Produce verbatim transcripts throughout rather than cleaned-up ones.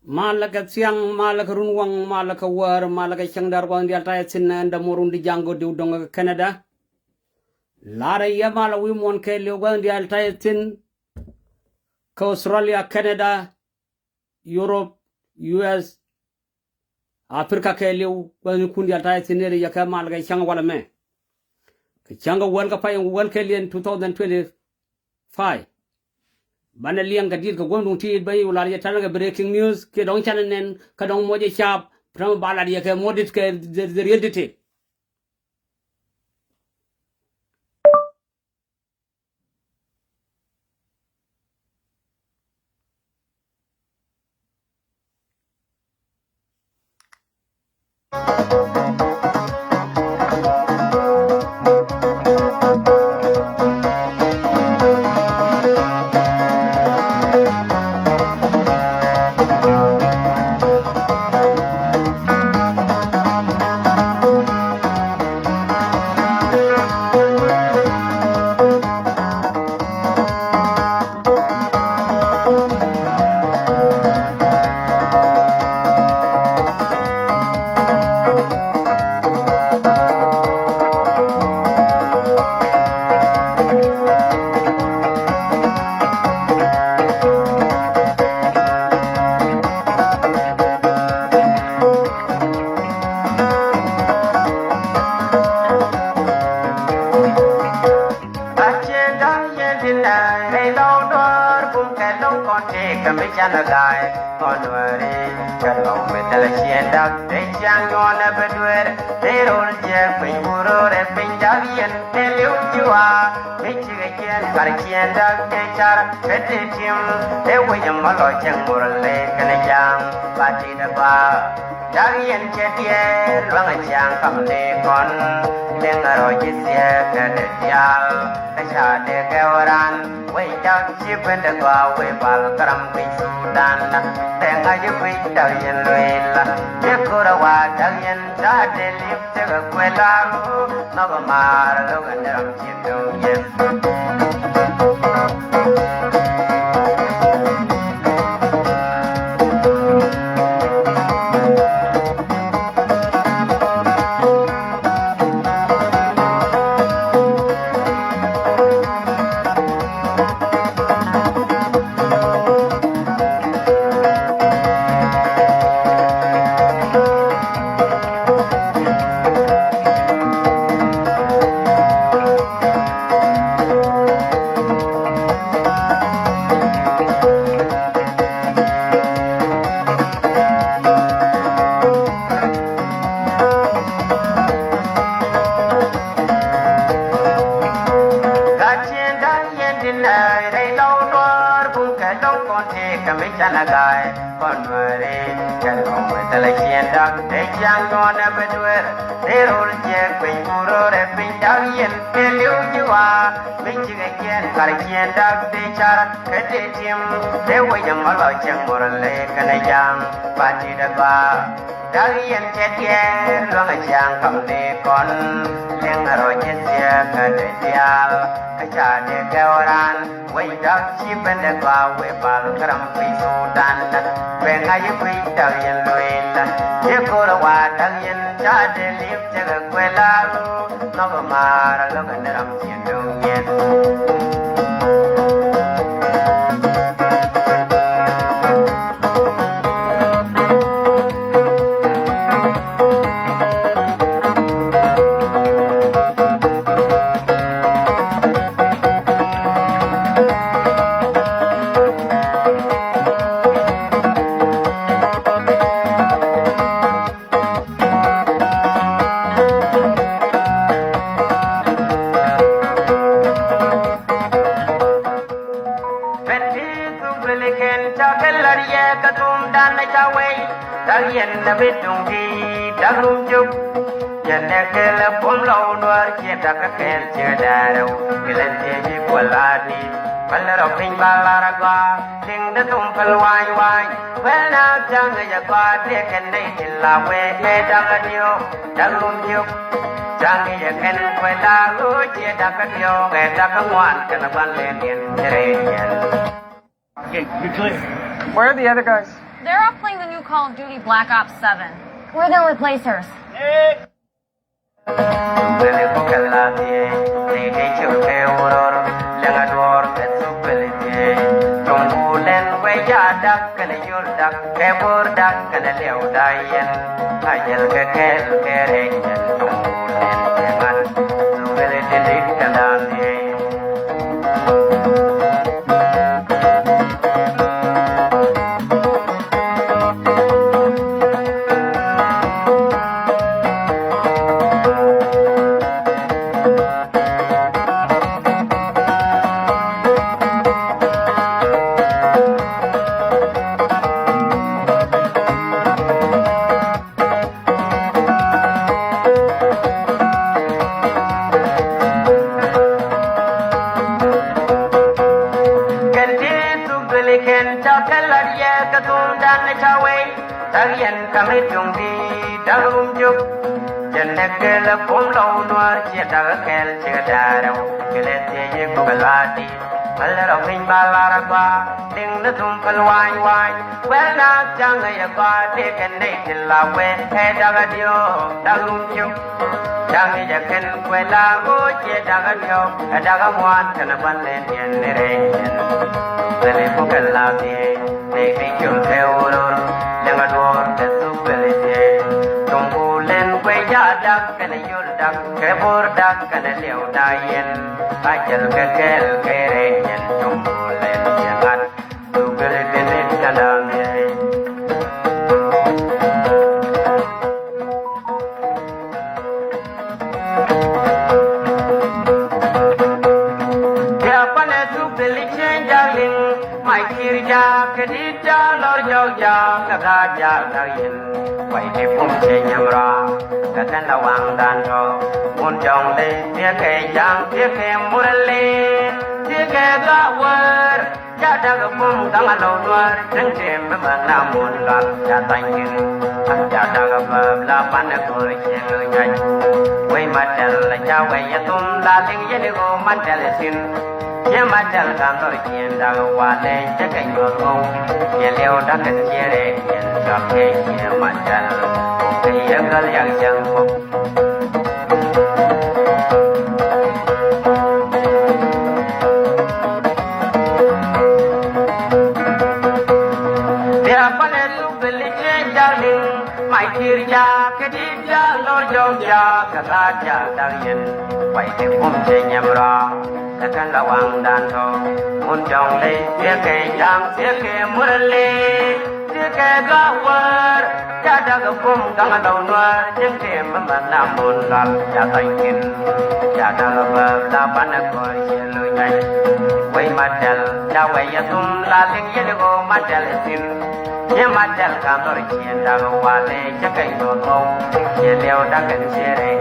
Malɛ kɛ thiaŋ, malɛ kɛ runwaŋ, malɛ kɛ wäär, malɛ kɛ cäŋ däär gua̱th in diaal ta̱yɛ thi̱n, ɛn dämuɔɔr wun di ja̱ŋ go̱r diw dɔ̱ŋ kä Canada. La̱rä yɛ malɛ wi̱i̱ muɔ̱ɔ̱n kɛɛliw gua̱th in diaal ta̱yɛ thi̱n kä Australia, Canada, Europe, U S, Africa kɛɛliw, gua̱thnikun diaal ta̱yɛ thi̱n nɛɛrɛ yɛ kɛ mal kɛ cäŋ walɛ mɛ. Kɛ cäŋ kɛ wäl kɛ pay wäl kɛɛliɛn two thousand twenty-five. Banɛ liɛŋ kɛ di̱t kɛ gua̱thnikun ti bä i̱ wä lar yɛ ta̱nɛ kɛ breaking news kiɛ dɔ̱ŋ canɛ nɛn kä dɔ̱ŋ muɔc ɛ caap. Täämɛ ba lar yɛ kɛ muɔ̱t di̱t kɛ the, the real detail. Acie da̱ŋ yɛn ti nɛ rɛy lɔw duɔ̱ɔ̱r bum kɛ lo̱ŋ kɔn tëë kɛ mi canɛ ga̱a̱y kɔn wääri kɛ lɔw mi thilɛ ciɛn da̱k tëë ciaŋ nyuɔ̱n ɛ bɛ dueer tëë ro̱l jiɛk piny wuror ɛ piny da̱k yɛn tëë li̱w ji̱ wa̱a̱ mi cikɛ ciɛn kar ciɛn da̱k tëë car kɛ tëë tim tëë wec ɛmɔ lɔ cieŋ mur lëë kɛnɛ ja̱a̱ŋ ba ti̱t ɛ gɔaa. Dak yɛn cɛ diɛɛr luaŋ a ciaŋ kam ni kɔn liŋ a rɔ ji̱ thiɛɛk kɛ dee diaal. Kä ca dee kɛ wä raan wec dak ci ben dee gɔaa wec bal kä ram guic Sudan. Tɛŋ a ji̱ guic dak yɛn lueel ji̱ ko̱r a wa dak yɛn ca dee li̱p tekɛ kuɛ laru. Nhɔk a maar a lo̱k a ni ram ci Gat cieŋ da̱ŋ yɛn ti nɛy rɛy lɔw duɔ̱ɔ̱r bum kɛ lɔŋ kɔn tëë kɛ mi canɛ ga̱a̱y. Kɔn dueeri kɛ lɔŋ mi thilɛ ciɛn da̱k tëë ciaŋ nyuɔ̱n ɛ bi dueer tëë rol jiɛk piny ku ro̱o̱rɛ piny da̱k yɛn tëë li̱w ji̱ wa̱a̱ mi cikɛ ciɛn kar ciɛn da̱k tëë car kɛ tëë tim tëë wec ɛmɔ lɔ cieŋ mur lëë kɛnɛ ja̱a̱ŋ ba ti̱t ɛ gɔaa. Dak yɛn cɛ diɛɛr luaŋ a ciaŋ kam ni kɔn liŋ a rɔ ji̱ thiɛɛk kä dee diaal. Kä ca dee kɛ wä raan wec dak ci ben dee gɔaa wec bal kä ram guic Sudan. Bɛ ŋa̱c i̱ guic dak yɛn lueel ji̱ go̱r a wa dak yɛn ca dee li̱p cɛ kɛ kuɛ laru. Nhɔk a maar a lo̱k a ni ram ci duŋ yɛn. Ben ti thuk rilikin ca kɛ lar yɛ kɛ thumdan ca wei. Dak yɛn na bi duŋ di dak rum juk. Yɛn nɛ kɛl ɛ buɔ̱m lɔw nuɔr ciɛ dak kɛ kɛl ciɛ dɛɛrɛw. Kɛlɛn tiɛ ji̱ kuɔl a di pɛl rɔ piny ba lar a gɔaa. Liŋ dee thum päl wa̱a̱ny wa̱a̱ny. Wee na ja̱ŋ ɛ jɛ gɔaa tëë kɛn nɛy tin la wee ɛ da̱k a diɔ̱ɔ̱k da̱k rum diɔ̱k. Ja̱ŋ ɛ jɛ kɛn kuɛ la ɣöö ciɛ da̱k a diɔ̱ɔ̱k ɛ da̱k a ŋuan kɛn a gua̱n lɛn yɛn cɛ rɛy yɛn. Okay, be clear. Where are the other guys? They're off playing the new Call of Duty Black Ops seven. We're the replacers. Kɛn ti thuk duëli kɛn ca kɛ lat yɛ kɛ thumdan ca wei. Dak yɛn ka mi tuŋ di dak rum juk. Jɛn nɛ kɛl kum lɔw nuaar ciɛ dak kɛl ciɛ darɛw. Kɛlɛ thiɛ yi kukɛ lat di. Kɛlɛ rɔ piny ba lar a gɔaa. Liŋ ni thum päl wany wany. Wɛl na caŋ yɛ gɔaa dee kɛ nɛy ti la wee. Kɛ dak a diɔ̱ɔ̱k dak rum juk. Da̱ŋ i̱ jɛ kɛn kuɛ la ɣöö ciɛ da̱ŋ ɛ diɔ̱k ɛ da̱ŋ ɛ ŋuan kɛnɛ bän lɛ diɛn ni rɛy diɛn. Thilɛ bukɛ la thiee ni ti col kɛ wurur. Lɛŋ ɛ duɔ̱ɔ̱r kɛ thuk thilɛ thiee. Tuŋ ku len kuɛ jaat da̱ŋ kɛnɛ yol da̱ŋ kɛ bo̱r da̱ŋ kɛnɛ liɛw da̱ŋ yɛn. Ba jɛl kɛ kɛɛl kɛ rɛy diɛn tuŋ ku len ciɛ ŋa̱t. Kɛ kɛn la waŋdan tɔ mun jɔŋ ley thiekɛ ja̱a̱ŋ thiekɛ murɛ ley thiekɛ gawär. Ca dagɛ bum gaŋ a lɔw duaar. Cieŋ tëë mi bä la mun lual ca thany kɛn. Ca dagɛ bäp la pan ɛ go̱r cieŋ nyuac. Wec ma tɛl la ca wec yɛ thum la liŋ yɛn i̱ ɣöö ma tɛl ɛ thi̱n. Ciɛ ma tɛl ka lɔr cieŋ dagɛ walɛ cɛ kɛ nyuɔ̱th ɣöw. Ciɛ liɛw dagɛ ciɛ rɛy yɛn cɔl kɛ ciɛ ma tɛl. Kɛ yɛ gäl yak cäŋ bum. Bia kɔnɛ luk bɛ li̱c ni jalni, may kir ja kɛ di̱t ja lɔr jɔk ja kɛ gaat ja dak yɛn. Way ti kum cɛ nyɛm rɔ kɛ kɛn la waŋdan tɔ. Mun jɔŋ ley thiekɛ ja̱ŋ thiekɛ murɛ ley. Ti kɛ gawär ca dagɛ bum gaŋ a lɔw nuäär. Cieŋ tëë mi män a mun lual ca thany kɛn. Ca dagɛ bäp la banɛ kɔr ciɛ lo̱c nyuac. Wec ma tɛl ca wec yɛ thum la liŋ yɛn i̱ ɣöö ma tɛl ɛ thi̱n. Ciɛ ma tɛl ka lɔr ciɛ dagɛ walɛ cɛ kɛ nyuɔ̱th ɣɔw. Ciɛ liɛw dagɛ ciɛ rɛy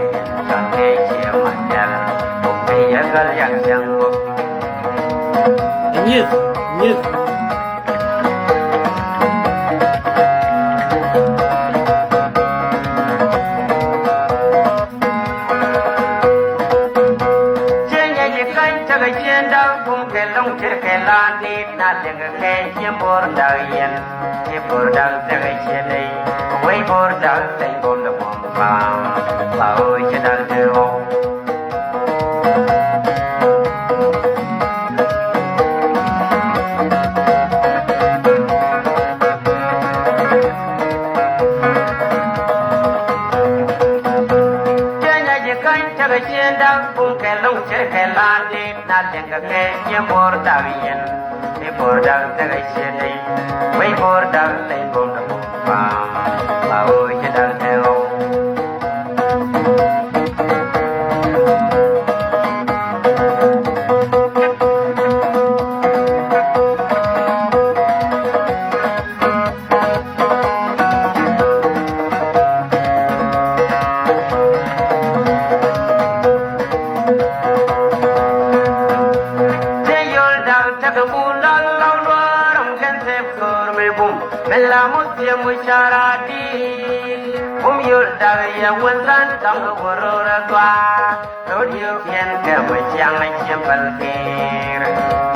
cɔl kɛ ciɛ ma tɛl. Bum kɛ yɛ gäl yak cäŋ bum. Nyith, nyith. Cieŋ yɛ ji̱ käny tekɛ cien da̱k bum kɛ lo̱ŋ ce̱tkɛ la nit na tekɛ kɛ cien bo̱r da̱k yɛn. Cien bo̱r da̱k tekɛ cien dee wec bo̱r da̱k teny bo̱r dee bum ba ba ɣöö ci da̱k dee ɣɔw. Kenya ji̱ käny tekɛ cien da̱k bum kɛ lo̱ŋ ce̱tkɛ la nit na liɛŋkɛ kɛ cien bo̱r da̱k yɛn. Ni bo̱r da̱k tekɛ cien dee wec bo̱r da̱k teny bo̱r dee bum ba ba ɣöö ci da̱k dee ɣɔw. Te yol da̱k tekɛ bum da̱k lɔw luɔ̱ɔ̱r ɔm kɛn thep ko̱o̱r mëë bum. Mela muth yɛ muc ca raar di̱i̱t. Bum yol da̱k yɛ wän than ka̱m kɛ wä ro̱o̱r ɛ gɔaa. Ro̱o̱d yio̱o̱kiɛn kɛ muc ciaŋ ɛ ciɛm päl ki̱i̱r.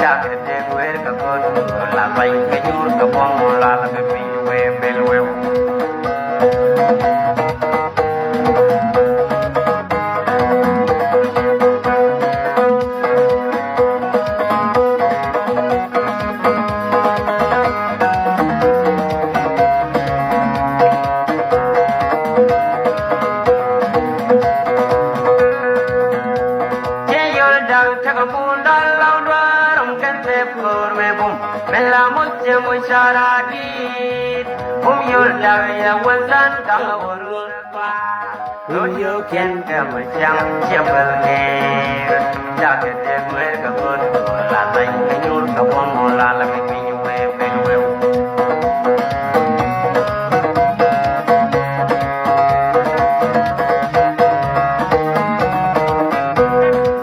Cakɛ dee gueer kɛ ko̱r la ba̱ny kɛ jur kɛ buɔ̱m. Cɛ mu cara dit, um yol daw yɛ wä than kaŋ a wä run pa. Ru yiokiɛn kɛ mɛ cäŋ ciɛ bäl ŋeer. Cakɛ dek ŋuer kɛ ŋot la thany kɛ nyur kɛ buɔm la la kɛ piny wee piny wee.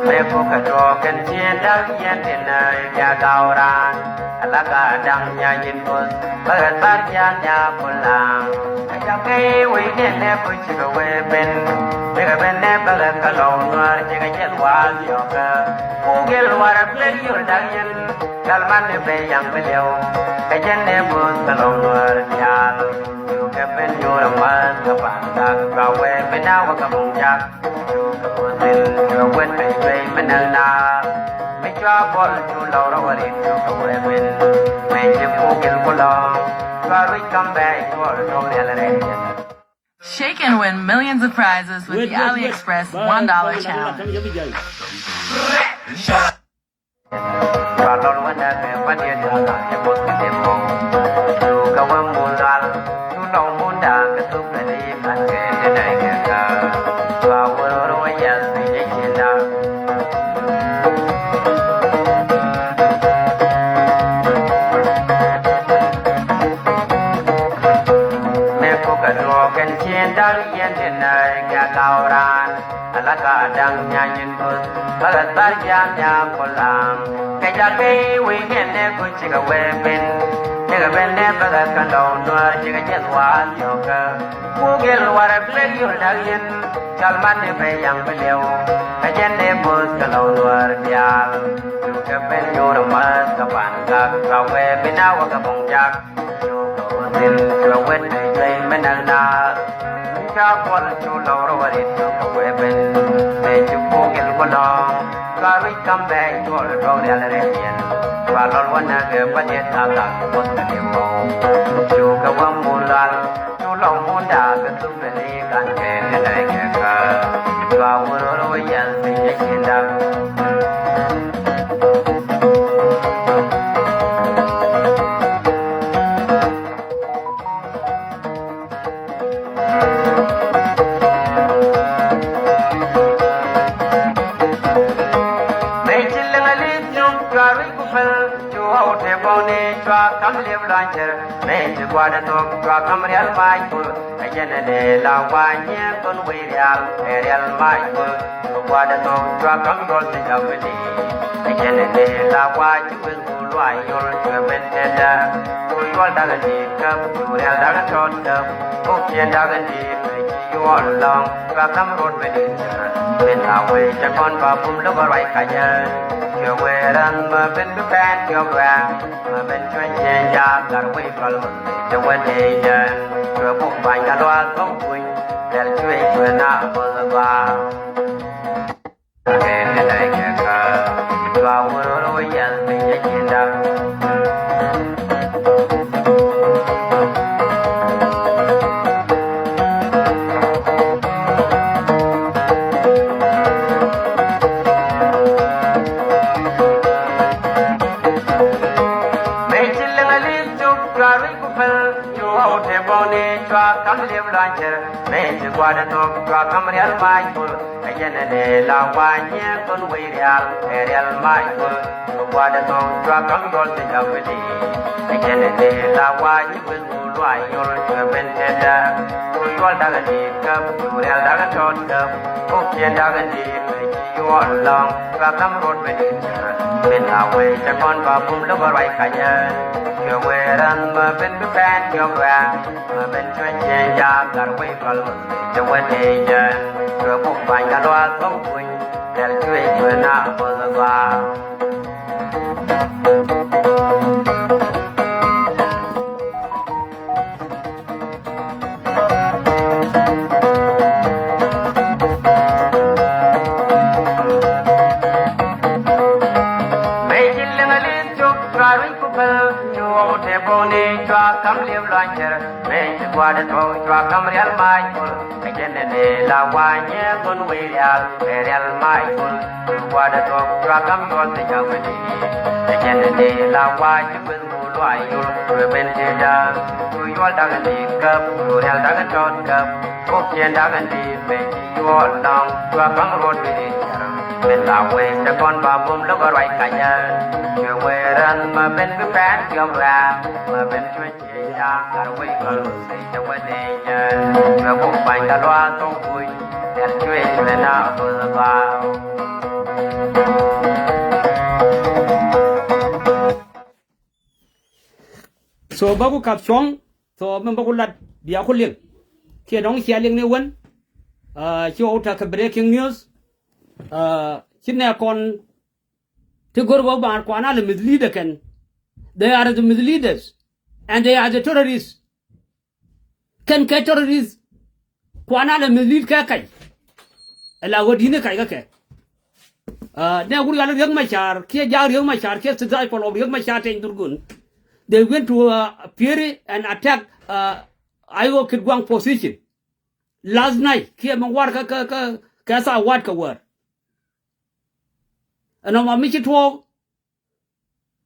Mɛ ko kɛ tuɔɔk kɛn ciɛ daw yɛn tin a ya gaw raan. Ala ka daŋ nya nyin puth bä ɣä thar jian nya kulaŋ. Ka ca kɛ wee nɛ nɛ ku cikɛ wee ben. Bikɛ ben nɛ bä ɣä kä lɔw nuäär cikɛ jɛl waal yɔkä. Ku gil warɛ pek yol daŋ yɛn. Gal man ni ben yaŋ bi liɛw. Kɛ jɛn nɛ puth kä lɔw nuäär diaal. Yukɛ ben yur amäth kä pan dak jua wee bi na wä kä buŋ jak. Cu kɛ puɔth dhil cu kɛ wet pɛc juey mi näk na. Mi cua buɔl cu lɔw rɔ wä rit cu kɛ wee ben. Mɛ ci puk gil ku lɔŋ cua ruic kam bɛɛc cuɔl tuɔk riɛl rɛy jɛ. Shake and win millions of prizes with the AliExpress one dollar challenge. Cua lɔl wä nɛ kɛ bä diet cua lɔl cɛ both kɛ tep kɔŋ. Cu kɛ wä mun lal cu lɔŋ mun da̱a̱ kɛ thuk kɛ ni kan kɛ ti nɛy kɛ kä. Cua wä ror wä yɛth bi jɛ cin da̱a̱. Mɛ kukɛ duɔɔk kɛn cin da̱a̱ yɛn ti nɛy kɛ gaw raan. Ala ka daŋ nya nyin puth bä ɣä thar jian nya kulaŋ. Kɛ ca kɛ wi̱i̱ nɛn nɛ ku cikɛ wee ben. Cikɛ ben nɛ bä ɣä kä lɔw nuäär cikɛ jɛth waal yɔkä. Ku gil warɛ bilek yol da̱k yɛn. Cal man ni bɛ yaŋ bi liɛw. Kɛ jɛn nɛ puth kä lɔw nuäär diaal. Cukɛ ben nyuur mäth kä pan gak cua wee bi na wä kɛ buŋ jak. Cu kɛ wä dhil cu kɛ wet juey mi näk na. Ca kuɔl cu lɔw rɔ wä rit cu kɛ wee ben. Mëë ci puk gil ku lɔŋ cua ruic kam bɛɛc cuɔl duɔk rial rɛl yɛn. Cua lɔl wä näk kɛ bä diet na thak kɛ buɔth kɛ diɛ wä. Cu kɛ wä mun lal cu lɔŋ mun daak kɛ thuk kɛ ni kan kɛ kɛ nɛy kɛ kä. Cua wä ror wä yɛl piny ɛ cin dak. Mëë ci liŋ a li̱th nyuŋ cua ruic ku päl cu ɣɔw te bɔŋni cua ka̱m liep lua̱ny cär. Mëë ci gua̱a̱r dee thok cua ka̱m rial mac kur. Ɛ jɛn ɛ dee la wa̱a̱ nyiɛɛn thon wec rial ɛ rial mac kur. Cu gua̱a̱r dee thok cua ka̱m yɔl ti jɔk mi di̱i̱t. Ɛ jɛn ɛ dee la wa̱a̱ ci weth wu luaac yol cuɛ ben tɛtdä. Cu yuɔl da̱k ɛ di̱i̱t käp cu rial da̱k ɛ tɔt käp. Kok ciɛn da̱k ɛ di̱i̱t ɛ ci yuɔl lɔ̱ŋ cua ka̱m rot mi di̱i̱t. Min a wee cɛ kɔn ba bum lo̱k ɛ ruac kacä. Cuɛ wee ran ma ben bi pɛn cuɛ wɛ̈ɛ̈ŋ. Mɛ ben cuɛ jiɛn jaak gat wec pal mɛ te wä dee jɛn. Cuɛ buk bany ka luaak thok kuny. Kɛl cuɛ cuɛ na both ba. Kɛ ni dai kɛ ka. Cua wur wur wä yɛl piny jɛ jiɛn dak. Mëë ci liŋ a li̱th cuk cua ruic ku päl. Cu ɣɔw te bɔŋni cua ka̱m liep lua̱ny cär. Mëë ci gua̱a̱r dee thok cua ka̱m rial mac kur. Ɛ jɛn ɛ dee la wa̱a̱ nyiɛɛn thon wec rial ɛ rial mac kur. Cu gua̱a̱r dee thok cua ka̱m yɔl ti jɔk mi di̱i̱t. Ɛ jɛn ɛ dee la wa̱a̱ nyi weth wu luaac yol cuɛ ben tɛtdä. Cu yuɔl da̱k ɛ di̱i̱t käp cu rial da̱k ɛ tɔt käp. Kok ciɛn da̱k ɛ di̱i̱t mëë ci yuɔl lɔ̱ŋ. Cua ka̱m rot mi di̱i̱t cär. Min a wee cɛ kɔn ba bum lo̱k ɛ ruac kacä. Cuɛ wee ran ma ben bi pɛn diɔ̱k rɛ̈ɛ̈ŋ. Ma ben cuɛ jiɛn jaak gat wec pal ma te wä dee jɛn. Cuɛ buk bany ka luaak thok kuny. Kɛl cuɛ cuɛ na both ba. Mëë ci liŋ a li̱th cuk cua ruic ku päl. Cu ɣɔw te bɔŋni cua ka̱m liep lua̱ny cär. Mëë ci gua̱a̱r dee thok cua ka̱m rial mac kur. Ɛ jɛn ɛ dee la wa̱a̱ nyiɛɛn thon wec rial ɛ rial mac kur. Cu gua̱a̱r dee thok cua ka̱m yɔl ti jɔk mi di̱i̱t. Ɛ jɛn ɛ dee la wa̱a̱ ci weth wu Ayol, cuɛ ben ti da̱a̱k, cu yuɔl da̱k in di̱i̱t käp, cu rial da̱k in tɔt käp, kok cien da̱k in di̱i̱t ben ci yuɔl lɔ̱ŋ, cua ka̱m ruɔt bi di̱i̱t cär. Ben la wee cɛ kɔn ba bum lo̱k a ruac kacä, cuɛ wee rän ma ben bi pɛn kiɔm rɛ̈ɛ̈k, ma ben cuɛ cie ja̱a̱k kar wee gɔl wee cɛ wee dee nyɛ, cuɛ buk pa̱ny ka luaak thok kuc, ɛn cuɛ cuɛ na kuth ba. So bä ku kap cuɔ̱ŋ, so mɛn bä ku lat bia ku liŋ. Kiɛ dɔ̱ŋ cia liŋ ni wän. Ah, ci ɣɔw tak kɛ breaking news. Ah, ci nɛ kɔn ti go̱r bä ban kuan a lɛ mislead kɛn. They are the misleaders and they are the terrorists. Kɛn kɛ terrorist kuan a lɛ mislead kɛ kac. Ɛ la ɣöö di̱t ni kac kä kɛ. Ah, nɛ wur yal Riek Machar kiɛ jak Riek Machar kiɛ disciple of Riek Machar teny dhurgun. They went to, uh, Pieri and attack, uh, Ayo Kitgwang position last night kiɛ mi war kä kä kä kä thaa wat kä wär. Ɛn ɔmɔ mi ci tuɔɔk.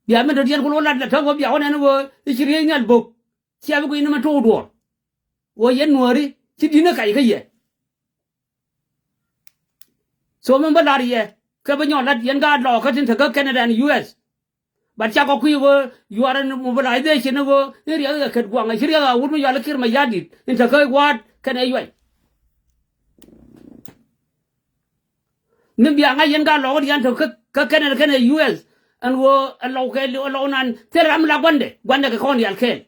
Bia mi dɔ̱diɛn ku lo̱ lat la täk wä bia wä nɛn wä i̱ ci riey nhial bo̱k. Cia bi guic ni mɛ to̱o̱k duɔ̱ɔ̱r. Wä yɛn nuääri ci di̱t ni kac kä yɛ. So mɛ bä lar yɛ kɛ bi nyɔk lat yɛn gaat lɔɔkä tin te kä Canada and U S. But cakɔ kui̱ wä yuar in mobilization wä in riɛk kɛ Kitgwang ci riɛk a wut mi yual Kiir Mayardit in te kä waat kɛnɛ yuay. Mi bia ŋa̱c yɛn ka lɔk dian tɔ kä, kä Canada kɛnɛ U S. Ɛn ɣöö ɛ lɔw kɛ lɔw nan thil ram la guandɛ guandɛ kɛ kɔn dial kɛɛl.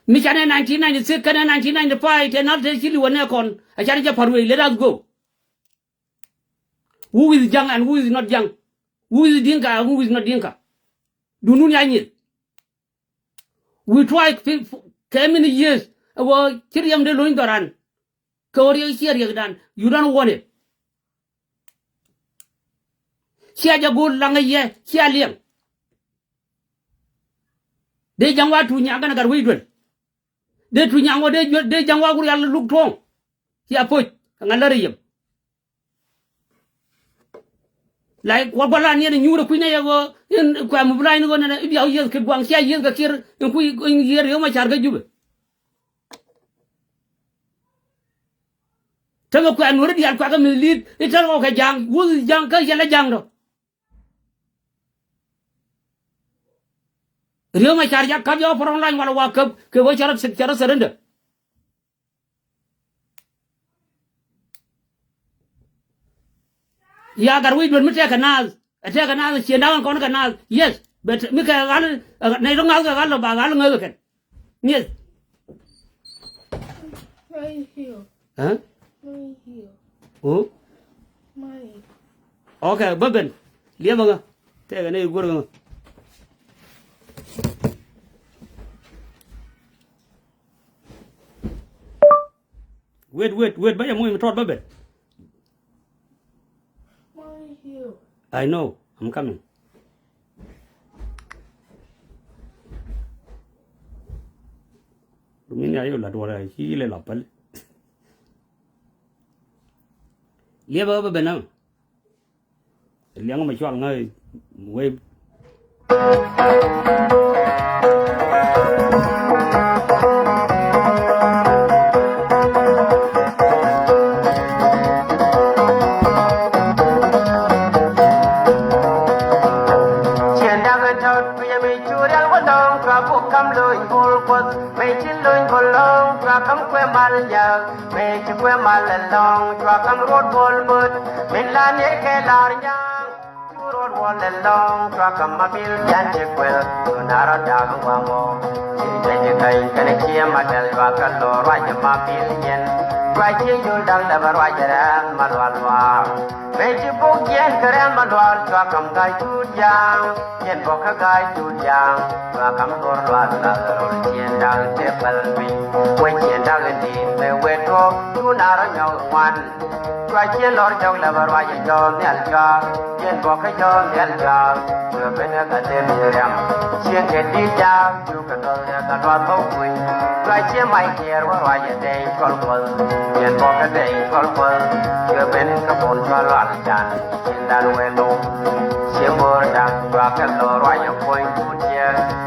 Mi canɛ nineteen ninety-six kɛnɛ nineteen ninety-five tɛ nal tɛ ci liwä nɛ kɔn a canɛ jɛ pa̱r wei, let us go. Who is Jang and who is not Jang? Who is Dinka and who is not Dinka? Dunun ya nyith. We try fi, fi, kɛ many years. Ɛ wä ci riɛm de lo̱ny dhɔran. Kɛ wä riɛk ciɛ riɛkdan. You don't want it. Ciɛ jɛ go̱o̱r laŋä yɛ ciɛ liɛŋ. Dee ja̱ŋ wa tuuc nyaŋ kɛnɛ gat wec duel. Dee tuuc nyaŋ wä dee ja̱ŋ wa wur yal luk tuɔ̱ɔ̱ŋ. Ciɛ poc kɛ ŋa̱t lär yem. Like, wä gua̱l an yɛn inyuur ɛ kui̱n ɛ yɛ ɣöö in kuɛ mobilize ni ɣöö nɛnɛ i̱ bia wä yieth Kitgwang cia yieth kɛ Kiir in kui̱ in yieth Riek Machar kä Jubɛ. Tämɛ kuɛ nuɔ̱ri diaal kuɛ kɛ mislead i̱ tɛr ɣɔw kɛ ja̱a̱ŋ wuth ja̱a̱ŋ kä yɛl ɛ ja̱a̱ŋ dɔ. Riek Machar jak ka̱p yɛ wä front line walɛ wa käp kɛ ɣöö cɛ rɔ cɛ rɔ surrender. Ya gat wec duet mi tɛkɛ naath ɛ tɛkɛ naath ciënda̱k ɛn kɔn kɛ naath. Yes, but mi kɛ ɣal nɛy rɔ ŋa̱th kɛ ɣal lɔ ba ɣal ŋäth kɛn. Mieth. Huh? Oh. Okay, bä ben. Liɛpä ŋä. Tɛkɛ ni guur ŋä. Wait, wait, wait. Bä yɛ muc mi tɔt bä ben. I know. I'm coming. Dumin ya yɛ la duɔl ya ci lɛ la päl. Liɛpä bä ben na. Liɛŋ mɛ cual ŋä wee. Ciɛn da̱k in tɔt kui̱ mi cu rial wä lɔ̱ŋ cua buk kam lo̱ny bul kuɔth. Mëë ci lo̱ny bul lɔ̱ŋ cua kam kuɛ mal nyak. Mëë ci kuɛ mal ɛlɔ̱ŋ cua kam ruɔt bul mut. Min la ni kɛ lar nyak. Cu ruɔt bul ɛlɔ̱ŋ cua kam ma bil yan ci kuɛl. Cu na rɔ dak ŋuaŋ ɔ. Ci jɛ ci kany kɛn cie ma tɛl cua kɛ lɔ ruac ma bil nyɛn. Cua ci jul dak lɛ bɛ ruac rɛn ma lual lual. Mëë ci buk jiɛn kɛ rɛn ma lual cua kam ga̱c tuut yaŋ. Jiɛn bɔk kä ga̱a̱c tuut yaŋ. Cua kam go̱r luath lath rol ciɛn da̱k tëë päl piny. Wee ciɛn da̱k in di̱i̱t mëë wee tuɔɔk cu na rɔ nyɔk ŋuan. Cua ciɛn lɔr jɔk lɛ bä ruac jɔɔk nhial juaak. Jiɛn bɔk kä jɔɔk nhial juaak. Cuɛ ben kä ka them ci riam. Ciɛn kɛ di̱i̱t jaak cukɛ tɔth kɛ ka luath bä kuc. Cua ciɛn mac kiɛɛr wä ruac ɛ dɛy cuɔl kuɔth. Jiɛn bɔk kä dɛy cuɔl kuɔth. Cuɛ ben kä bun cuɔl lual can. Ciɛn dan wee lo̱w. Ci bor da̱ŋ cua kɛ lɔ ruac ɛ puɔ̱ny tuut yɛ.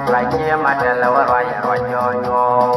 Ruac ci ma tɛl ɛ wä ruac ɛ ruac jɔɔc ɣɔɔ.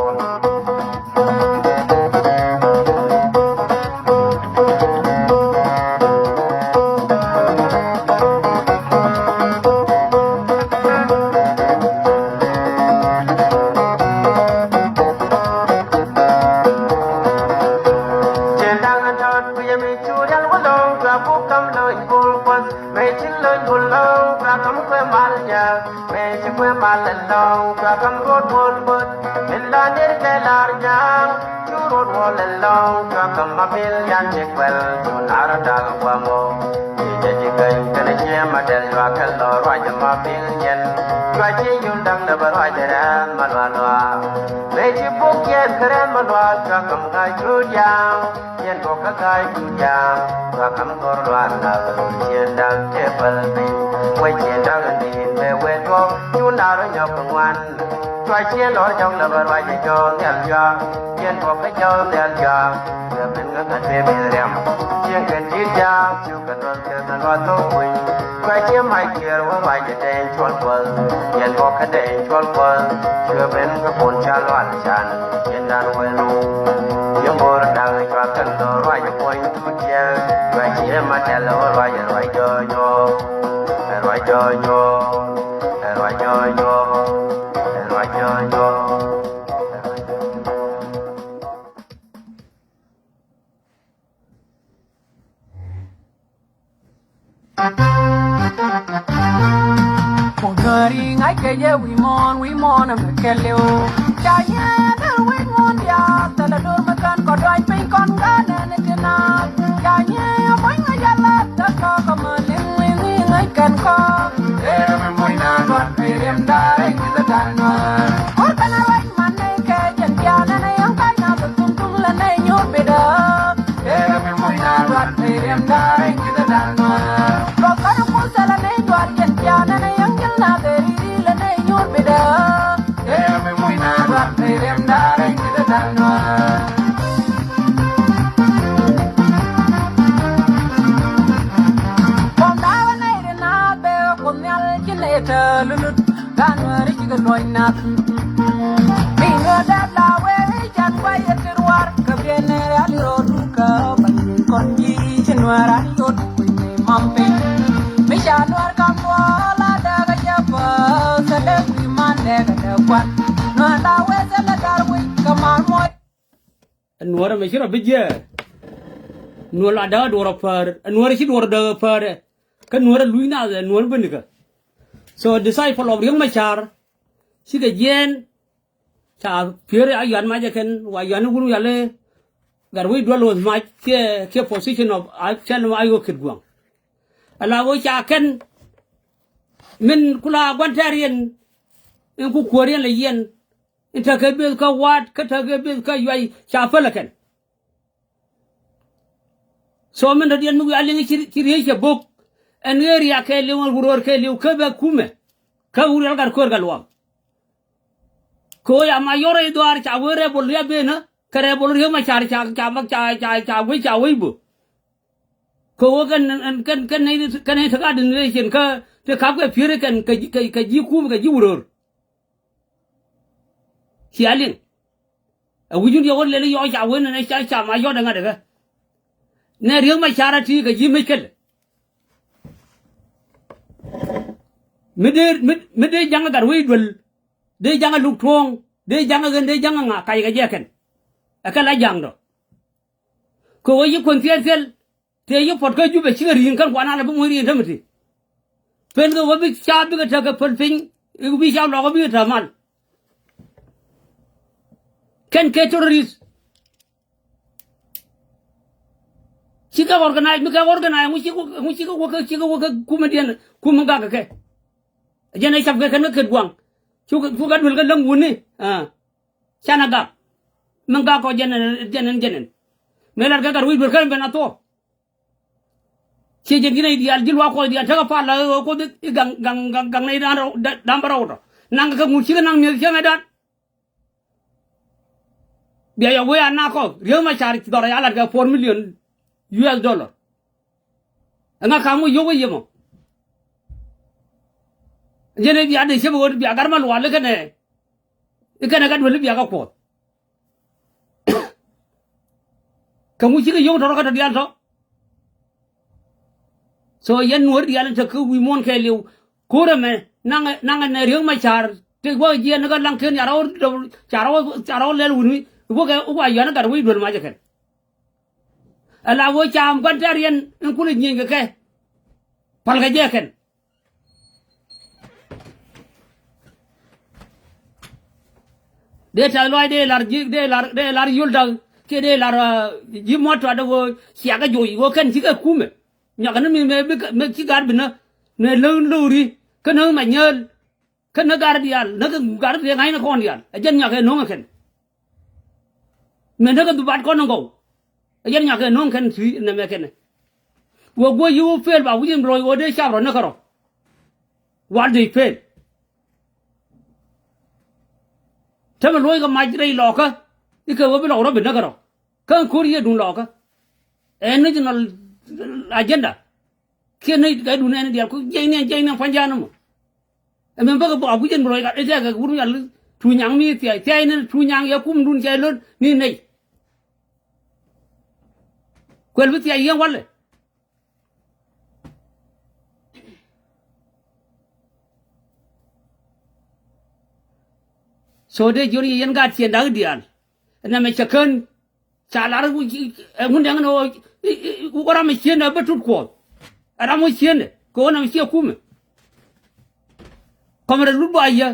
Cien da̱ŋ in tɔt ku yɛ mi cu rial wä lɔŋ cua buk kam lɔny bul kuɔth. Mëë ci lɔny bul lɔŋ cua kam kuɛ mal nyaak. Mëë ci kuɛ mal ɛlɔŋ cua kam ruɔt wuɔl buɔt. Min la ner kɛ lar nyaak cu ruɔt wuɔl ɛlɔŋ cua kam ma bil yan ci kuɛl cu nar dal guamɔ. Ci jɛ ci gäny kɛnɛ ciɛ ma tɛl cua kɛ lɔ ruac ma bil nyɛn. Cua ci yul da̱ŋ lɛ bä ruac rɛn ma lual lual. Mëë ci buk yɛn kɛ rɛn ma lual cua kam ga̱ cu diaŋ. Yɛn bok kä ga̱a̱c dunia cua kam gɔr luaar na cien da̱k tëë päl piny. Wec cien da̱k in di̱i̱n bɛ wee duɔ̱ɔ̱k cu naar rɔ nyɔk kɛ ŋuan. Cua cien lɔr jɔk lɛ bä ruac ɛ jɔɔk nhial jɔak. Yɛn bok kä jɔɔk nhial jɔak. Cuɛ ben kä kɛ tëë bi̱th riam. Cien kɛn ji̱ jaak cu kɛ duɔl kɛ kɛ luath thok kuny. Cua cien mac kiɛɛr wä ruac ɛ dɛɛny cuɔl kuɔth. Yɛn bok kä dɛɛny cuɔl kuɔth. Cuɛ ben kä pon ca lual can. Cien dan wee nu. Yɛn bor da̱k cua kɛn lɔ ruac ɛ puɔ̱ny. Cua ciɛ ma tɛl ɛ wä ruac ɛ ruac jɔɔc ɣɔɔ. Ɛ ruac jɔɔc ɣɔɔ. Ɛ ruac jɔɔc ɣɔɔ. Ɛ ruac jɔɔc ɣɔɔ. Kungari ngai kɛ jɛ wi̱i̱ muɔ̱ɔ̱n, wi̱i̱ muɔ̱ɔ̱n ɛmɛ kɛɛliw. Ca nyɛ dee wi̱i̱ muɔ̱ɔ̱n diaal, thilɛ do̱r mi kän kɔ duany piny kɔn kä nɛn ti naath. Ca nyɛ buɔ̱ny ŋäc ala däk tɔ̱ kä mä liŋ wi̱i̱ wi̱i̱ ŋäc kɛn kɔ. Dee mi muɔ̱ny na luɔt pi riɛm da̱a̱ rɛy wi̱i̱ dee da̱a̱ nuɔ̱ɔ̱r. Kuɔr kɛn a ruac man nɛy kɛ jɛn ca nɛn a yäŋ ka̱c na bɛ tum tum lɛ nɛy nyuur bidä. Dee mi muɔ̱ny na luɔt pi riɛm da̱a̱ rɛy wi̱i̱ dee da̱a̱ nuɔ̱ɔ̱r. Kɔ kɔn a kuth thilɛ nɛy duaar jɛn ca nɛn a yäŋ jil na bɛ ri̱i̱ lɛ nɛy nyuur bidä. Dee mi muɔ̱ny na luɔt pi riɛm da̱a̱ rɛy wi̱i̱ dee da̱a̱ nuɔ̱ɔ̱r. Buɔ̱m da̱a̱ wä nɛy ri naath bek a Kuoth Nhial ci nɛy te lulut. Gan wääri cikɛ luɔ̱ny nath. Min wä dɛp la wee can guay yɛ ti ruar kɛ biɛn nɛ riali rɔ dukä ban kɔn ji̱ ci nuäär an yot kui̱ ni mam piny. Mi ca nuäär kam luɔl a däk a jɛ päth a däk wi̱i̱ man dɛk a däk kuan. Nuäär la wee thilɛ gar wi̱c kɛ man muɔc. Ɛ nuɔ̱ɔ̱rä mɛ ci rɔ bi jiɛ. Nuɔ̱ɔ̱r la däk duɔ̱ɔ̱r ɔ päär ɛ nuɔ̱ɔ̱rä ci duɔ̱ɔ̱r däk ɔ päär ɛ. Kä nuɔ̱ɔ̱rä luc naath ɛ nuɔ̱ɔ̱rä binikä. So disciple of Riek Machar cikɛ jiɛɛn. Ca pier a yuan mac ɛ kɛn wa yuan wun yali. Gat wec dual wuɔth mac kiɛ kiɛ position of a cɛl ma a yo̱o̱k kit gua̱a̱ŋ. Ala wec ca kɛn min kula gua̱n tɛɛr yɛn. In ku kuäär yɛn lɛ yɛn. In tekɛ beth kä wa̱a̱t kä tekɛ beth kä yuay ca päl ɛ kɛn. So min dɔ̱diɛn mi wi̱i̱ a liŋ ci riec cɛ bok. Ɛn ɣeer ya kɛɛliw ɛn wurwär kɛɛliw kä bɛ kumɛ. Kä wur yal gat köör kɛ luaak. Kɛ ɣöö ya ma yɔr rɛy dhuaar ca wee rɛɛbol ria̱ benä kɛ rɛɛbol Riek Machar ca ca ca ca ca wec ca wec bä. Kɛ ɣöö kɛn kɛn kɛn nɛy kɛn nɛy te ka din rɛy cien kä te kap kɛ pieri kɛn kɛ ji̱ kɛ ji̱ kumɛ kɛ ji̱ wurwär. Cia liŋ. Ɛ wi̱cun yɛ wä lɛl i̱ yɔɔc ca wen ɛn ɛ ca cam a yɔt ɛŋa dɛkɛ. Nɛ Riek Machar a ti kɛ ji̱ mec kɛl. Mi dee mi dee jaŋ ɛ gat wec duel. Dee jaŋ ɛ luk tuɔ̱ɔ̱ŋ dee jaŋ ɛ ɣän dee jaŋ ɛ ŋa kac kɛ jɛ kɛn. Ɛ kɛ la jaŋdɔ. Kɛ ɣöö ci kuän thiɛl thiɛl. Tëë ci puɔt kä Jubɛ cikɛ ri̱i̱ŋ kɛn kuan alɛ bi muc ri̱i̱ŋ tämɛ ti. Pen kɛ wä bi ca bikɛ tekɛ päl piny i̱ bi ca lɔk bi kɛ te mal. Kɛn kɛ terrorist. Cikɛ organize mi kɛ organize ŋu cikɛ ŋu cikɛ wä kɛ cikɛ wä kɛ kumɛ diɛn kumɛ gak kɛ. Jɛn ɛ cap kɛ kɛn kɛ ket guaŋ. Cukɛ cukɛ duel kɛ läŋ wuni. Canɛ gak. Min gak kɔ jɛn ɛn jɛn ɛn jɛn ɛn. Mëë lat kɛ gat wi̱i̱ duel kɛn ben a thuɔ̱k. Ciɛ jɛ ji̱n a i̱ diaal ji̱ luaak kuɔth diaal tekɛ pal la ɣöö kuoth i̱ gaŋ gaŋ gaŋ gaŋ nɛy da̱ŋ rɛw da̱ŋ bä rɛw tɔ. Naŋ kɛ ŋut cikɛ naŋ mi̱eth cäŋɛ da̱ŋ. Bia yɛ wee a nak kɔ Riek Machar dhɔr a ya lat kɛ four million U S dollar. Ɛŋa ka̱m wä yio̱k wä yemɔ. Jɛn i̱ bia dee cep i̱ ɣöö bia gat ma luaal i̱ kɛnɛ, i̱ kɛnɛ gat duel i̱ bia kä kuɔth. Kɛ ŋu cikɛ yio̱w tɔ̱rɔ kä tɔ diaal tɔ. So yɛn nuɔ̱ɔ̱ri diaal in te kä wi̱i̱ muɔ̱ɔ̱n kɛɛliw. Ko̱r ɛmɛ naŋɛ, naŋɛ nɛ Riek Machar tëk wä jiɛn ni kä laŋ ken ca rɔw, ca rɔw, ca rɔw lɛl wuni. Wä kɛ wä a yɔ̱a̱n i̱ gat wec duel macɛ kɛn. Ala wä caam gua̱n tɛ̈r yɛn in kulɛ nyieny kɛ kɛ. Pal kɛ jɛ kɛn. Dee tɛth lɔaac dee lar ji̱, dee lar, dee lar yol da̱k kiɛ dee lar, ah, ji̱ muɔ̱t tuat ɣöö ciakä joc ɣöö kɛn cikɛ kumɛ. Nyɔakɛ ni mi mëë bi kɛ, mëë ci gaat bi nä, mëë läk lo̱ri, kä näk ma nyääl, kä näk gar diaal, näk gar diaal ŋa̱cnɛ kɔn diaal. Ɛ jɛn nyɔakɛ no̱o̱ŋɛ kɛn. Mëë näk ɛ dhubat kɔn in gɔw. Ɛ jɛn nyɔakɛ no̱o̱ŋ kɛn thui̱ nɛmɛ kɛnɛ. Wä guɔ yi wä pel ba wi̱c in bi loc ɣöö dee cap rɔ näk kärɔ. What they pel. Tämɛ luɔ̱ckɛ mac rɛy lɔɔkä. I̱ kɛ ɣöö bi lɔk rɔ bi näk kärɔ. Kä in ko̱r yiëëdun lɔɔkä. Ɛ national agenda. Kiɛ nɛy kɛ duundɛ ni diaal ku jiɛcniɛn, jiɛcniɛn pua̱ny ja̱a̱n ɛmɔ. Ɛmɛ bäkɛ bä a guic ɛn bi ruac gat ɛ tɛkɛ wur mi gal Tuunyaŋ mi thia̱c, thia̱c ni Tuunyaŋ yɛ kumdun cɛ lo̱n ni nɛy. Kuɛl bi thia̱c yɛn walɛ. So dee jiɔn yɛ yɛn gaat ciɛn da̱k diaal. Ɛn ɛmɛ cɛ kän. Ca lar ɛ ŋun dɛŋ ni ɣöö wä ram ɛ cieen ɛ bä tut kuɔth. Ɛ ram wä cieen ɛ kɛ ɣöö nam ciɛ kumɛ. Kɔmɛ rɛ lut bä a yɛ.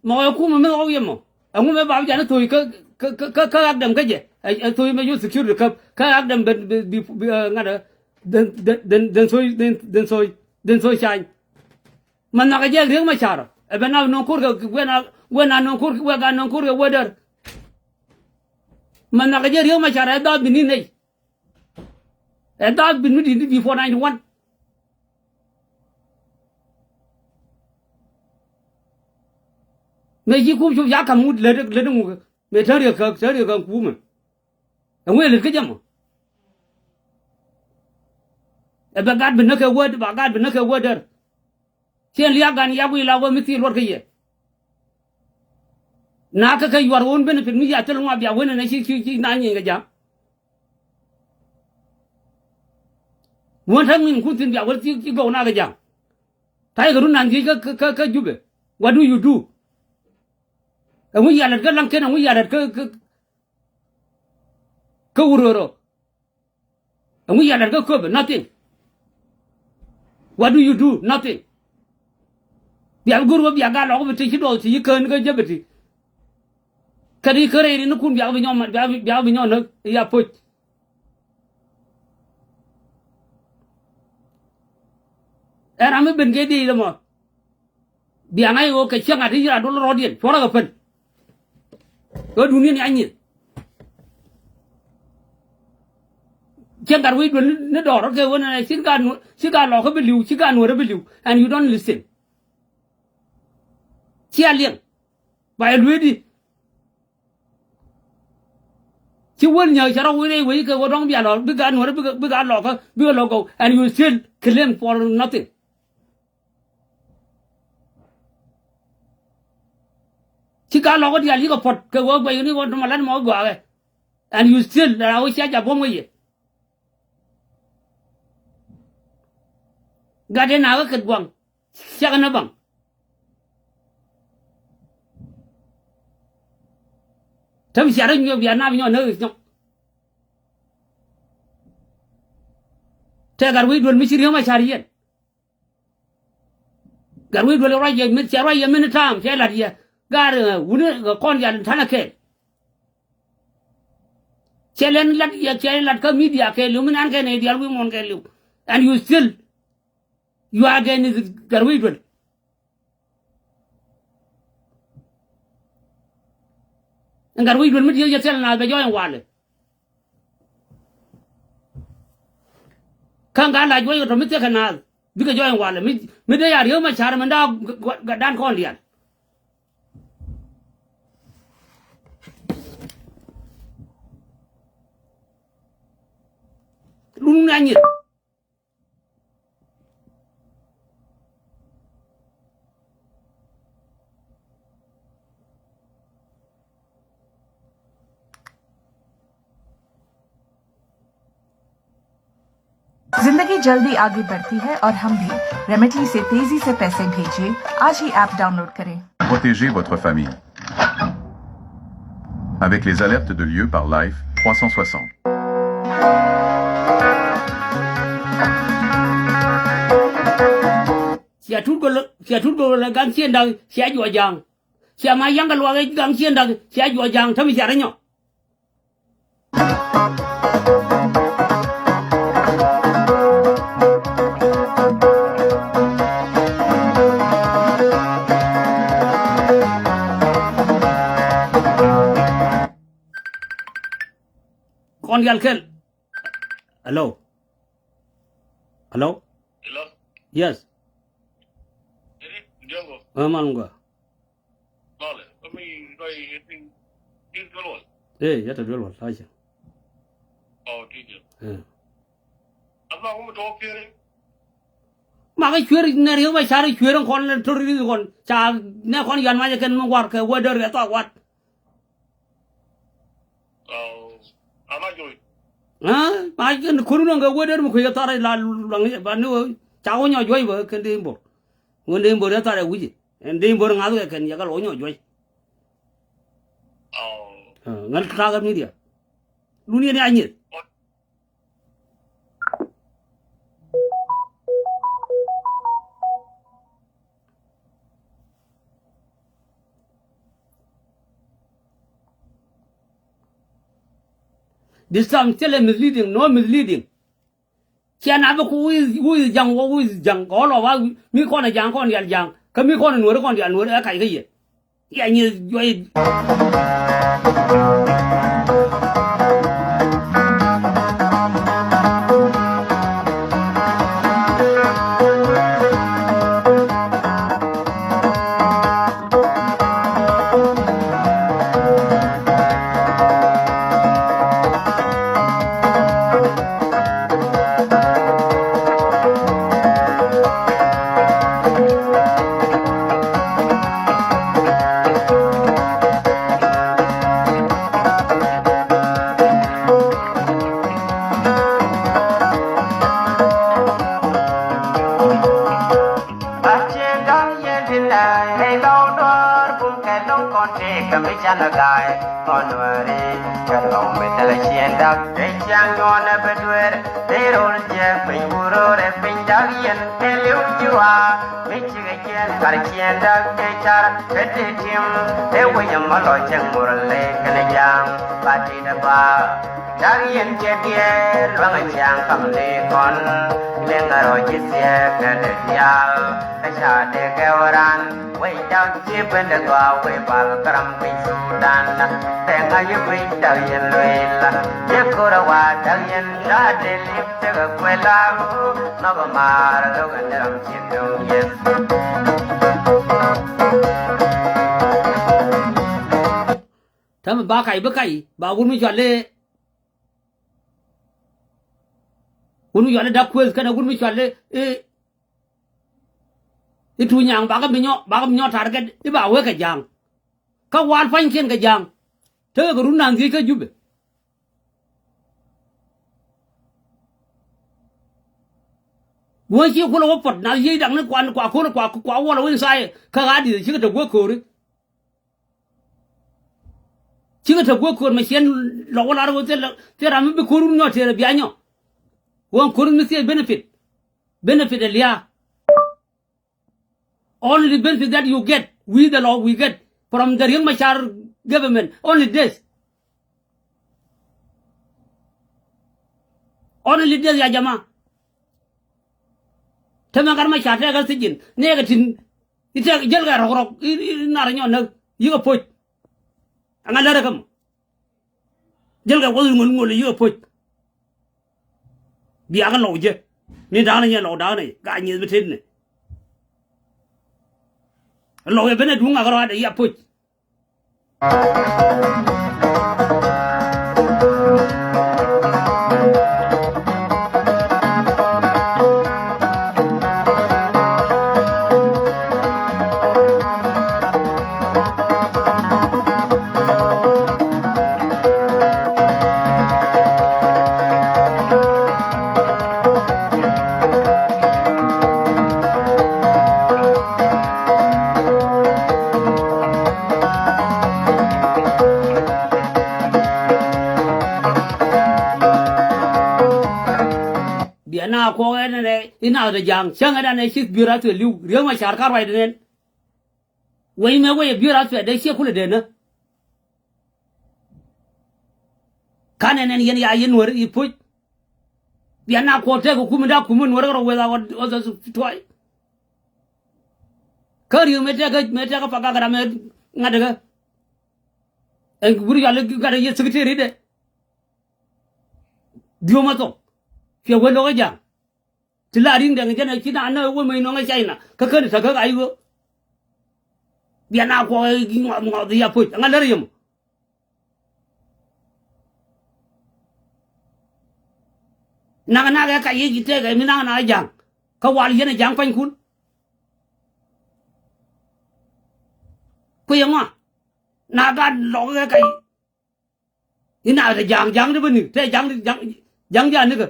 Mɔ ɛ kumɛ mi ɣɔw yɛ mɔ. Ɛŋu mɛ ba bi jan ɛ thoc kä, kä, kä, kä ɣak dɛm kä jɛ. Ɛ, ɛ thoc mɛ yot security käp. Kä ɣak dɛm ben, ben, bi, bi, ɛ, ŋa̱t ɛ. Den, den, den, den thoc, den, den thoc, den thoc cany. Mɛ nhɔakɛ jɛ Riek Machar. Ɛ bɛ na nɔŋ ko̱r kɛ, wɛn a, wɛn a nɔŋ ko̱r, wɛk a nɔŋ ko̱r kɛ wädär. Mɛ nhɔakɛ jɛ Riek Machar ɛ dhaath bi ni nɛy. Ɛ dhaath bi ni di ni before ninety one. Mëë ci kum cop ca ka̱m ŋut lät, lät ŋukɛ. Mëë te Riek kä, te Riek kä kumɛ. Ɛŋu ɛ lät kä jɛ mɔ. Ɛ bɛ gaat bi näk kɛ wädär, ba gaat bi näk kɛ wädär. Ciɛn liak gan yak wi̱i̱ la wä mi thil luɔt kä yɛ. Na kä kä yuar wun benefit mi ya thil ŋuak bia wen ɛn ci, ci, ci na nyieny kɛ ja̱a̱ŋ. Wun täk ŋin kun thi̱n bia wen ci, ci gɔw na kɛ ja̱a̱ŋ. Ta̱yɛ kɛ run nan thiec kä, kä, kä, kä Jubɛ. What do you do? Ɛŋu ya lät kä Laŋken, ɛŋu ya lät kä, kä, kä Wuroro. Ɛŋu ya lät kä Köpɛ, nothing. What do you do? Nothing. Bia bi go̱r wä bia gal lɔk bi ti ci duɔth ti ci kään kä jäpɛ ti. Kɛ ti kärɛ ri ni kun bia bi nyɔm, bia bi, bia bi nyɔm näk ya poc. Ɛn ram mi ben kɛ diey lɛ mɔ. Bia ŋa̱c ɣöö kɛ cäŋ a ti ci rat dol rɔ̱diɛn cuɔrä kɛ pän. Ɣä duŋdiɛn ya nyieth. Cäŋ gat wec duel ni, ni dɔɔr rɔ̱ kɛ ɣöö nɛ ci gaat nuɔ̱-, ci gaat lɔɔkä bi li̱w, ci gaat nuɔ̱ɔ̱rä bi li̱w. And you don't listen. Cia liɛŋ. Ba yɛ lueetdi. Ci wäl nyääk cɛ rɔ wi̱i̱ rɛy wec kɛ ɣöö dɔ̱ŋ bia lɔɔr, bi gaat nuɔ̱ɔ̱rä, bi gaat, bi gaat lɔɔkä, bi kɛ lɔɔk gɔw. And you still claim for nothing. Ci ka lɔk diaal yikɛ puɔt kɛ ɣöö guɛc ni ɣöö tɔmɔ lat mɔ gɔaaɛ. And you still la ɣöö cia ja̱ buɔ̱m kä yɛ. Gat in a ɣä kɛt gua̱ŋ. Ciakɛ ni baŋ. Täm cia rɔ nyuɔ̱ɔ̱k bia nap nyɔk näk nyɔk. Tɛ gat wi̱i̱ duel mi ci Riek Machar yɛn. Gat wi̱i̱ duel ruac yɛ min, cɛ ruac yɛ min ta̱a̱m, cɛ la̱t yɛ. Gar, eh, wuni, eh, kɔn yal in ta̱nɛ kɛɛl. Cɛ lɛn la̱t yɛ, cɛ la̱t kä media kɛɛliw, min an kɛ nɛy diaal wi̱i̱ muɔ̱ɔ̱n kɛɛliw. And you still, you are against gat wi̱i̱ duel. Ɛn gat wi̱i̱ duel mi dieth yɛ thil naath bɛ jɔɔc ɛn walɛ. Ka̱n gat lac wec kɛ tɔ mi thiekɛ naath bikɛ jɔɔc ɛn walɛ. Mi, mi dee ya Riek Machar mɛn da̱a̱ gatdan kɔn diaal. Lun ni anyir. जिंदगी जल्दी आगे बढ़ती है और हम भी। Remitly से तेजी से पैसे भेजिए। आज ही ऐप डाउनलोड करें। Protégez votre famille avec les alertes de l'U E par Life trois cent soixante. Cia tut gol, cia tut gol gan cien dak cia juɔ jaŋ. Cia ma yaŋ kɛ luak ɛ gaŋ cien dak cia juɔ jaŋ, tämi cia rɛ nyɔ. Kɔn dial kel. Hello. Hello. Hello. Yes. Eri, Diogo. Ɛ man gua. Lɔlɛ, kami kɔi tin, tin duel wal. Ee, yɛ tɛ duel wal, aca. Ɔ, tin duel. Ee. Ama kami tɔ pieri. Ma kɛ cuer nɛ riek ma car cuer kɔn lɛ tor riek kɔn ca nɛ kɔn yan ma jɛ kɛn mi war kɛ wä dör kɛ thɔak wat. Aa, ma kɛn kuru nɔŋ kɛ wä dör mi kui̱ kɛ thɔak la luaŋ ba ni wä ca wä nyɔ juɔc bä kɛn di bor. Wä di bor yɛ thɔak ɛ wi̱c. Ɛn dee in bo̱r ŋa̱th kɛ kɛn yɛ kɛ lɔ nyɔ juɔc. Ŋän ta̱a̱ kɛ media. Duniya ni a nyieth. This time still a misleading, no misleading. Cia na bi ku wi̱i̱, wi̱i̱ ja̱ŋ wä wi̱i̱ ja̱ŋ kɛ ɣɔl ɔ wa mi kɔn ɛ ja̱ŋ kɔn yal ja̱ŋ kä mi kɔn ɛ nuɔ̱ri kɔn yal nuɔ̱ri ɛ kac kä yɛ. Cia nyi juɔy. Ba ciëŋ da̱ŋ yɛn ti nɛ ɛ lɔw duɔ̱ɔ̱r bum kɛ lo̱ŋ kɔn tëë kɛ mi canɛ ga̱a̱y kɔn nuääri kɛ lɔw mi thilɛ ciëŋ da̱ŋ ɛ ciaŋ nyuɔ̱n ɛ bɛ dueer ɛ rol jiɛk piny wuror ɛ piny da̱k yɛn kɛ li̱w ji̱ wa̱a̱ mi cikɛ ciɛn kar ciɛn da̱k ɛ car kä tëë tim ɛ wec ɛmɔ lɔ cäŋ mur lɛ kɛnɛ ja̱a̱ŋ ba ti dɛ ba. Dak yɛn cɛ diɛɛr luaŋ a ciaŋ kam ni kɔn. Liŋ a rɔ ji̱ thiɛɛk kɛ dee diaal kä ca dee kɛ wä raan. Wec dak ci ben dee gɔaa wec bal kä ram piny Sudan. Tɛŋ a yi wec dak yɛn lueel la. Yɛ ko̱r a wa dak yɛn ca dee li̱p tekɛ kuɛ laak. Nɔk a maar lo̱k a ni ram ci döŋ yɛn. Täämɛ ba kac bi kac ba wut mi cɔal i̱, wut mi cɔal i̱ Dak Kuëth kɛnɛ wut mi cɔal i̱, i̱, i̱ Tuny Nyaŋ bakɛ mi nyɔ, bakɛ mi nyɔ target i̱ ba wek kɛ ja̱a̱ŋ. Kä wal pua̱nykiɛn kɛ ja̱a̱ŋ. Tekɛ kɛ run naath thiec kä Jubɛ. Wee ci kulɛ wä puɔt naath thiec da̱ŋ ni kuan kua ko̱n kua, kua wal wä inside kä ɣa̱a̱di cikɛ te guäk ko̱ri. Cikɛ te guäk ko̱r mɛ ciɛn lɔ wä lar wä thil, thil ram mi bi ko̱r wun nyɔ tëë rɛ bia nyɔ. Wä ko̱r mi thiec benefit. Benefit ɛ lia̱a̱. Only benefit that you get, we the law we get from the Riek Machar government. Only this. Only this ya jama. Te mɛ gat ma ca tɛk kä thiec ji̱n nɛɛkɛ tin. I̱ tɛk jäl kɛ rɔk rɔk i̱, i̱ nar nyɔ näk yikɛ poc. Ɛŋa lärä kä mɔ. Jäl kɛ wuɔth ŋol ŋol yikɛ poc. Biakä lɔw jɛ ni da̱a̱k ni nyɛ lɔw da̱a̱k ni gaa nyieth bi tet ni. Lɔw yɛ ben ɛ duŋ ŋak rɔadɛ yia poc. Inath dee ja̱a̱ŋ cäŋɛ dan ɛ ci biöör a thuɛ li̱w riek ma ca̱r ka ruacdɛ nɛn. Wec mɛ wec ɛ biöör a thuɛ dee ciɛ kulɛ dee nä. Kanɛ nɛn yɛn ya yɛn nuäri i̱ puc. Bia na kuɔt tɛk ɛ kumɛ da kumɛ nuäri kɛ rɔ weth a ɣɔth ɣɔth tuay. Kä riek mɛ tɛk mɛ tɛk ɛ pak a kɛ ram mɛ ŋa̱t dɛ kɛ. Ɛn wur yɔal i̱ gat ɛ yɛ secretary dɛ. Diöm ɛ thok. Cuɛ wee lo̱k ɛ ja̱a̱ŋ. Ti la ri̱ŋ dɛŋ jɛn ɛ ci na nä wä mec nɔŋ ɛ China kä kän tä kä ka i̱ ɣöö. Bia na kuɔk ɛ ŋɔth ŋɔth ya puc ɛŋa lär yɛm. Nak nak ɛ ka yic i̱ tëëk ɛ mi nak nak ɛ ja̱a̱ŋ. Kä wal yɛn ɛ ja̱a̱ŋ panykun. Kui̱ ɛŋɔa na gat lɔk ɛ ka yic. Inath dee ja̱a̱ŋ ja̱a̱ŋ di bä ni te ja̱a̱ŋ di ja̱a̱ŋ ja̱a̱ŋ di anikä.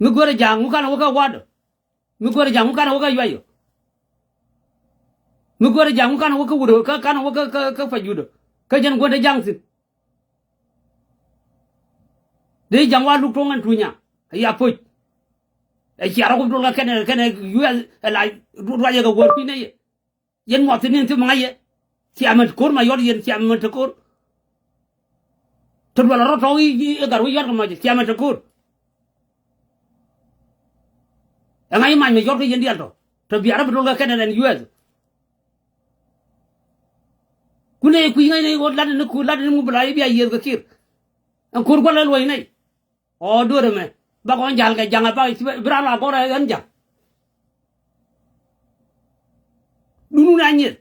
Mi go̱rɛ ja̱a̱ŋ ŋu kanɛ wä kä wa̱dä. Mi go̱rɛ ja̱a̱ŋ ŋu kanɛ wä kä yuayä. Mi go̱rɛ ja̱a̱ŋ ŋu kanɛ wä kä wut kä kanɛ wä kä kä kä pajudä. Kä jɛn guändä ja̱a̱ŋ thi̱n. Dee ja̱a̱ŋ wa luk tuɔ̱ŋ ɛn tunya. Ɛ ya poc. Ɛ cia rɔ kup dol kä kɛnɛ kɛnɛ yuɛ ɛ la ruacɛ kɛ wäär kui̱ nɛ yɛ. Yɛn muɔth thi̱n in thim ŋa̱c yɛ. Ciamɛ ko̱r ma yɔt yɛn ciamɛ te ko̱r. Te duɔl rɔ tɔ̱ i̱ i̱ i̱ gat wi̱i̱ yɔt kɛ mɔc ciamɛ te ko̱r. Ɛŋa i̱ mac mɛ yɔt kɛ yɛn diaal tɔ̱ te biarä bi tol kɛ kɛnɛ rɛn U S. Kun nɛy kui̱ ŋäcnɛ i̱ ɣöö latdɛ ni kui̱ latdɛ ni ŋu bi la i̱ bia yiëëth kɛ ki̱r. Ɛn ko̱r gua̱l ɛ luɔ̱c nɛy. Ɔ dueerɛ mɛ bak ɣɔn ja̱l kɛ ja̱ŋ ɛ bak bi raan la gɔr ɛ ɣän ja̱ŋ. Dunun a nyieth.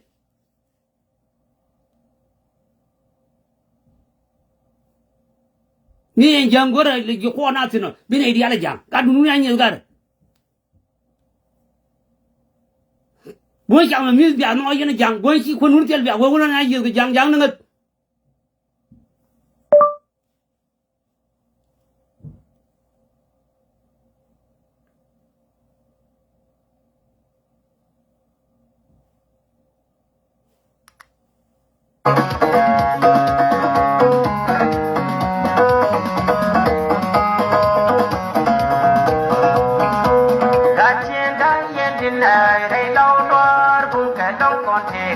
Mi ɛn jäŋ go̱rɛ ji̱ kuɔn a thi̱n ɔ bi nɛy diaal a ja̱ŋ gat dunun a nyieth gat. Buɔ̱n cam mi mi̱th bia nhɔɔc yɛn a ja̱ŋ buɔ̱n ci kuän wun thil bia wee wun a yieth kɛ ja̱ŋ ja̱ŋ ni ŋäth.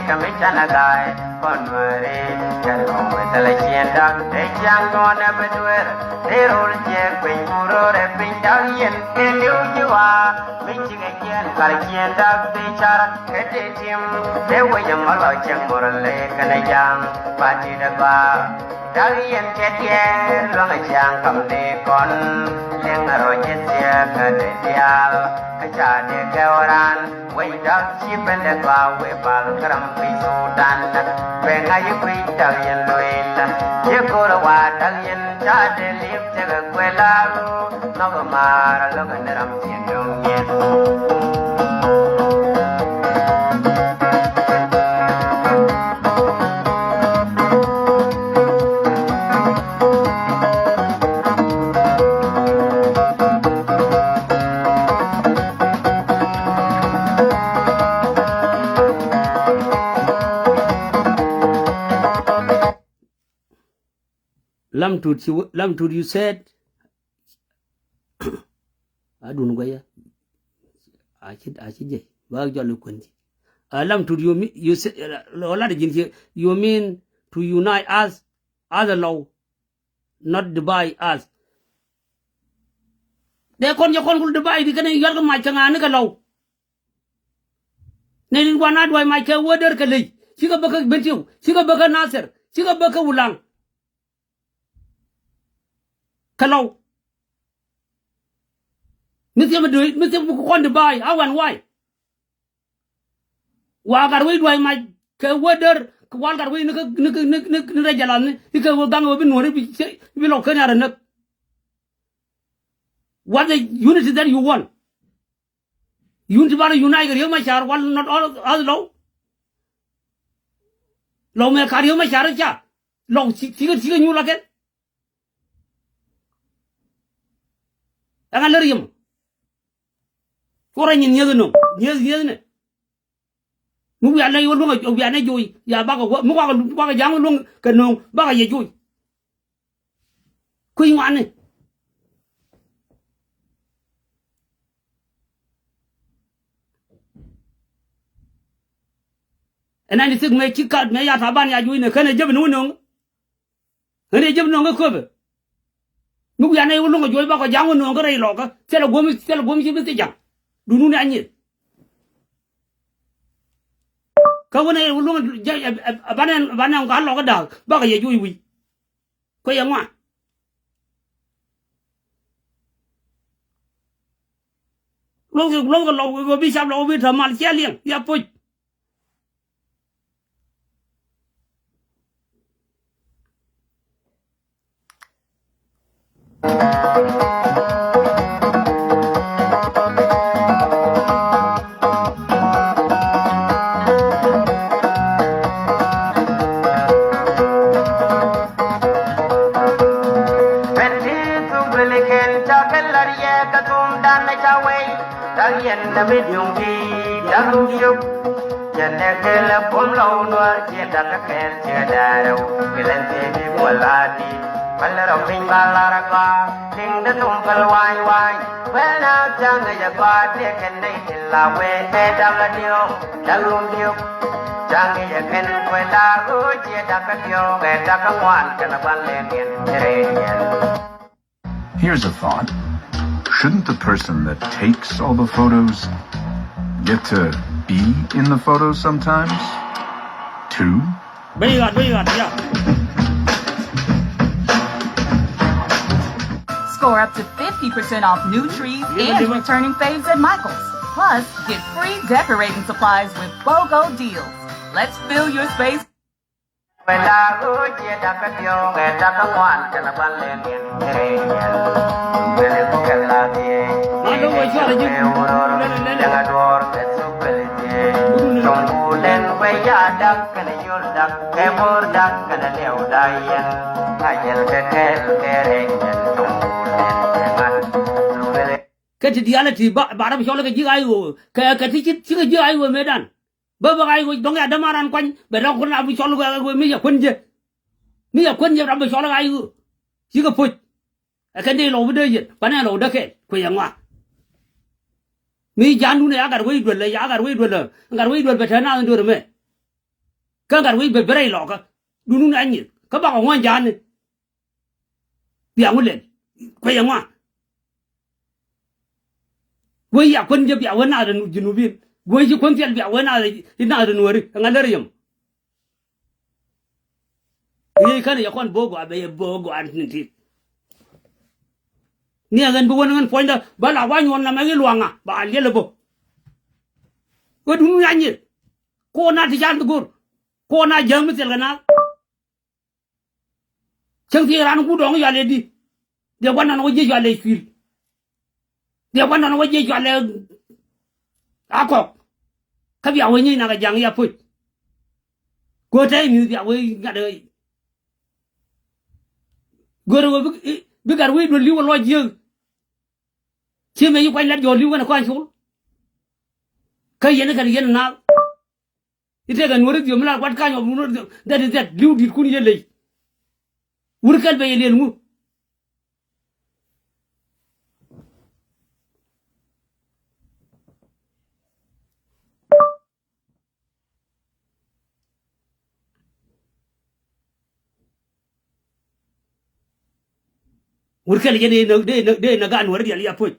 Kɛ mi canɛ ga̱a̱y kɔn nuɛɛri kɛ lɔ̱ŋ mi thilɛ ciɛn da̱ŋ te ciaŋ nyuɔ̱n ɛ mi dueer. Te rol ciɛk piny ku röörɛ piny da̱ŋ yɛn kɛ li̱w ji̱ wa̱a̱ mi cikɛ ciɛn kar ciɛn da̱ŋ te car kɛ te tim te wec ɛmɔ lɔ ciɛŋ mor lɛ kɛnɛ ja̱a̱ŋ ba ti dɛ ba. Da̱ŋ yɛn kɛ diɛɛr luäŋ ɛ ciaŋ kam dee kɔn liɛŋ ɛ rɔ ji̱ thiɛɛk kɛ dee diaal kä ca dee gɛw raan. Wec da̱k ci ben dɛ gɔaa wee bal kä ram kui̱ Sudan. Bɛ ŋa̱c i̱ kui̱ da̱k yɛn lueel. Yɛ go̱rä waa da̱k yɛn ca dee li̱p tekɛ kuɛ la̱a̱k. Nhɔk ɛ maar a lo̱k ɛ ni ram cieŋ döŋ yɛn. Lam Tut, you, Lam Tut, you said, adun guɛyä. A ci, a ci jɛ ba jɔl i kuɛn ci. A Lam Tut, you mean, you say, uh, lat ji̱n ci, you mean to unite us as a Lou, not divide us. Dee kɔn jɛ kɔn kul divide kɛn yuat kɛ mac kɛ ŋa̱a̱n ni kɛ Lou. Nɛ rin gua̱n a duac mac kɛ wä där kɛ lec cikɛ bä kä Bentiu cikɛ bä kä Nathir cikɛ bä kä Wulaŋ. Kɛ Lou mi thiɛm mi dööc mi thiɛm mi kɔn di ba̱a̱c a wan wa̱a̱c. Wa gat wec duac mac kɛ wä där kɛ wal gat wec ni kä ni kä ni ni ni rɛc jɛ lath ni ikɛ wä gaŋ wä bi nuɔ̱ɔ̱ri bi Lou ken a rɛ näk. What the unity that you want? Yun ti ba rɔ unite kɛ Riek Machar wal not all as Lou. Lou mɛ ka Riek Machar ca Lou ci ci kɛ ci kɛ nyuur la kɛn. Ɛŋa lär yɛm. Cuɔrɛ nyin nyieth nöŋ nyieth nyieth ni. Mi wiaa lɛc wä luäŋ a wiaa nɛ joc ya bakɛ wä mi wakɛ wakɛ ja̱a̱ŋ wä luäŋ kɛ nöŋ bakɛ yɛ joc. Kui̱ ŋuani. Ɛ ninety six mëë ci kat mëë ya Taban ya juɔ̱cnɛ känɛ jep ni wä nöŋ. Ɣän ɛ jep nöŋ kä köpɛ. Mi wianɛ iwä luŋ ɛ juɔ̱c bakɔ ja̱a̱ŋ wä nööŋ kä rɛy lɔkä. Thilɛ guɔ̱m, thilɛ guɔ̱m ci bi thiec ja̱ŋ. Duundun ɛ anyith. Kä wänɛ iwä luŋ ɛ, ɛ, ɛ, ɛ banɛ, ɛ banɛ ŋuan lɔkä da̱a̱k bakɔ yɛ juɔ̱c wi̱i̱. Kuɛ yɛ ŋuan. Luɔ̱thkɛ, luɔ̱thkɛ lɔk wek wä bi cap lɔk wä bi tääm mal cia liɛŋ ya poc. Bɛn ti thuk duël kɛn ca kɛ la̱r yɛ kɛ thumdan ca wei. Da̱ŋ yɛn dämi diuŋ ti da̱ŋ diuk. Jɛn ɛ kɛl ɛ buɔ̱m lɔw nuɔ̱ɔ̱r ciɛ da̱k kä kɛl ciɛ da̱rɛw. Kɛl ɛn thiee di kuɔl a di kuɛl rɔ piny ba lar a gɔaa. Liŋ dee thum päl wa̱a̱ny wa̱a̱ny kuɛl na thia̱ŋ ɛ yɛ gɔaa tëë kɛn nɛy ti la wee ɛ da̱k a diuk da̱k rum diuk. Thia̱ŋ ɛ yɛ kɛn kuɛl a ɣöö ciɛ da̱k kä diuk ɛ da̱k kä ŋuan kɛn a gua̱n lɛn yɛn rɛy yɛn. Here's a thought. Shouldn't the person that takes all the photos get to be in the photos sometimes, too? Big up, big up, yeah. Score up to fifty percent off new trees and returning faves at Michaels. Plus, get free decorating supplies with BOGO deals. Let's fill your space. Kuɛ la ɣöö ciɛ da̱k kä diɔ̱ɔ̱ŋ ɛ da̱k kä ŋuan kɛn a ban lɛ niɛn kɛ rɛy niɛn. Kuɛ lɛ ku kɛ la diɛ. Ma dɔ̱ŋ wä cuarɛ ji̱. Kuɛ wä rɔr lɛŋ a duɔ̱ɔ̱r kɛ thuk kuɛ lɛ diɛ. Cuɔ̱ŋ ku lɛn kuɛ ya da̱k kɛn a yol da̱k kɛ bo̱r da̱k kɛn a lɛw da̱k yɛn. A yɛl kɛ kɛl kɛ rɛy niɛn cuɔ̱ŋ ku lɛn kɛ ŋa̱t. Kuɛ lɛ. Kɛ ti diaal ti ba, ba rɔ bi cɔl kɛ ji̱ ɣa̱c ɣöö kɛ, kɛ ti ci, ci kɛ ji̱ ɣa̱c ɣöö mëëdan. Bä bä ɣa̱c ɣöö dɔ̱ŋ ya dämaran kuany bɛ dɔ̱ŋ kun a bi cɔl ɣöö mi yɛ kuän jɛ. Mi yɛ kuän jɛ rɔ bi cɔl ɣa̱c ɣöö ci kɛ poc. Ɛ kɛn dee lɔk bi dee yɛn banɛ lɔk dee kɛɛl kuɛ yɛ ŋɔak. Mi ja̱a̱ndun ɛ ya gat wec duel ɛ ya gat wec duel ɛ gat wec duel bɛ te naath in do̱r ɛmɛ. Kä gat wec bɛ bɛ rɛy lɔkä. Duundun ɛ nyith kä bakɔ ŋuɔ̱n ja̱a̱ni. Bia ŋu lɛl kuɛ yɛ ŋua. Guey ya kuän jɛ bia wee naath rɛ junubin. Guey ci kuän thiɛl bia wee naath rɛ nuɔri ŋa lär yɛm. Yey känɛ yɛ kɔn bo̱o̱k gɔaa bɛ yɛ bo̱o̱k gɔaa ni ti. Ni ɛ ɣän bi wän ɣän puɔ̱nydä bä la wa nyuɔn namɛ i̱ luaŋa ba liɛl ɛ bo̱o̱k. Wä duŋ ya nyith. Ko̱o̱n na ti can bi go̱r. Ko̱o̱n na jäŋ mi thil kɛ naath. Cäŋ thiec raan ku dɔ̱ŋ yɔal ɛ di. Dhiɛ gua̱n nɔn wä jiɛ yɔal ɛ cuil. Dhiɛ gua̱n nɔn wä jiɛ yɔal ɛ akɔk. Kä bia wee nyiec nak ɛ ja̱ŋ ya poc. Kuäär tɛy mi̱th bia wee ŋa̱t ɛ. Go̱rɛ wee bi, bi gat wee duel li̱w ɛ lɔc jiääk. Ci mëë ci kuany lat jɔɔl li̱w kɛnɛ kɔaŋ col. Kä yɛn kɛn yɛn naath. I̱ tëëkɛ nuɔ̱ri dhiöm mi la gua̱t ka̱ny ɔ nuɔ̱ri dhiöm. That is that. Li̱w di̱tkun yɛ ley. Wur kɛl bɛ yɛ liɛl ŋu. Wur kɛl yɛn dee nä, dee nä, dee nä gaat nuɔ̱ri diaal ya poc.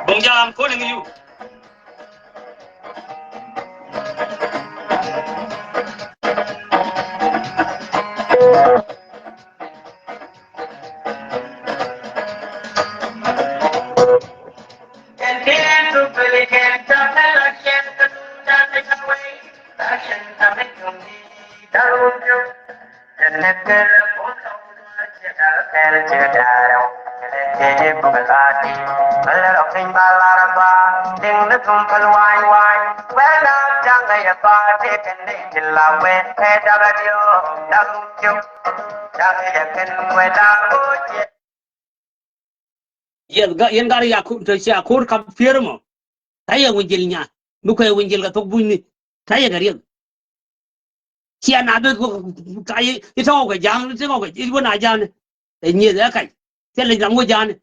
Bong Jang, I'm calling you. Yes, ga, yɛn gar ya ku, te cia kur kap pier mɔ. Ta yɛ win jil nya. Mi kɔɛ win jil ka thok bunyni. Ta yɛ ka riek. Cia na beth wä ka yi, i tɔk kɛ ja̱a̱ŋ, i tɔk kɛ, i wä na ja̱a̱n. Ɛ nyieth ɛ kac. Thilɛ lam wä ja̱a̱n.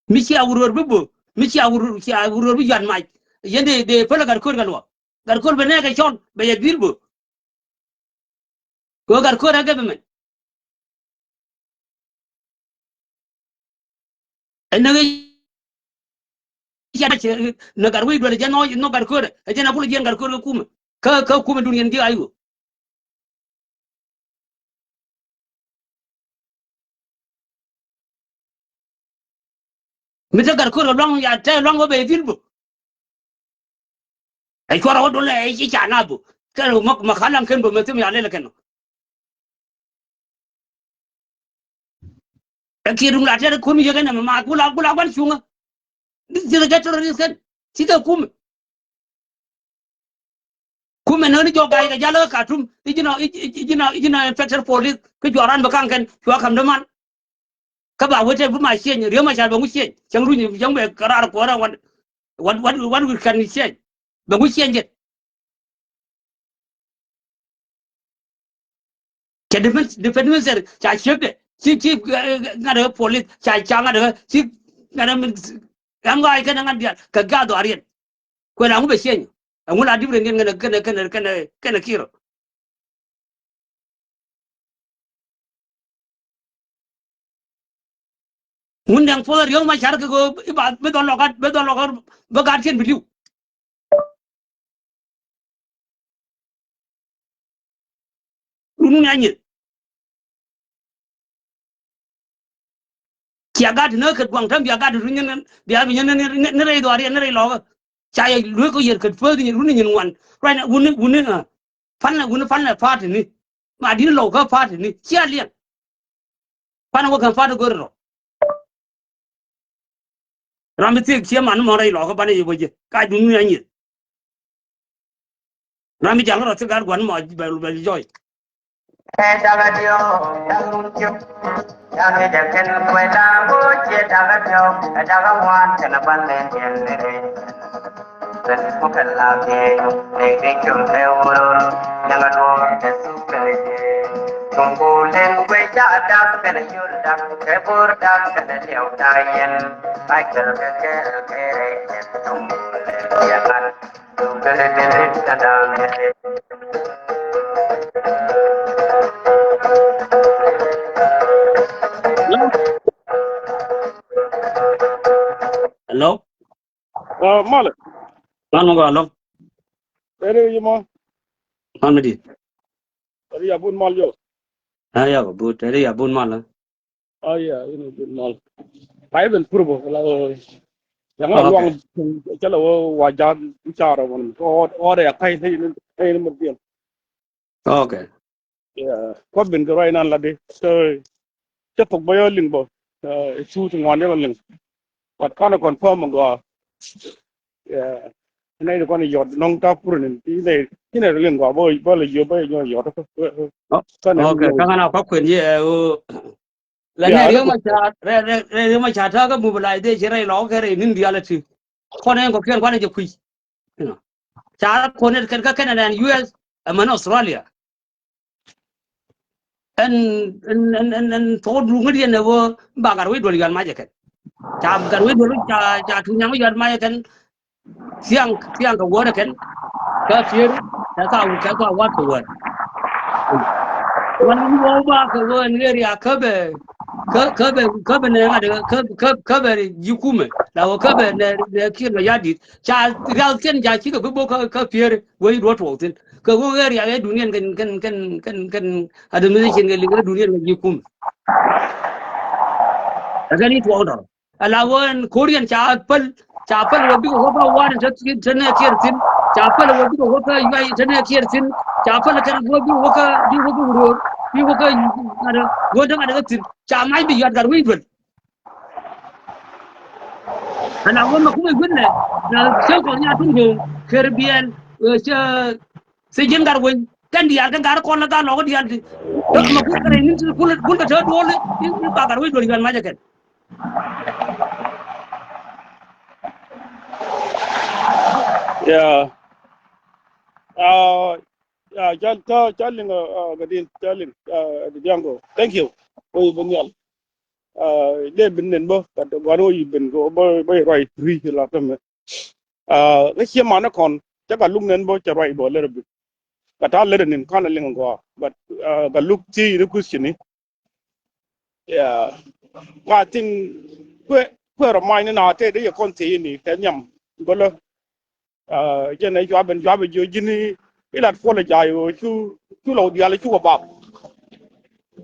Mi cia wurwur bi bö, mi cia wurwur, cia wurwur bi yuan mac. Yɛn dee, dee pälä gat köör kɛ luɔk. Gat köör bɛ nɛɛkɛ cɔl, bɛ yɛ dhil bö. Kɛ ɣöö gat köör ɛ government. Ɛ näk ɛ cia nɛ gat wec duel jɛ nhɔk, nhɔk gat köör ɛ jɛn a bul jiɛn gat köör kɛ kumɛ. Kä, kä kumɛ dun yɛn ji̱ a i̱ ɣöö. Mi te gat köör kɛ luaŋ ya te luaŋ wä bɛ dhil bö. Ɛ cuarɛ wä dol ɛ i̱ ca na bö. Kɛ ma, ma ka̱n laŋ ken bö mɛ thim ya lɛl kɛn nɔ. Ɛ kiɛ duŋ la tɛt kun mi yek ɛn ɛmɛ ma gula, gula guan cuŋä. This is a ghetto terrorist kɛn. Ci kɛ kumɛ. Kumɛ nööni jɔk gay kɛ jal kä Khartoum. I̱ ji̱n ɔ, i̱ ji̱n ɔ, i̱ ji̱n ɔ inspector police. Kä juɔran bä kaŋ kɛn cua ka̱m däman. Kä ba wet tɛ bi ma cieny, Riek Machar bɛ ŋu cieny. Cäŋ runy, cäŋ bɛ kɛ raar kuɔrɛ wan, wan, wan, wan wi̱i̱ kɛn cieny. Bɛ ŋu cieny jɛ. Kɛ defense, defense minister ca ciekdɛ. Ci, ci, eh, ŋa̱t ɛ police, ca, ca ŋa̱t ɛ, ci, ŋa̱t ɛ min, ɛm ŋa̱c kɛn ɛ ŋa̱t diaal, kɛ gaat dhɔaariɛn. Kuɛ la ŋu bɛ cieny. Ɛŋu la different kɛn, kɛn, kɛn, kɛn, kɛn, kɛn Kiir. Ŋun nɛŋ puɔth Riek Machar kɛ ɣöö i̱ ba bi dhɔl lɔk gat, bi dhɔl lɔk gat, bi gat cien bi li̱w. Run ni anyith. Cia gat ni kɛ guaŋ täm bia gat run ni, bia bi ni, ni, ni, ni rɛy dhɔaariɛn ni rɛy lɔkä. Ca yɛ lueek kä yɛr kɛ puɔth ni run ni nyin ŋuan. Ruacnɛ wuni, wuni, ah, palnɛ, wuni palnɛ party ni. Ma di̱t ni lɔw kä party ni. Cia liɛŋ. Pan wä kɛn party go̱r rɔ. Ram bi thiek cie man mɔ rɛy lɔkä banɛ yɛ bä jɛ. Ka dun ni anyith. Ram bi jal rɔ thiek gat guan mɔ bɛ, bɛ jɔy. Ɛ dakä diɔ̱k, dakä diɔ̱k. Dakä jɛ kɛn kuɛ dakä cie dakä diɔ̱k. Ɛ dakä ŋuan kɛn a ban mɛ diɛn ni rɛy. Bɛn ku kɛ la kɛ, nɛ kɛ cɔl kɛ wurur, nɛ ŋa duɔr kɛ thuk kɛ jɛ. Tung ku len kuɛ ca dak kɛn yul dak, kɛ bur dak kɛn liɛw ta yɛn. Ba kɛl kɛ kɛl kɛ rɛ kɛ tung ku len kɛ ŋan. Tung kɛ lɛ kɛ lɛ kɛ dal kɛ lɛ. Hello? Hello? Ah, Malɛ. Lan mɔ gɔaa lɔ. Tɛri yi mɔ. Lan mi di. Tɛri ya bun mal yo. Ah, ya bun, tɛri ya bun mal. Ah, ya, ini bun mal. Ai ben purbo la. Yang la luang chala wo wa ja chara won. O, o de kai te ni, te ni mo bien. Okay. Yeah, kɔ ben kɛ ruac nan la di. So, cä thok bä yɔ liŋ bä. Uh, cu ti ŋuan yɛ bä liŋ. But kɔn confirm gɔaa. Yeah. Nɛ ni kɔn yɔt nɔŋ ta pur ni. Ti nɛ, ti nɛ liŋ gɔaa bä, bä la yɔ bä yɔ yɔt. Oh, okay, kaŋ ana kɔ kuen yɛ o. La nɛ Riek Machar, rɛ, rɛ, rɛ, Riek Machar ta kä mobilization rɛ lɔ kɛ rɛ nin reality. Kɔn ɛn kɔ kiɛn kɔn ɛ jɛ kui̱. You know. Ca kɔn ɛ kɛn kä Canada and U S, ɛmɛn Australia. Ɛn, ɛn, ɛn, ɛn, ɛn thok duŋ ŋädiɛn ɛ wä ba gat wec duɔl yuan mac ɛ kɛn. Ca gat wec duɔl ca, ca tuny nyaŋ yuan mac ɛ kɛn. Thiaŋ, thiaŋ kɛ wäär ɛ kɛn. Kä pier, kɛ ka, kɛ ka wat kɛ wäär. Wan wä ba kɛ wä ni area kä bɛ, kä, kä bɛ, kä bɛ nɛ ŋa̱t kä, kä, kä bɛ ji̱ kumɛ. La wä kä bɛ nɛ, nɛ Kiir Mayardit. Ca rial thiɛn ca cikɛ bi bok kä, kä pier wä i̱ duɔ̱t tuɔɔk thi̱n. Kɛ ɣöö ɣɛɛ riak ɛ duniɛn kɛn, kɛn, kɛn, kɛn, kɛn administration kɛ liŋ ɛ duniɛn kɛ ji̱ kum. Ɛ kɛn i̱ tuɔɔk tɔrɔ. Ala ɣöö ɛn ko̱riɛn ca päl, ca päl wä bikɛ wä bä wa̱a̱n te, te nɛ kiɛr thi̱n. Ca päl wä bikɛ wä bä yuay te nɛ kiɛr thi̱n. Ca päl kɛn wä bikɛ wä kä, bikɛ wä kä wuröör, bikɛ wä kä ŋa̱t ɛ, wä däŋ ŋa̱t ɛ kä thi̱n. Ca mac bi yuat gat wec duel. Ala wä mɛ kumɛ gui̱n nɛ, na cäŋ kɔn nya tuŋ go̱o̱ŋ, kɛr biɛl, ɛ, cä, thil ji̱n gat weny, Kɛn diaal kɛn gat kɔn lɛ gat lɔk diaal ti. Kä mɛ kul kɛ rɛy ni̱n ti kul kul kɛ te duɔl i̱ i̱ bakar wec duɔl yuan mac ɛ kɛn. Yeah. Uh, yeah, Chal, Chal, Chal Ling, uh, uh, Gadil, Chal Ling, uh, the Django. Thank you. Wei ben yal. Uh, de ben nen bo, but one wei ben go bo bo right three la tame. Uh, ŋa cie man kɔn, cɛ ka luk nen bo cɛ right bo a little bit. Ka ta lɛ nin kan a liŋ gɔaa, but, uh, ka luk ti ni question ni. Yeah. Ka tin kuɛ kuɛ rɔ many ni na te de yɛ kɔn ti ni kɛ nyam gɔlä. Uh, jɛn ɛ juabɛn juabɛ jiö ji̱n ilat puɔlɛ jay ɣöö cu cu lɔw diaal cu wä bap.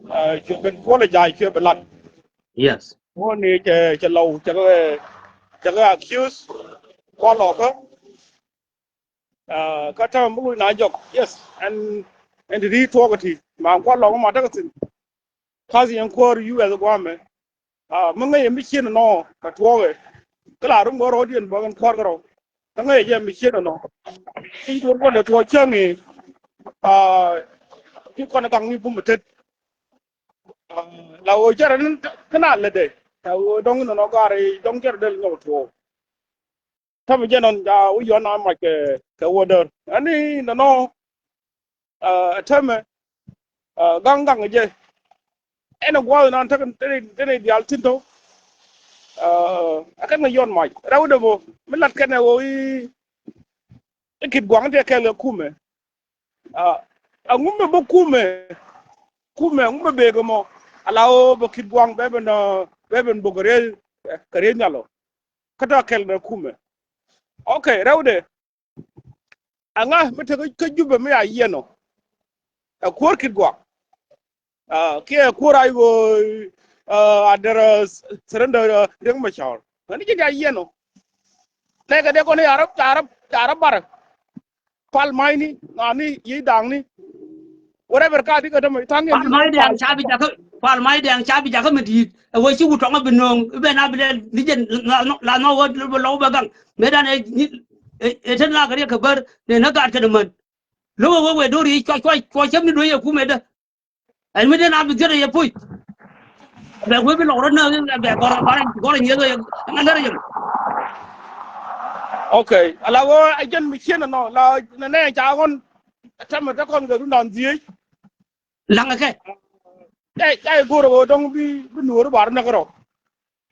Uh, cu ben puɔlɛ jay cuɛ bɛ lat. Yes. Ŋuɔ̱ni cɛ cɛ lɔw cɛ kɛ cɛ kɛ accuse kualɔkä. Uh, kä täämɛ mi wec na jɔk, yes, ɛn ɛn ti ri tuɔɔk ti ma kualɔkä ma tekɛ thin. Ka̱th yɛn kuäär U S guamɛ. Uh, mi ŋäc yɛ mi cien nɔ kɛ tuɔɔkɛ. Kä la rum bä rɔɔdiɛn bä ɛn kuäär kärɔ. Kä ŋäc yɛ mi cien nɔ. Tin tuɔɔk kɔn dee tuɔɔk cäŋ i̱. Uh, ti kɔn gaŋ ni bum tet. Uh, la ɣöö cärɛ ni kä na lätdɛ. La ɣöö dɔ̱ŋ nɔnɔ gaari dɔ̱ŋ cärɛ del nyɔk tuɔɔk. Täämɛ jɛ nɔn ja wi̱i̱ yɔn a mac kɛ kɛ wä däär. Ɛn ni nɔnɔ, uh, täämɛ, uh, gaŋ gaŋ jɛ. Ɛn a gua̱a̱th nan tekɛ tekɛ diaal tin tɔ. Uh, a kɛn kɛ yɔn mac rɛw dɛ bä mi lat kɛn ɛ wä i̱ i̱ Kitgua̱ŋ tɛ kɛl kɛ kumɛ. Uh, a ŋumɛ bä kumɛ kumɛ ŋumɛ bekɛ mɔ. Ala wä bä Kitgua̱ŋ bɛ ben, uh, bɛ ben bok kɛ riey kɛ riey nhial ɔ. Kä tɔ kɛl bɛ kumɛ. Okay, rɛwdɛ. Aŋa mi te kä Jubɛ mi a yiɛn ɔ. Ɛ kuäär Kitgua̱ŋ. Ah, kiɛ kuäär a i̱ ɣöö, ah, a derɛ surrender, ah, Riek Machar. Ŋäni ji̱n a yiɛn ɔ. Nɛkɛ dee kɔn i̱ arä arä arä barɛ. Pal ma̱cni ŋa̱ni yiëë da̱a̱ŋni. Whatever ka ti kɛ tämɛ tha̱a̱ŋ yɛn Pal ma̱c dɛŋ ca bi jakä, pal ma̱c dɛŋ ca bi jakä mi di̱i̱t. Ɛ wee ci wut tɔŋä bi nööŋ i̱ ben a bi lɛl ni jɛn la nɔ wä bi lɔw bɛ gaŋ. Mëë dan ɛ te na kɛ riɛk kɛ bär ni nä gaat kɛn män. Lo̱k ɛ wee wee do̱r yic cuac cuac cuac cäm ni duec ɛ kumɛ dä. Ɛn mi den a bi thiet ɛ yɛ puc. Bɛ wee bi lɔk rɔ nääk bɛ gɔr gɔr gɔr nyieth ɛ ŋa lär yɛ. Okay, ala wä ɛ jɛn mi cien ɛnɔ la nɛ nɛ ca ɣɔn. Tɛmɛ te kɔn kɛ run dan dhieec. Laŋ ɛ kɛ. Ɛ ɛ go̱r ɛ wä dɔŋ bi bi nuɔɔri bar näk rɔ.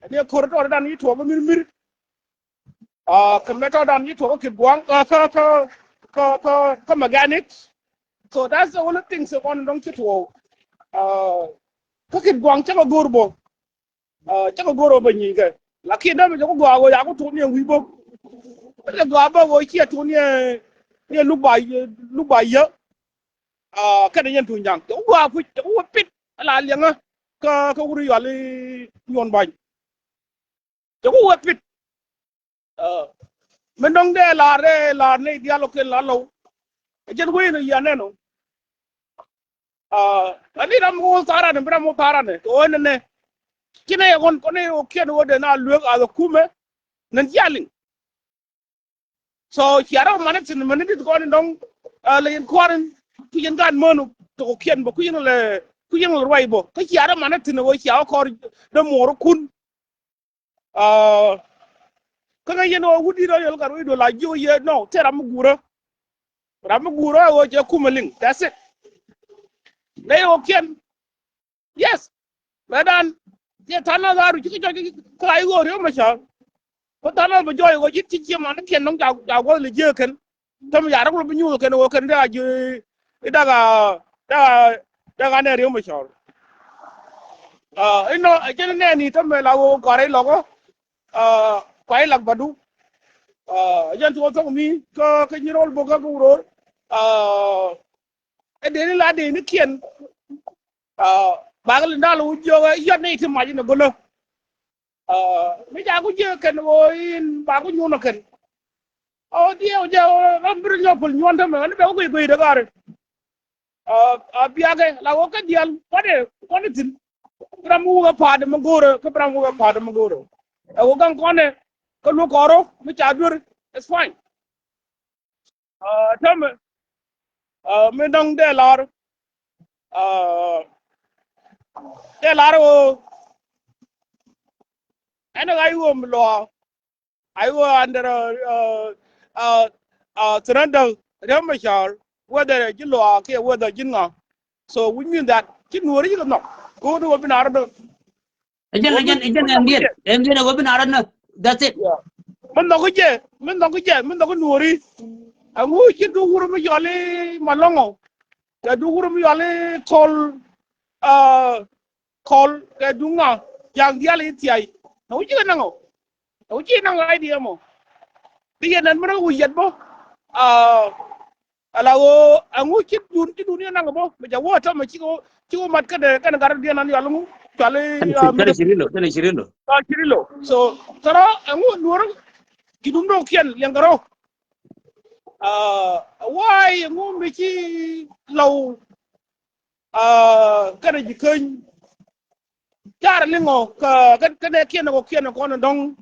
Ɛn yɛ ko̱r tɔɔri dan yi tuɔɔk mi mir. Ah, kɛ mɛ tɔɔdan yi tuɔk kä Kitgua̱ŋ kä kä kä kä kä mechanics. So that's the only thing se kɔn dɔŋ ci tuɔk. Ah, kä Kitgua̱ŋ cä kɛ go̱r bä. Ah, cä kɛ go̱r bä nyinkɛ. Lakin dämɛ jɛ ku gɔaa wä ya ku tuɔk ni ɛ wi̱i̱ bä. Cä gɔaa bä wä ciɛ tuɔk ni ɛ ni ɛ luk ba luk ba yä. Ah, kɛnɛ yɛn tuny jaŋ cɛ ku gɔaa kuc cɛ ku wä pit ala liɛŋä kä kä wuri yuali nyuɔn ba̱ny. Cɛ ku wä pit. Ah, min dɔ̱ŋ dee la̱r dee la̱r nɛy diaal ɔ kɛn la lɔw. Ɛ jɛn wee ni yia nɛn ɔ. Ah, ani ram wä tharan bi ram wä tharan ɛ kɛ wä nɛnɛ. Ci nɛy ɛ ɣɔn kɔn nɛy wä kiɛn wä dee na luek a kɛ kumɛ. Nɛn jialiŋ. So cia rɔ manɛ thi̱n mäni di̱t kɔn in dɔ̱ŋ. Ah, lɛ yɛn kua̱r in ku yɛn gaat män tok kiɛn bä ku yɛn lɛ ku yɛn lɛ ruac bä kä cia rɔ manɛ thi̱n wä cia wä kɔr dee muɔɔr kun. Ah, kä ŋäc yɛn ɣöö wut di̱t rɔ yɛl gat wec duɔl la jiök yɛ nɔ tëë ram mi guurä. Ram mi guurä ɣöö cɛ kumɛ liŋ, that's it. Nɛy ɣöö kiɛn. Yes. Mɛ dan cɛ tha̱a̱ŋ nath a ruc ci kɛ jɔc kä a i̱ ɣöö Riek Machar. Kä tha̱a̱ŋ nath bɛ jɔc ɣöö ji̱t ci ciɛ man kiɛn nɔŋ ca gua̱th lɛ jiee kɛn. Täm ya rɔ̱k lɔ bi nyuuth kɛn ɣöö kɛn dee a ji̱ i̱ dak a dak a dak a nɛ Riek Machar. Ah, inɔ a jɛn nɛɛni tämɛ la ɣöö gɔ̱a̱r ilɔkä. Ah, kua ilak badu. Ah, a jɛn tuɔɔk thok mi kä kä nyi rɔl bokä kä wuror. Ah, ɛ dee ni la dee ni kiɛn. Ah, bak lɛ dal wä jiök ɛ yɔt ni ti mac inɛ gölä. Ah, mi ca ku jiök kɛn ɣöö in ba ku nyuun ɔ kɛn. Ɔ diɛw jɛ ɣöö ram bi rɔ nyɔk päl nyuɔn tämɛ ɣän bɛ wä guic guic dee gari. Ah, a biakɛ la ɣöö kä diaal kuanɛ kuanɛ thi̱n. Ram mi wukɛ pa̱a̱t mi go̱o̱rä kä bi ram wukɛ pa̱a̱t mi go̱o̱rä. Ɛ ɣöö gaŋ kɔnɛ kä luäk kɔɔr ɔ mi ca duer, it's fine. Ah, tämɛ. Aa, mi dɔ̱ŋ dee lar. Aa, dee lar ɣöö ɛn ɣa̱c ɣöö mi luaak. Ɣa̱c ɣöö under, aa, aa, aa, surrender Riek Machar, whether ji̱ luaak kiɛ whether ji̱ ŋa. So which means that ci Nuɔ̱ɔ̱ri ci kɛ nhɔk. Go̱o̱r ni ɣöö bi naar ni. Ɛ jɛn, ɛ jɛn, ɛ jɛn ɛn diɛn, ɛn diɛn ɛ ɣöö bi naar ni. That's it. Yeah. Mi nhɔk jɛ, mi nhɔk jɛ, mi nhɔk Nuɔ̱ɔ̱ri. Ɛŋu ci duk wur mi yɔl i̱ Malɔŋɔ. Kɛ duk wur mi yɔl i̱ Kɔl, aa, Kɔl, kɛ duk ŋa, Ja̱a̱ŋ diaal i̱ Thiay. Ɛŋu ci kɛ naŋ ɔ? Ɛŋu ci naŋ idea mɔ? Bi yɛn nɛn mi rɔ wi̱i̱ yɛt bä. Aa, Ala ɣöö ɛŋu ci dun, ci dun yɛn naŋ bä mi ca wä tɔmɛ ci kɛ, ci kɛ mat kɛnɛ, kɛnɛ gat diɛn an yɔl ŋu cual i̱, kɛnɛ, aa, Cirilo, kɛnɛ Cirilo. Aa, Cirilo. So kärɔ ɛŋu Nuɔ̱ɔ̱r ci dun dɔ̱kiɛn liɛŋ kärɔ. Aa, why ɛŋu mi ci Lɔw, aa, kɛnɛ Ji̱käny car liŋɔ kɛ, kɛ, kɛnɛ kiɛn kɔ kiɛn kɔn dɔ̱ŋ.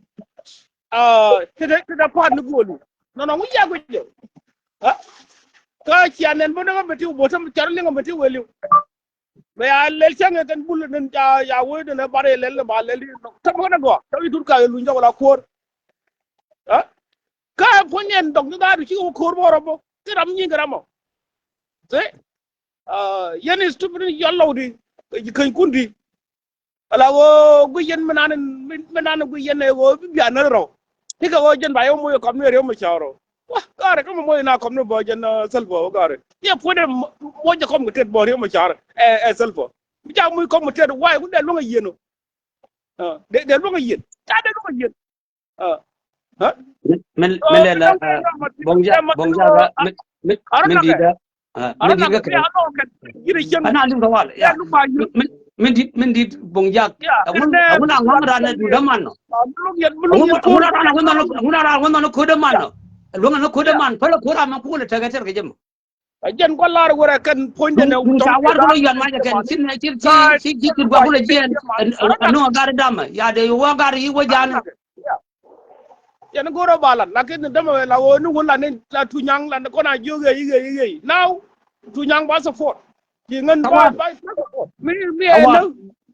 Aa, te dee, te dee kua̱r ni gööli. Nɔnɔ ŋu yɛ guic jɛ. Aa? Kä cia nɛn bä ni ɣä bɛ ti wä bä te car liŋɔ bɛ ti wä liw. Bɛ ya lɛl cäŋ ɛ kɛn bul ni ca ya wee ni nɛ bar yɛ lɛl ni ba lɛl di. Te bä kɛn gɔaa te wi̱i̱ tut ka yɛ luny jɔk la kuɔ̱r. Aa? Kä puɔ̱ny ɛn dɔk ni dhaadu ci wä ko̱r bä rɔ bä. Ti ram nyiŋ kɛ ram ɔ. Ti? Aa, yɛn is stupid ni yɔl Lɔw di. Ji̱käny kun di. Ala ɣöö gui yɛn mi nan, mi, mi nan gui yɛn ɛ ɣöö bi bian ni rɔ. Ti kɛ ɣöö jɛn ba yɛ moc ɛ kɔm ni Riek Machar rɔ. Wa, gari kä mi moc na kɔm ni bä jɛn, aa, Salva gari. Yɛ puɔ̱nɛ mo-, moc ɛ kɔm kɛ tet bä Riek Machar ɛ, ɛ Salva. Mi ca moc kɔm kɛ tet why wun dee luäŋ ɛ yɛn ɔ. Aa, dee, dee luäŋ ɛ yɛn. Ca dee luäŋ ɛ yɛn. Aa. Aa? Min, min, min lɛ la, aa, Boŋ Jak, Boŋ Jak, min, min, min di da. Aa, min di ka kɛ. Ana lim ka wal, ya. Min, min di, min di Boŋ Jak. Ɛŋu, ɛŋu na ŋa̱ŋ ran ni dundä man nɔ. Ɛŋu, ɛŋu na ran, ɛŋu na, ɛŋu na ran, ɛŋu na ko̱dä man nɔ. Luäŋ ni ko̱dä man, pälɛ ko̱dä man kulɛ tekɛ tɛr kɛ jɛ mɔ. A jɛn kɔ lar wurɛ kɛn puɔ̱nydɛ nɛ. Duŋ ca war kulɛ yuan mac ɛ kɛn. Cin, cin, cin, cin, cin, cin gua kulɛ jiɛn. Ɛn, ɛn, ɛn, ɛn, gar damɛ. Ya de wä gar yi wä jan. Yɛn go̱rɛ ba lat, lakin ni dämɛ la wä ni wun la ni la Tunyang la ni kɔn a jiök ɣɛy, ɣɛy, ɣɛy. Now, Tunyang ba support. Ci ŋän ba, ba, ba support. Mi, mi, ɛn,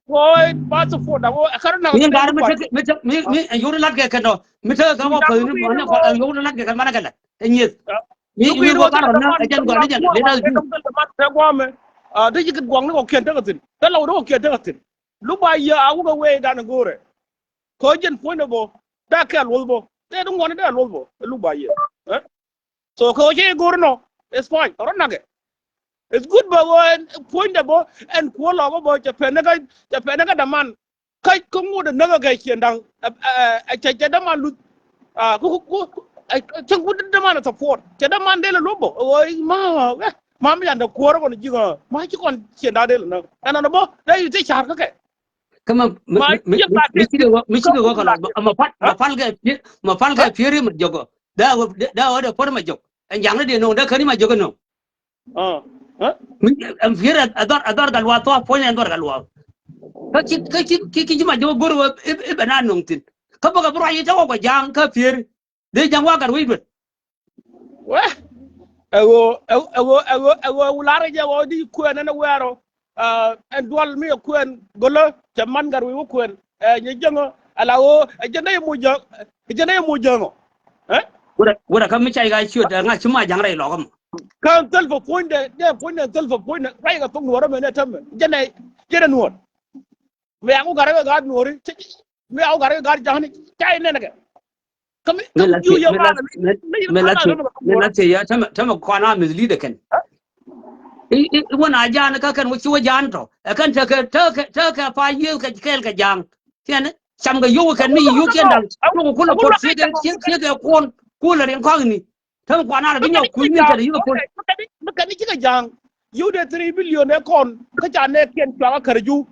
kɔy ba support. A wä, ɛ kar na. Mi gar mi tek, mi tek, mi, mi, ɛ yuri lat kɛ kɛn dɔ. Mi tek ka wä kɔy ni, ɛ yuri lat kɛ kɛn manɛ kɛ lat. Ɛ nyieth. Mi, mi wä kar na, ɛ jɛn gɔn, ɛ jɛn, let us do. Te guamɛ. A, te ci kit guaŋni kɔ kiɛn tekɛ thin. Te la wä ni kɔ kiɛn tekɛ thin. Luk ba yɛ a wä kɛ wee dan go̱rɛ. Kɛ ɣöö jɛn puɔ̱nydɛ bä, dee kɛ luɔth bä, dee di ŋuɔ̱n dee luɔth bä, ɛ luk ba yɛ. Ɛ? So kɛ ɣöö cɛ i̱ go̱r inɔ, it's fine, rɔ nakɛ. It's good bä ɣöö ɛn puɔ̱nydɛ bä, ɛn kuɔ̱r lɔkä bä, cɛ pɛn ni kä, cɛ pɛn ni kä däman. Kä kä ŋot ɛ näk ɛ kɛ ciɛn da̱ŋ, ɛ, ɛ, ɛ, cɛ, cɛ däman luth. A, ku, ku, ku, ɛ, cäŋ ku däman ɛ support. Cɛ däman dee lɛ luɔp bä, ɣöö i̱ ma, ɛ, ma mi yandɛ kuɔ̱r kɔn ji̱ ɣä, ma ci kɔn ciɛn da̱ŋ dee lɛ näk. Ɛn nɔnɔ bä, dee i̱ ti ca̱r kä kɛ. Kä ma, mi, mi, mi, mi cikɛ wä, mi cikɛ wä kɛ lɔt, ma pal, ma pal kɛ pier, ma pal kɛ pier ma jɔk. Da wä, da wä dee puɔt ma jɔk. Ɛn jaŋni dee no̱o̱ŋ, da käni ma jɔk no̱o̱ŋ. Mi, ɛn pier a dhɔr, a dhɔr kɛ luaak, thɔɔk puɔ̱ny ɛn dhɔr kɛ luaak. Kä ci, kä ci, ci, ci ma jɔk go̱r wä, i̱, i̱ bɛ na no̱o̱ŋ thi̱n. Kä bä kɛ bi ruac i̱ cä wä kɔ ja̱a̱ŋ kä pier. Dee ja̱ŋ wa gat wec duet. Wee. Ɛ ɣöö, ɛ ɣöö, ɛ ɣöö, ɛ ɣöö, ɛ ɣöö wä lar jɛ ɣöö di kuɛn ɛn ɛ wɛɛr ɔ. A, ɛn dual mi ɛ kuɛn gölä cɛ man gat wec wä kuɛn. Ɛ, nyɛ jäŋä, ala ɣöö, ɛ jɛn dee yɛ moc jäŋ, ɛ jɛn dee yɛ moc jäŋ ɔ. Ɛ? Wurɛ, wurɛ kä mi ca yika ciöt, ɛ ŋa ci ma ja̱ŋ rɛy lɔkä mɔ. Kä thil fɛ puɔ̱nydɛ, dee puɔ̱nydɛ, thil fɛ puɔ̱nydɛ, ruac kɛ thok nuɔ̱ɔ̱r ɛmɛ ni täämɛ. Jɛn ɛ, jɛn ɛ nuɔ̱ɔ̱r. Mi a ku gat rɛ kɛ gat nuɔ̱ɔ̱ri. Mi a ku gat rɛ kɛ gat ja̱ŋni. Ca yɛ nɛn kɛ. Kä mi, kä mi jiu yɛ mal mi, mi la thiec, mi la thiec ya, tämɛ, tämɛ kɔn a mislead ɛ kɛn. I̱, i̱, i̱ wä na ja̱a̱n kä kɛn wä ci wä ja̱a̱n tɔ. Ɛ kɛn tekɛ, tekɛ, tekɛ pa yiëëth kɛ kɛɛl kɛ ja̱a̱ŋ. Tiɛn, cam kɛ yio̱w kɛn mi yio̱w kiɛn da̱ŋ. Yio̱w kulɛ pot ciek, ciek, ciek kɛ kuɔn, kulɛ riɛŋ kɔaŋni. Täm kuan a la bi nyɔk kui̱ ni kɛn yik a puɔl. Mi kɛn ni cikɛ ja̱a̱ŋ. Yio̱w dee three billion ɛ kɔn kä ca nɛ kiɛn cuakä kär ju.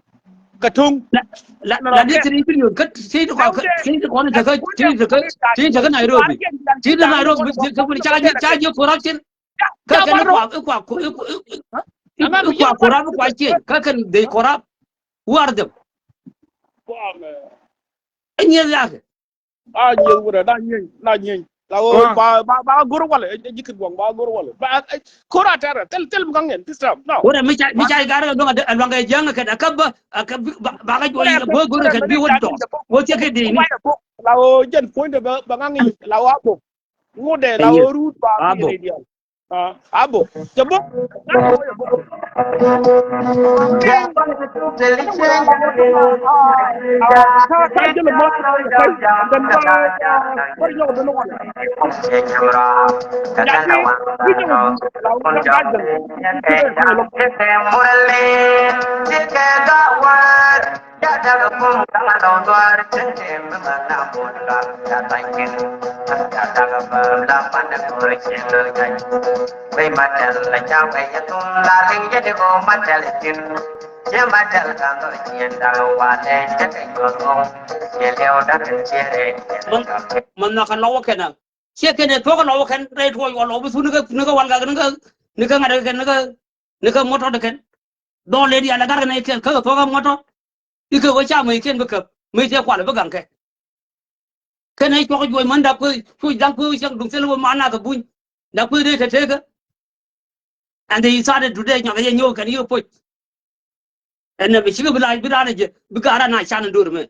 Kɛ tuŋ. La, la, la dee three billion kä ti ti kɔn, ti ti kɔn tekä, ti ti tekä, ti ti tekä Nairobi. Ti ti Nairobi, ti ti kɔn ca, ca jiɛ corruption. Kä kɛn kua, kua, kua, kua corrupt, kua ciɛ. Kä kɛn they corrupt. Who are them? Ɛ nyieth yakɛ. A nyieth wurɛ, na nyieny, na nyieny. La wä ba, ba, ba go̱r walɛ, ɛ, ɛ, ji̱ kɛ duɔ̱ŋ, ba go̱r walɛ. Ba, ɛ, ko̱r a tɛrɛ, thil, thil mi kaŋ yɛn, this time. No. Ko̱r ɛ mi ca, mi ca igar ɛ luaŋ, ɛ luaŋ kɛ jäŋ kɛ, ɛ käp bä, ɛ käp ba, ba kɛ juɔy, bä go̱r kɛ bi wä tɔt. Wä thiɛ kɛ di ni. La wä jɛn puɔ̱nydɛ ba, ba ŋaŋ i̱, la wä a bok. Ŋut dɛ, la wä ruut ba, a bok. Abo. Cɛ bok. Mɛ nhɔk kɛ lɔk wä kɛn ɛ. Ciɛ kɛn ɛ thuɔ̱k ɛ lɔk wä kɛn rɛy tuɔɔc wä lɔk bi thun ni kä, ni kä walgak ni kä, ni kä ŋa̱t kɛn ni kä, ni kä ŋuɔ̱t tɔt kɛn. Dhɔl lɛ diaal ɛ gat kɛn ɛ kɛn kä thuɔ̱k ɛ ŋuɔ̱t tɔt. I̱ kɛ ɣöö ca mec kiɛn bi käp, mec tëë kual bi gaŋ kɛ. Kɛn ɛ cuɔk juɔc män dak kuëë, cuɔc da̱ŋ kuëë cäŋ duŋ thil wä man nath ɛ buny. Dak kuëë dee te tekä. And they started today, nyɔk yɛ nyɔk kɛn yɛ poc. Ɛn nɛ bi cikɛ bi lac bi raan ɛ jɛ, bi gaat raan a can in do̱r mɛ.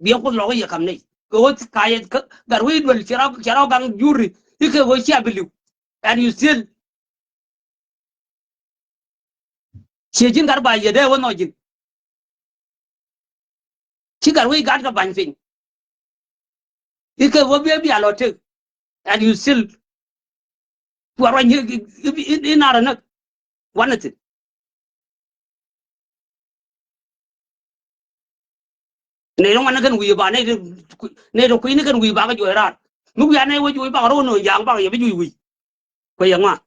Biɛ kuth lɔk yɛ kam nɛy. Kɛ ɣöö ka yɛ kä gat wec duel cɛ rɔ, cɛ rɔ gaŋ juri. I̱ kɛ ɣöö cia bi li̱w. And you still Ciɛ ji̱n gat ba yɛ dee wä nhɔk ji̱n. Ci gat wec gat kɛ ba̱ny piny. I̱ kɛ wä biɛ bia lɔ tëk. And you still kuɛ ruany i̱, i̱, i̱, i̱ nar ɛ näk. Wanɛ thi̱n. Nɛy ti ŋuan ni kɛn wi̱i̱ ba, nɛy ti, nɛy ti kui̱ ni kɛn wi̱i̱ ba kä juɔc raar. Mi wi̱i̱ a nɛy wä juɔc bak rɔw nööŋ ja̱a̱ŋ bak yɛ bi juɔc wi̱i̱. Kuɛ yɛ ŋuan.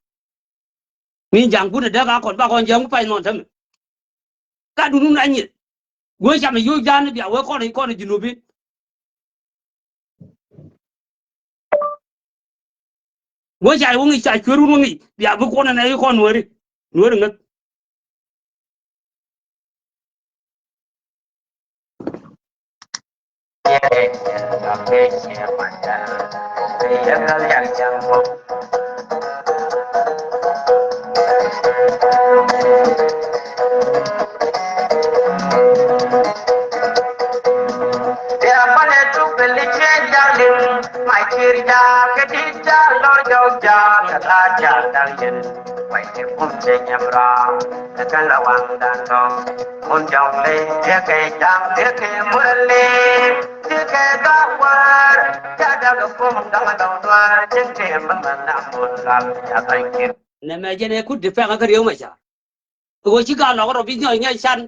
Mi ja̱a̱ŋ kun ɛ däk a kɔn bak kɔn ja̱a̱ŋ ku pay nhɔn tämɛ. Ka dun wun a nyieth. Guä cam ɛ yo̱o̱c ja̱a̱n bia wee kɔn, kɔn ji̱ nupi. Wä ca wä ŋi̱i̱c ca cuer wun wä ŋi̱i̱c bia bi kuɔn ɛn ɛ i̱ kɔn nuääri. Nuääri ŋäth. Nɛmɛ jɛn ɛ kut ti pɛŋä kä Riek Machar. Kɛ ɣöö ci gaat lɔk rɔ bi nyɔk nyɛ can.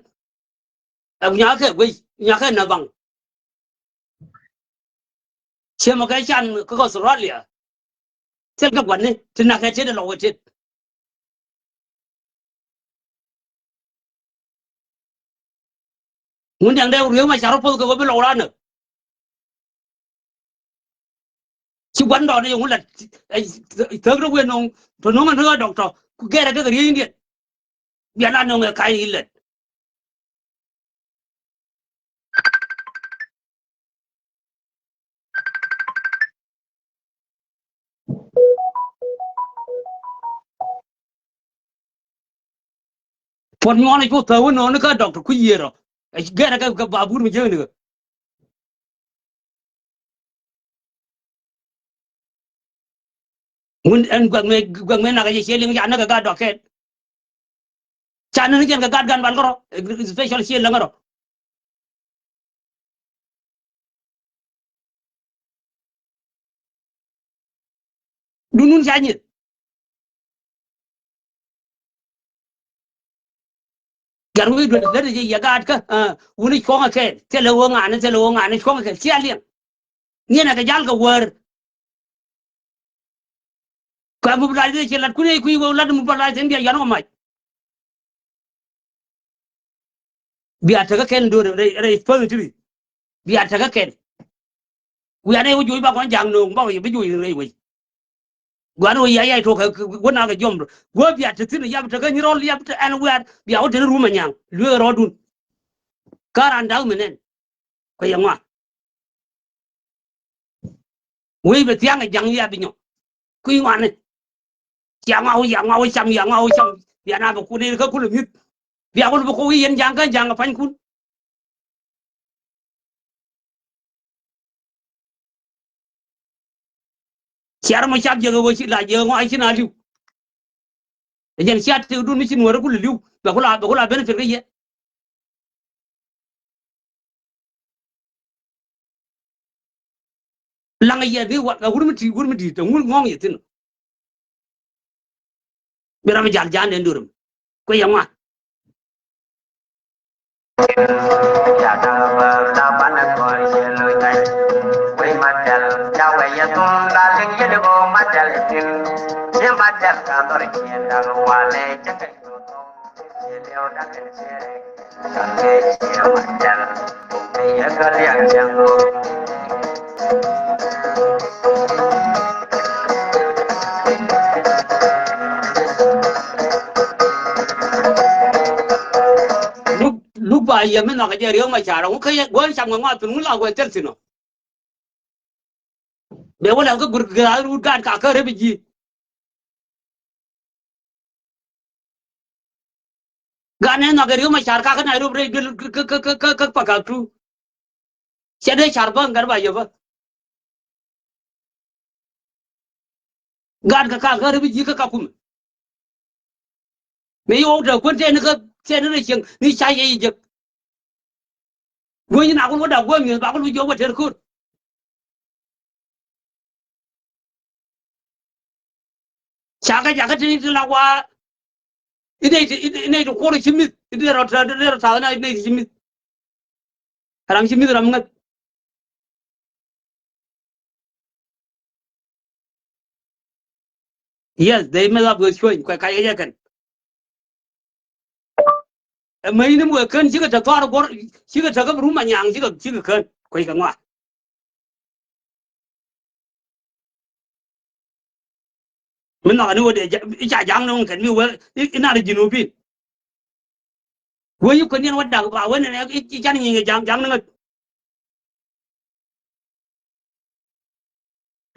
Ɛ nyakɛ guic, nyakɛ nä baŋ. Ciɛ mɔ kɛ can kä Australia. Thil kɛ gua̱ni ti nakɛ tet ɛ lɔk wä tet. Ŋun diaŋ dee Riek Machar rɔ poth kɛ wä bi lɔk raan näk. Ci gua̱n dɔɔni yɛ ŋun lat thäk rɔ wen nɔŋ tɔ nɔŋ ɛ ni ɣä dɔktɔ ku gɛrɛ kɛ kɛ Riek Indian. Bia na nɔŋ ɛ ka̱ny ilɛt. Puɔt nyuɔn i̱ cu thäwä nööni kä dɔktɔ kui̱ yiëër ɔ. Ɛ gɛrɛ kɛ, kɛ babur mi jiäkni kɛ. Ŋun ɛn guɛk mëë, guɛk mëë nak ɛ ciɛ liŋ ca näk kɛ gat dɔk kɛn. Ca näk ni jɛn kɛ gat gan bal kärɔ, special ciɛ läŋ kärɔ. Dun wun ca nyieth. Gat wi̱i̱ duel lät jɛ yɛ gaat kä wuni cuɔ̱ŋ ɛ kɛɛl thilɛ wä ŋa̱ni thilɛ wä ŋa̱ni cuɔ̱ŋ ɛ kɛɛl cia liɛŋ. Niɛn ɛ kɛ jal kɛ wäär. Kɛ mobilization lat kun ɛ kui̱ wä lat mobilization bia yɔn kɛ mac. Bia tekä kɛn do̱r rɛy, rɛy positive. Bia tekä kɛn. Wianɛ wä juɔc bak kɔn ja̱a̱ŋ no̱o̱ŋ bak yɛ bi juɔc rɛy wec. Gua̱n wä yay yay tuɔk kɛ wä nak kɛ jiɔm. Wä bia te thi̱n yap tekä nyi rɔl yap te ɛn wiaar bia wä te ni rum anyaŋ lueek rɔɔdun. Ka raan da̱k mi nɛn. Kɛ yɛ ŋuan. Wec bɛ thia̱a̱ŋ ɛ ja̱ŋ yia bi nyɔk. Kui̱ ŋuani. Cia ŋuak wä, cia ŋuak wä cam, cia ŋuak wä cam. Bia na bɛ kun in kä kulɛ mi̱th. Bia wä bɛ kok i̱ yɛn ja̱ŋ kä ja̱ŋ ɛ pa̱ny kun. Cia rɔ mɔ cap jiäk ɛ ɣöö ci la jiäk ɛ ŋɔak ci na li̱w. Ɛ jɛn cia tëkdun mi ci nuɔ̱ɔ̱rä kulɛ li̱w. Bɛ kula, bɛ kula benefit kä yɛ. Laŋ yɛ ni wa, wur mi ti, wur mi ti, te ŋun ŋɔŋ yɛ thin. Bi ram jal jan den durum. Kuɛ yɛ ŋuan. Luk, luk ba yɛ mi nhɔk kɛ jɛ Riek Machar ŋu kä yɛ gua̱n cam kɛ ŋɔak pin ŋu la guɛ thil thin ɔ. Bɛ wä lɛl kä gur gɛ rut gaat ka kä rep ji̱. Gaat nɛ nhɔk kɛ Riek Machar ka kä Nairobi rɛy duel kä, kä, kä, kä, kä, kä Pakak tu. Cɛ dee car bä ŋa̱t ba yɛ bä. Gaat kä ka kä rep ji̱ kä Kakuma. Mëë yɛ wä wä te kuän tɛn kä tɛn rɛy cieŋ ni ca yɛ yi jek. Guäny na kun wä dak guäny mi̱eth ba kun wä jiɔk wä ter ko̱r. Ca kɛ jakä ti ti la wa. Inɛ ti, inɛ ti kuɔr ci mi̱th, inɛ rɔ ta, inɛ rɔ ta, inɛ ti ci mi̱th. Ram ci mi̱th ram ŋäth. Yes, they mess up with cueny kuɛ kac kɛ jɛ kɛn. Ɛ mäc ni muɛ kän cikɛ te thɔar guɔr, cikɛ te kä rum anyaŋ cikɛ, cikɛ kän kuec kɛ ŋɔak. Mi nhɔk ni wä dee i̱ ca ja̱ŋ ni wä kɛn mi wä i̱ nar ji̱n wä pi̱n. Wee yi kuän yɛn wä dak ba wen i̱ can nyiŋ i̱ ja̱ŋ ja̱ŋ ni ŋäc.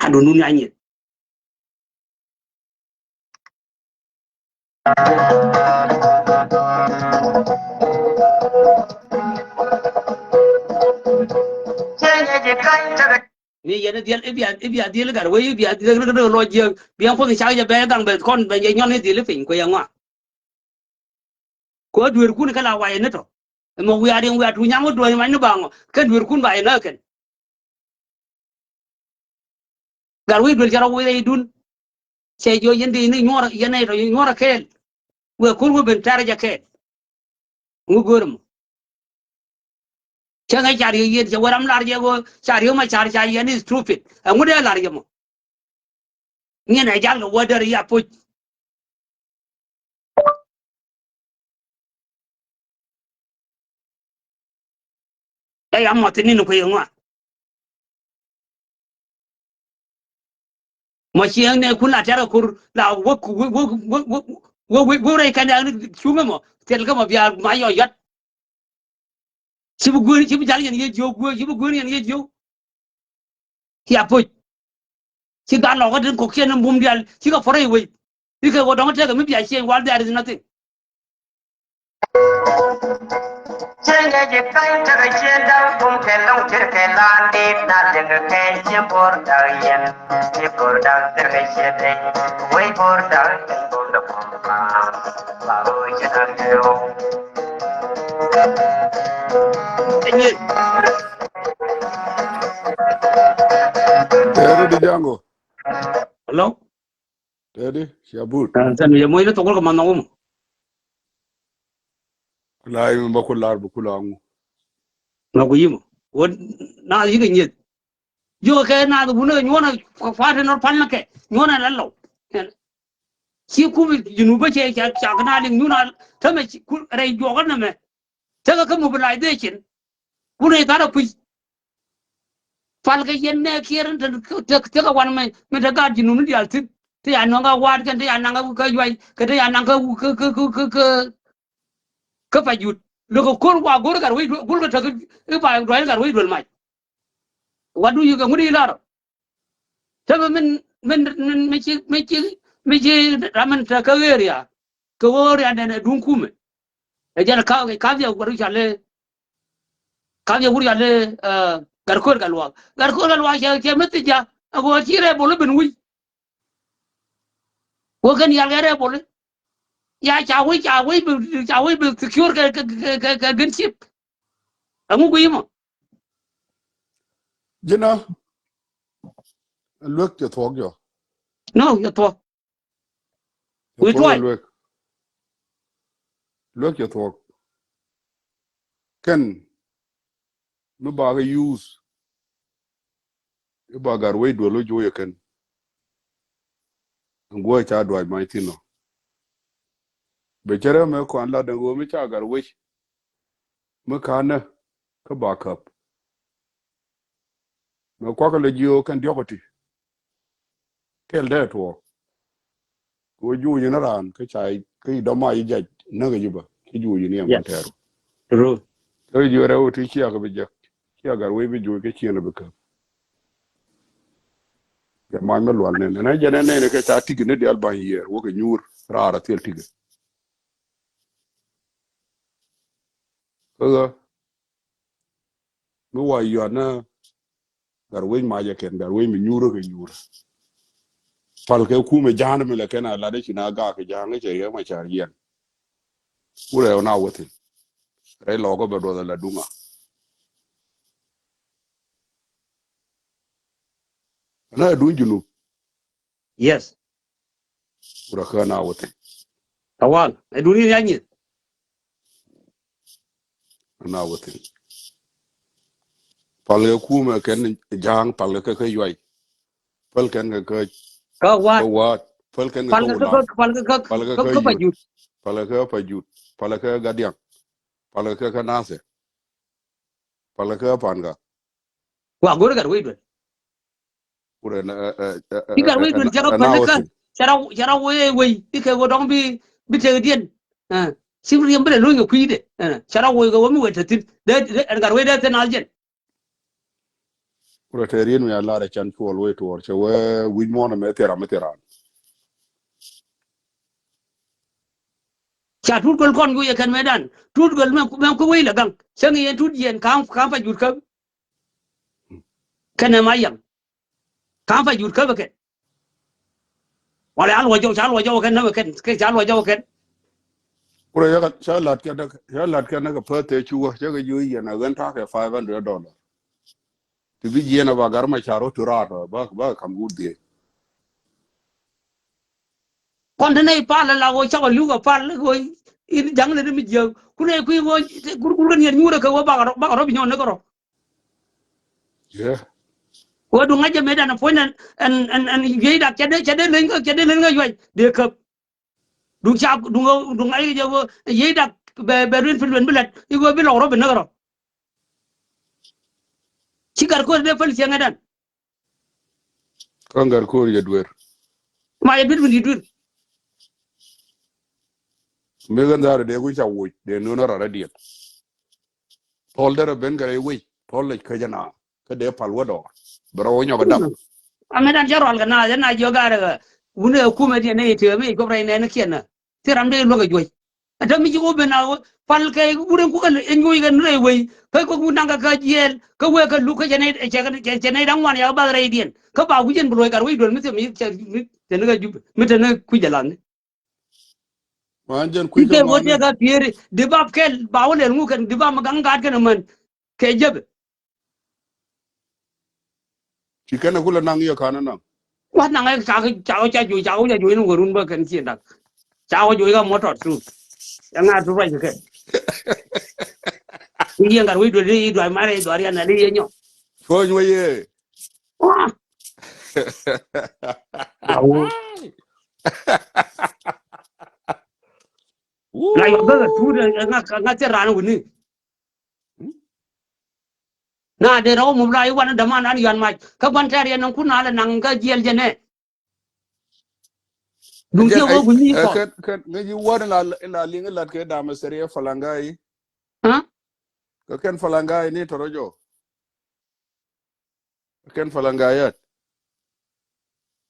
Adun dun ya nyieth. Ni yɛn i̱ dhiɛl i̱ bia, i̱ bia dhiɛl i̱ gat wee i̱ bia dhiɛl i̱ gat lɔ jiääk bia kuoth i̱ cak jɛ bɛ gaŋ bɛ kɔn bɛ jɛ nyɔn i̱ dhiɛl i̱ piny kuɛ yɛ ŋɔa. Kɛ dueerkun kä la wayɛ ni tɔ. Ɛmɔ wiaa diɛŋ wiaa tuuc nyaŋ wä duɔ̱ɔ̱ny mac ni baŋɔ kɛn dueerkun ba yɛ nääkɛn. Gat wi̱i̱ duel cɛ rɔ wi̱i̱ rɛydun. Cɛ jiɔ yɛn dee ni nyuɔrɛ yɛn nɛy tɔ nyuɔrɛ kɛɛl. Wëë kur wä ben tɛrɛ jɛ kɛɛl. Ŋu go̱o̱r mɔ. Cäŋ ɛ ca riek yet cɛ wä ram lar jɛ ɣöö ca riek ma car ca yɛn i̱ stupid. Ɛŋu dee lar jɛ mɔ. Ŋi̱n ɛ jal kɛ wä där i̱ a puc. Ɛ ya mɔth ni ni kui̱ ŋuan. Mɔ cieŋ nɛ kun la tɛr kɛ kur la wä wä wä wä wä wä rɛy kɛn cuŋä mɔ thil kä mɔ bia ma yɔ yɔt. Ci bi gueer ci bi jal yɛn yɛ jiök gueer ci bi gueer yɛn yɛ jiök. Cia puc. Ci gat lɔkä tin kɔk ciɛn ni bum dial ci kɛ puɔr rɛy wec. Ikɛ wä dɔŋ tɛkɛ mi bia ciɛny wal there is nothing. Cieŋ ɛ ji̱ ka̱ny tekɛ ciëŋ da̱ŋ kum kɛ lɔ̱ŋ ce̱tkɛ la̱a̱n dit na liŋ kɛ kɛn ci bo̱r da̱k yɛn ci bo̱r da̱k tekɛ ciëŋ dec wec bo̱r da̱k kɛ bo̱r däk kum ka̱a̱ŋ ba ro̱o̱ ci da̱k yɛn. Tɛɛrɛ di Jaŋo. Hello. Tɛɛrɛ di cia but. Tɛn yɛ moc ni thokol kɛ man nhɔk wä mɔ. Ku la yim ba ku lar ba ku la ŋu. Nhɔk ku yim wä. Naath yikɛ nyieth. Jiökɛ kɛ naath wun kɛ nyuɔnɛ. Kua̱t in nɔr pal ni kɛ nyuɔnɛ la lɔw. Ci kum Junub bä cɛ ca ca kɛ na liŋ nyun a tämɛ rɛy juɔkä nɛmɛ. Tekɛ kä mobilization. Kun rɛy tharɛ kui̱. Pal kɛ yɛn nɛ kiɛr in te tekɛ wan mɛ mɛ te gaat Junub ni diaal thi̱n. Te ya nɔŋ kä waat kɛn te ya naŋ kä juay kɛ te ya naŋ kä kä kä kä kä kä pa jut. Lo̱kɛ ko̱r wa go̱r gat wec duel go̱r kɛ tek i̱ ba duac gat wec duel mac. Wat du yikɛ ŋut i̱ larɔ. Täämɛ min, min, min, min ci, min ci, min ci ram min te kä area. Kɛ ɣöö area nɛn ɛ duŋ kumɛ. Ɛ jɛn ka, ka dhiɛ wur ca lɛ, ka dhiɛ wur ca lɛ, eh, Gatkuɔr Gatluak. Gatkuɔr Gatluak cɛ, cɛ mi thi̱n ja. Ɛ ɣöö ci rebel ben wi̱c. Wä kɛn yal kɛ rebel. Ya ca wec, ca wec bi, ca wec bi secure kɛ, kɛ, kɛ, kɛ, kɛ gunship. Ɛŋu guiy mɔ? Ji̱n a luek cɛ thuɔ̱k jɔ. No, cɛ thuɔ̱k. Cɛ thuɔ̱k. We try. Luek. Luek cɛ thuɔ̱k. Kɛn mi ba kɛ use. I̱ ba Gatwec duel wä juuc ɛ kɛn. Ɛn guɔ ca duac mac thi̱n ɔ. Bɛ cɛ rɛm ɛ kɔn lat ɛn ɣöö mi ca Gatwec. Mi ka̱n nä kä ba käp. Mɛ kuak lɛ jiö kɛn diɔk ɛ ti. Kɛl dee tuɔɔk. Kɛ wä juuc ni raan kä ca, kä i̱ dɔma i̱ jac näk ɛ ji̱ bä. Kä juuc ni ɛn kɔn tɛɛr. True. Kä jiö rɛw ti ciak bi jek. Ciak Gatwec bi juuc kä ciɛn bi käp. Kɛ mac mi lual nɛn. Nɛ jɛ nɛn nɛn kɛ ca tik ni dial ba̱ny yiɛɛr wä kɛ nyuur raar a thil tik. Kä ɣä mi wa yuan nä Gatwec macɛ kɛn, Gatwec mi nyuurä kɛ nyuurä. Pal kɛ kumɛ ja̱a̱n mi lɛ kɛn a lat i̱ ci na gak kɛ ja̱a̱n i̱ cɛ yɛ ma car yɛn. Ku rɛw na wä thi̱n. Rɛy lɔkä bɛ duɔth a la duŋa. Na duŋ Junub. Yes. Ku rɛ kä na wä thi̱n. Tawal, ɛ duŋ ni ya nyi. Na wä thi̱n. Pal kɛ kumɛ kɛn ja̱a̱ŋ, pal kɛ kɛ yuay. Pal kɛn kɛ kɛ kä waat. Kä waat. Pal kɛn kɛ kä wulaŋ. Pal kɛ kɛ, pal kɛ kɛ, kɛ Pajut. Pal kɛ kɛ Pajut. Pal kɛ kɛ Gadiaŋ. Pal kɛ kɛ Nasir. Pal kɛ kɛ Pangak. Wa go̱r Gatwec duel. Kurɛ na, ɛ, ɛ, ɛ, ti Gatwec duel cɛ rɔ pɛn kä, cɛ rɔ, cɛ rɔ wee wei, ti kɛ wä dɔŋ bi, bi tek diɛn. Ɛ, ci riɛm bi lɛ luny kɛ kui̱dɛ. Ɛ, cɛ rɔ wee kɛ wä mi wee te thi̱n. Dee, dee, ɛn Gatwec dee thi̱n al jɛn. Kurɛ te rien mi a lar ɛ can cuɔl wee tuɔɔr, cɛ wee wi̱c muɔ̱ɔ̱n ɛmɛ thil ram mi thil ran. Ca Tut Göl kɔn ku yɛ kɛn mëëdan. Tut Göl mɛ, mɛ ku wei lɛ gaŋ. Cäŋ yɛn Tut yɛn ka̱m, ka̱m Pajut käp. Kɛn ɛ ma yaŋ. Ka̱m Pajut käp ɛ kɛn. Walɛ a luɔc jɔw, ca luɔc jɔw kɛn, nämɛ kɛn, kɛ ca luɔc jɔw kɛn. Kurɛ yɛ kɛ, ca lat kɛn, ca lat kɛn kɛ päth tëë cukä, cä kɛ jiö yɛn a ɣän ta̱a̱ kɛ five hundred dollar. Ti bi jiɛn a ba gar ma ca rot ti raar tɔ, ba, ba kam guut dhiee. Kɔn te nɛy pal la ɣöö cakɔ li̱w kɛ pal ɣöö in ja̱ŋ lɛ ti mi jiääk. Kun nɛy kui̱ ɣöö gur gur kɛ niɛt nyuurɛ kɛ ɣöö bakɛ rɔ, bakɛ rɔ bi nyɔn ni kärɔ. Yeah. Ɣöö duŋ ŋa̱c jɛ mëëdan ɛ puɔ̱ny ɛn, ɛn, ɛn, ɛn yiëëc dak cɛ dee, cɛ dee leny kä, cɛ dee leny kä yuac dee käp. Duŋ ca, duŋ ɣöö, duŋ ŋa̱c jɛ ɣöö yiëëc dak bɛ, bɛ ruin pi luɛn bi la̱t i̱ ɣöö bi lɔk rɔ bi näk rɔ. Ci Gatkuɔr dee päl cieŋ ɛ dan. Kä Gatkuɔr yɛ duer. Ma yɛ duer mi di duer. Mi ɣän dhaar dee ku ca woc dee nöön a rat a diɛl. Thɔl derɛ ben kɛ rɛy wec, thɔl lec kä jɛ na. Kä dee pal wä dɔɔr. Bɛ rɔ wä nyɔk a dap. Amɛ dan cɛ rual kɛ na, jɛ na jiɔ gaarɛ kɛ. Wun ɛ kumɛ diɛn ni ti mi guɔp rɛy nɛn kiɛn na. Ti ram dee luäk ɛ juɔc. Ɛ te mi ci wä ben a wä, pal kɛ wurɛn kukɛ ɛn juɔc kɛ ni rɛy wei. Kä kɛ wun naŋ kɛ kä jiɛɛl, kä wee kɛ luk kä cɛ nɛy, cɛ, cɛ, cɛ nɛy da̱ŋ ŋuan ya kɛ bath rɛydiɛn. Kä ba wi̱c ɛn bi luɔc gat wec duel mi thil mi cɛ, mi te ni kɛ jup, mi te ni kui̱c jɛ lathni. Wan jɛn kui̱ kɛ ŋuan. Ti te wä tëë kɛ pieri, di bap kɛl, ba wä lɛl ŋu kɛn, di bap mi gaŋ gaat kɛn ɛmän. Kɛ jepɛ. Ci kɛn ɛ kulɛ naŋ yɛ ka̱n ɛ naŋ. Wat naŋ ɛ cakɛ, cakɛ ca juɔc, cakɛ ca juɔc ni wärun bä kɛn ci dak. Cakɛ juɔc kä mɔtɔr tu. Yɛ ŋa̱ tu ruac kɛ. I̱ yɛ ŋa̱r wi̱c duɔl i̱ duac marɛ i̱ duac rian nɛ i̱ yɛ nyɔ. Cuɔ̱ny wä yɛ. Wa. Awo. Wuu. La yɔ bä kɛ tuut ɛ ŋa̱, ŋa̱ thil raan wuni. Na dee rɔ wä mop la i̱ wan däman an yuan mac. Kä gua̱n tɛ̈r yɛn nɔŋ kun na lɛ naŋ kä jiɛl jɛ nɛ. Duŋ jiɛ wä gui̱n ni kɔn. Kɛn, kɛn, ŋäc i̱ wä la, la liŋ i̱ lat kɛ dam ɛ thɛr yɛ Falangai. Kä kɛn Falangai ni tɔrɔ jɔ. Kɛn Falangayat.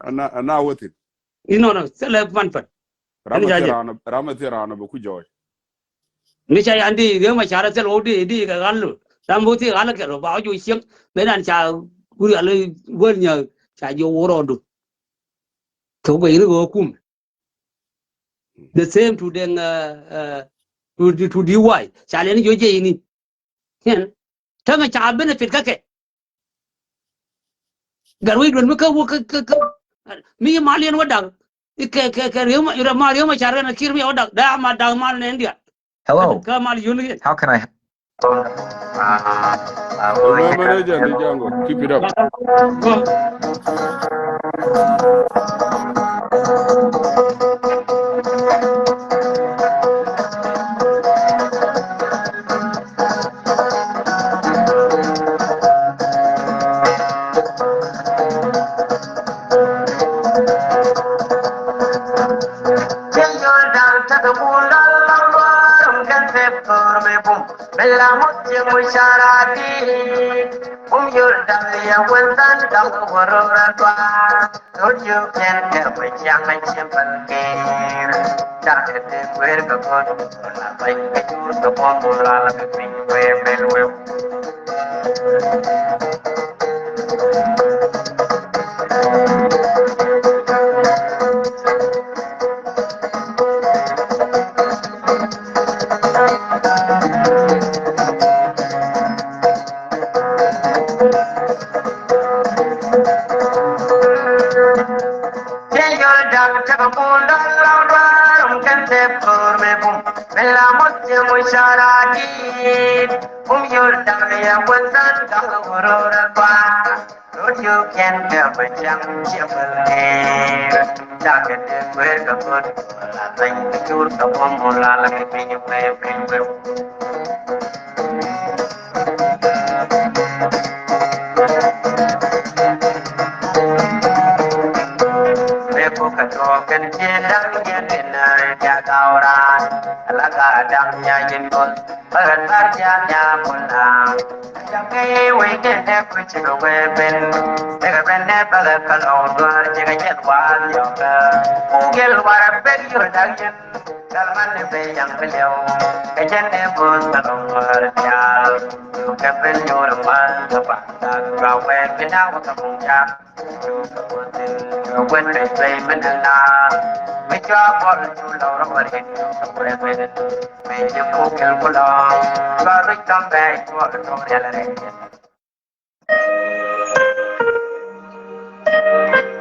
ana, ana wä thi̱n. Inɔnɔ, thilɛ pan pan. Ram a thiɛ raan, ram a thiɛ raan bɛ ku jɔɔc. Mi ca yan di, Riek Machar thil wä di, di kɛ ɣal. Ram bä thiɛ ɣal kɛ rɔ, ba wä jiɔ cieŋ. Mëë dan ca wuri ɣal wä nyɛ, ca jiɔ wä rɔɔdu. Kɛ wä bɛ yiri wä kum. The same to deng, uh, uh, to, to, to D Y. Ca lɛn jiɔ jɛ ini. Kɛn. Täŋ ca benefit kä kɛ. Gat wec duel mi kä wä kä, kä, kä. Mi mal yɛn wä dak. Kɛ, kɛ, kɛ Riek Ma, Riek Ma, Riek Machar kɛn Kiir mi wä dak. Da ma dak mal nɛn dial. Hello. Kä mal yun yɛn. How can I help? Manager ni Django, keep it up.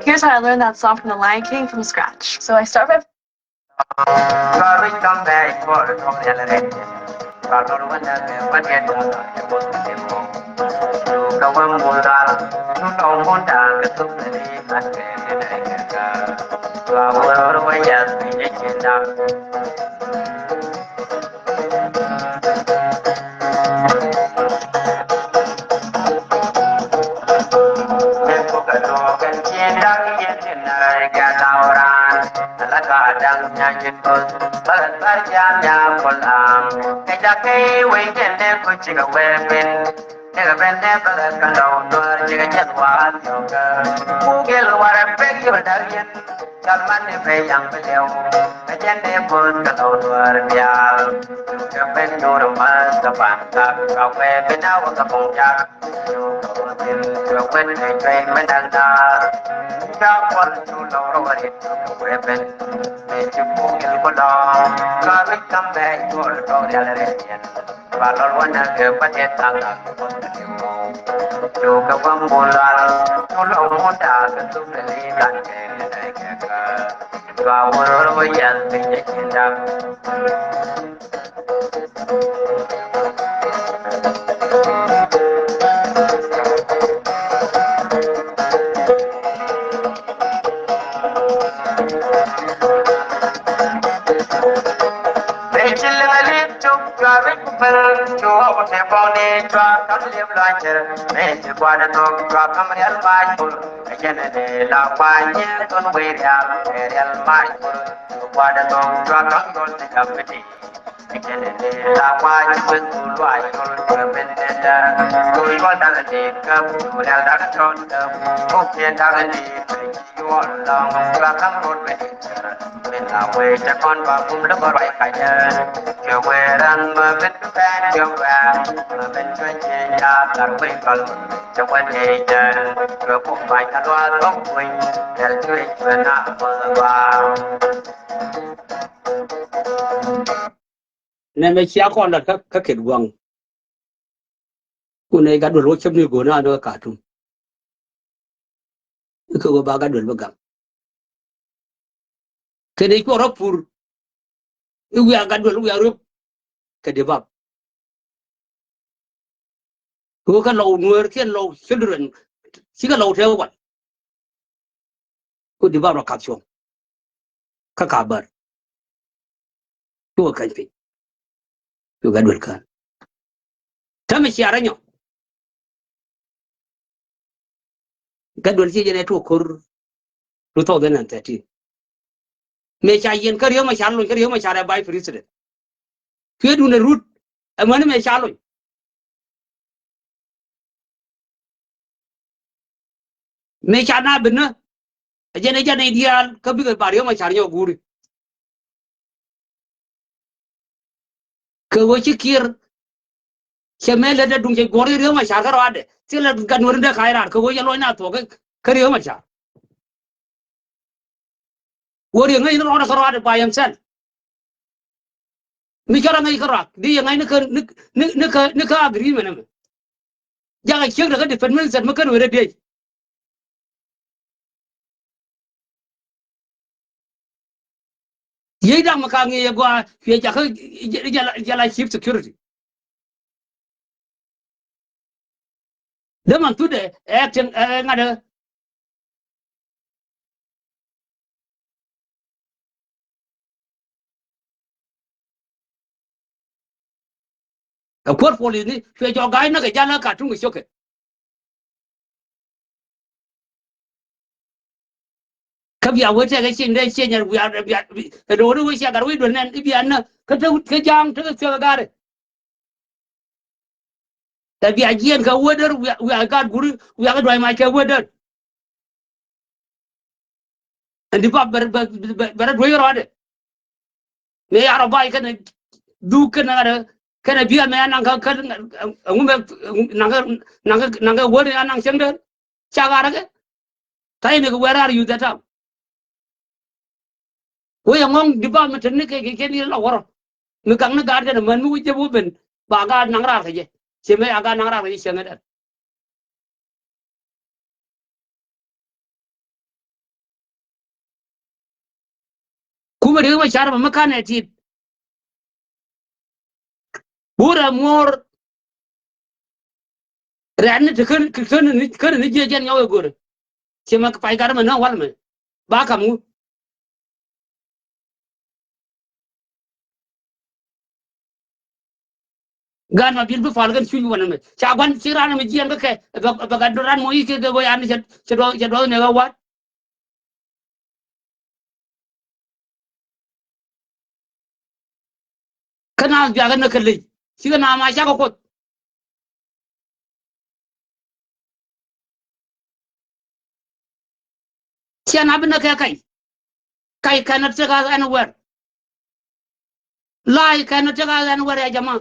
Here's how I learned that song from The Lion King from scratch. So I start by Ka da̱ŋ nya̱ ji̱ ko̱th bä gat bär jam ya kol am. Kɛ jak kɛ wee jɛn dee kuc cikɛ wee ben. Cikɛ ben dee bä gat kä lɔw duɔ̱ɔ̱r cikɛ jɛn wa̱a̱ thiɔ̱kä. Kugel warɛ pek yɔ da̱k yɛn. Cal man ni ben yaŋ bi lɛw. Kɛ jɛn dee ko̱th kä lɔw duɔ̱ɔ̱r diaal. Cikɛ ben nyuur ma̱th kä pan kak ka wee ben a wä kä buŋ jak. Mëë ci liŋ a li̱p cuk cua ruec ku pär, cu ɣɔw te bɔŋni cua ka̱m li̱p lɔac cär. Mëë ci gua̱a̱r ɛ thok cua ka̱m rial mac kur, ɛ jɛn ɛ dee la gua̱a̱ nyier thon wee rial, ɛ rial mac kur. Cu gua̱a̱r ɛ thok cua ka̱m yol ti ka̱m mi ti. Nɛmɛ cia kɔn lat kä, kä ket gua̱ŋ. Kun nɛy gat duel wä cäp ni go̱o̱n a ni kä Katum. I̱ kɛ ɣöö ba gat duel bi gaŋ. Kɛ nɛy cuɔ rɔ pur. I̱ wiaa gat duel wiaa röp. Kɛ di bap. Kɛ ɣöö kɛ lɔw nuäär kiɛ lɔw children. Cikɛ lɔw tɛɛ wal. Ku di bap rɔ kath cuɔ̱ŋ. Kä ka bär. Cu kɛ käny piny. Cu kɛ duel kään. Täämɛ cia rɔ nyɔk. Gat duel ci jɛn ɛ tuɔk ko̱r two thousand and thirteen. Mëë ca yiɛn kä Riek Machar lony, kä Riek Machar ɛ vice president. Cuɛ duundɛ rut. Ɛmäni mëë ca lony. Mëë ca na binä. Ɛ jɛn ɛ jɛn ɛ diaal kä bikɛ ba Riek Machar nyɔk guuri. Kɛ ɣöö ci Kiir cɛ mëë lät dee duŋ cɛ guɔ̱r i̱ Riek Machar kä rɔadɛ. Thilɛ gat nuäär in dee ka̱c raar kɛ ɣöö cɛ luɔ̱ny na thuɔ̱k kä Riek Machar. Wä Riek ŋäc ni rɔɔdɛ kä rɔɔdɛ by himself. Mi cɔl a ŋäc kä rɔak di yɛ ŋäc ni kä, ni, ni, ni kä, ni kä agreement ɛmɛ. Jakɛ ciek dɛ kä defense minister mi kän wee rɛ diec. Yiec da̱ŋ mi ka ŋi̱i̱c ɛ gɔaa cuɛ jakä jɛ la, jɛ la chief security. Däman thutdɛ ɛ acting ɛ ŋa̱t ɛ. Ɛ kuäär polithni cuɛ jɔk ga̱a̱c näk ɛ jal ɛ Katum kɛ ciökɛ. Kä bia wee tɛkɛ cieŋ dee cieŋ ɛ bia, bia, bia, ɛ do̱ri wee cia gat wee duel nɛn i̱ bia nä kä te, kä ja̱a̱ŋ te kɛ thiäk ɛ ga̱a̱rɛ. Ɛ bia jiɛn kɛ wee däär wiaa, wiaa gat guri wiaa kɛ dua̱c mac kɛ wee däär. Ɛn di bap bɛ, bɛ, bɛ, bɛ rɔ duec rɔɔdɛ. Mëë ya rɔ bac kɛnɛ dhuk kɛnɛ ŋa̱t kɛnɛ biɛ mɛ anaŋ kä, kä, ɛŋu mɛ, naŋ kä, naŋ kä, naŋ kä wä ni anaŋ cäŋ dee. Ca ɣaar kɛ. Tha̱a̱c ni kɛ where are you that time? Wee ɛŋɔŋ di bap mi te ni kɛ, kɛ, kɛ ni la wärɔ. Mi gaŋ ni gaat kɛnɛ män mi wi̱c jɛ wä ben. Ba gaat naŋ raar kɛ jɛ. Ciɛ mɛ a gaat naŋ raar kɛ jɛ cäŋ dee. Kumɛ Riek Machar mɛ mi kanɛ tit. Burɛ muɔr. Rɛ̈t ni ti kän, kän ni, kän ni jiɛ jɛn nyɔk ɛ go̱rɛ. Ciɛ mɛ pay gat mɛ näk wal mɛ. Ba kam ŋu. Gaat ma bil bi pal kɛn cuc wanɛ mɛ ca guan ci ran mɛ jiɛn kä kɛ bɛ, bɛ gat ran mɔ i̱ kɛ kɛ bɛ yan cɛ, cɛ duɔth, cɛ duɔth nɛ kɛ wat. naath biakä näk kɛ ley. Cikɛ naath ma cakɛ Kuoth. Ciɛ na bi näk kɛ kac. Kac cannot take us anywhere. Lie cannot take us anywhere, ya jama.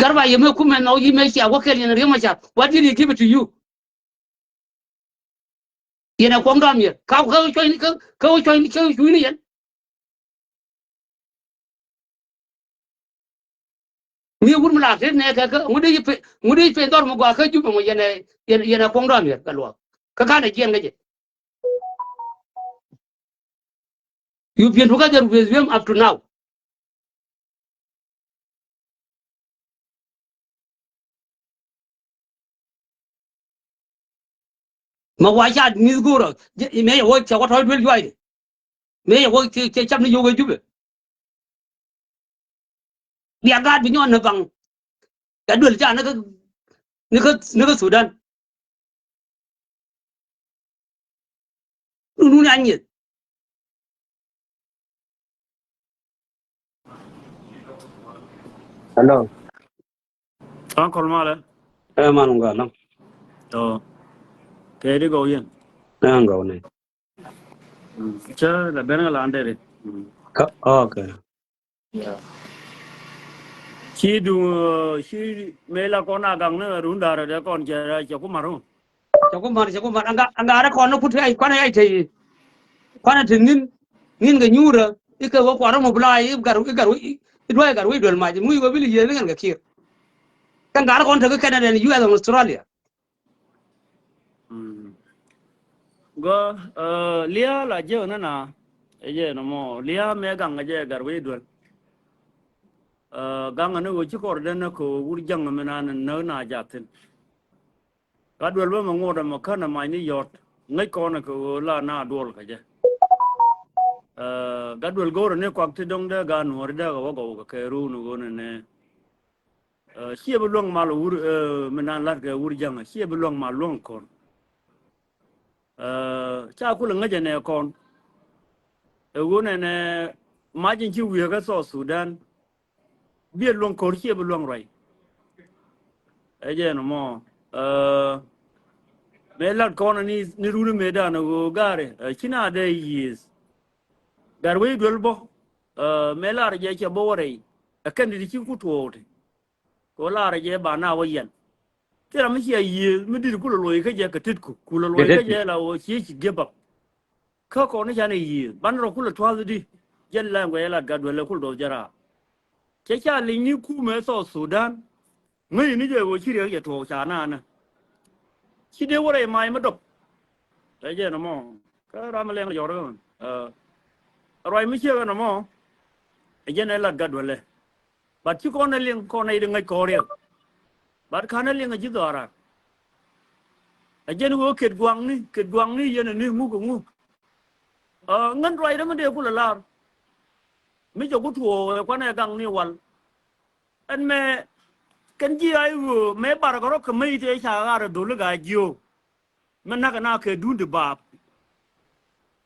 Garba, yɛ mëë kumɛ nhɔk, yi mëë cia wä kɛl yɛn Riek Machar. What did he give it to you? Yɛn ɛ kuɔŋ dɔam yɛ. Ka, ka wä cuɔ̱cni, ka, ka wä cuɔ̱cni, ka wä cuɔ̱cni yɛn. Mi wur mi la tet nɛ kɛ, kä ŋut dee yi pe, ŋut dee yi pe dhɔr mi gɔaa kä Jubɛ mɔ, yɛn ɛ, yɛn, yɛn ɛ kuɔŋ dɔam yɛ kɛ luaak. Kä kanɛ jiɛn kä jɛ. You've been together with him up to now. Ma wa ca mi̱th go̱o̱rä, mëë yɛ wä cɛ wä tɔ̱ duel juaydɛ. Mëë yɛ wä cɛ, cɛ cap ni yio̱k ɛ Jubɛ. Bia gaat bi nyɔn ni baŋ. Ca duel ca ni kä, ni kä, ni kä Sudan. Nunun a nyieth. Hello. Uncle Male. Ɛ man ŋuɔ lɔŋ. Ɔ. Kɛ di gɔw yɛn. Ɛ ŋuɔ ni. Cä la ben ŋa la an deri. Kä, okay. Ci duŋ, ci mëë la kɔn a gaŋ ni run da̱rä dee kɔn cɛ, cɛ ku maru. Cɛ ku mar, cɛ ku mar. Aŋa, aŋa rɛ kɔn ni kut ai, kuanɛ ai te yi. Kuanɛ te ŋin, ŋin kɛ nyuurä. Ikɛ wä kuarä mɔ bla, i gar, i gar, i duay gar, i duel mac. Ŋuc wä bi li yieen ni ŋɛn kɛ kiir. Kɛ ŋa rɛ kɔn te kɛ Canada ni U S and Australia. Gɔ, ɛ, lia̱a̱ la jiäk nä na. Ɛ jɛ nɔmɔ lia̱a̱ mɛ gaŋ ɛ jɛ gar wee duel. Ɛ, gaŋ ni ɣöö ci kɔr den ni kɛ ɣöö wur jäŋ mi na ni näk na jathin. Ka duel bä mɛ ŋot ɛmɛ känɛ mac ni yɔt. Ŋäc kɔn kɛ ɣöö la na duɔl kɛ jɛ. Ɛ, ka duel go̱o̱rɛ ni kuak ti dɔ̱ŋ dee ga nuɔ̱ɔ̱ri dee kɛ wä gɔw kɛ kɛ ruu ni ɣöö ni nɛ. Ɛ, ciɛ bi luäŋ mal wur, ɛ, mi nan lat kɛ wur jäŋä, ciɛ bi luäŋ mal luäŋ kɔn. Ɛ, ca kulɛ ŋäcɛ nɛ kɔn. Ɛ ɣöö nɛnɛ mac in ci wiee kä South Sudan. Biɛ luäŋ ko̱r ciɛ bi luäŋ ruac. Ɛ jɛ nɔmɔ. Ɛ, mëë lat kɔn ni, ni runi mëë dan ɛ ɣöö gari, ɛ, ci na dee yieth. Gat wec duel bä, ɛ, mëë lar jɛ cɛ bä wä rɛy. Ɛ kɛn di ci ku tuɔɔk ti. Kɛ ɣöö laarɛ jɛ ba na wä yɛn. Thil ram mi cia yiëë mi di̱t kulɛ loc kä jɛ kɛ tetku, kulɛ loc kä jɛ la ɣöö cie ci give up. Kä kɔn ni canɛ yiëë ban rɔ kulɛ tua̱th di. Jɛn la ŋuɛc lat gat duel lɛ kul doth jɛ raar. Cɛ ca li̱ny ni kumɛ South Sudan. Ŋäc ni jɛ ɣöö ci riɛk jɛ tuɔɔk ca naanä. Ci dee wä rɛy mac mi dɔp. Ɛ jɛ nɔmɔ. Kä ram mi lɛŋ jɔr kä mɛ. Ɛ, ruac mi ciek ɛ nɔmɔ. Ɛ jɛn ɛ lat gat duel lɛ. But ci kɔn ɛ liŋ kɔn ɛ ŋäc kɔn riɛk. But ka̱n ɛ liŋ ɛ ji̱ dhɔaran. Ɛ jɛn ɣöö ket guaŋni, ket guaŋni yɛn ɛ ni ŋuk ɛ ŋuk. Ɛ, ŋän ruacdä mi dee kulɛ lar. Mi cɛ ku tuɔɔk ɛ kuanɛ gaŋni wal. Ɛn mɛ kɛn ji̱ ay ɣöö mɛ barkɛ rɔ kɛ mäc tëë ca ɣaar ɛ dholi gaa jiöök. Mɛ näk ɛ na kɛ duun di baap.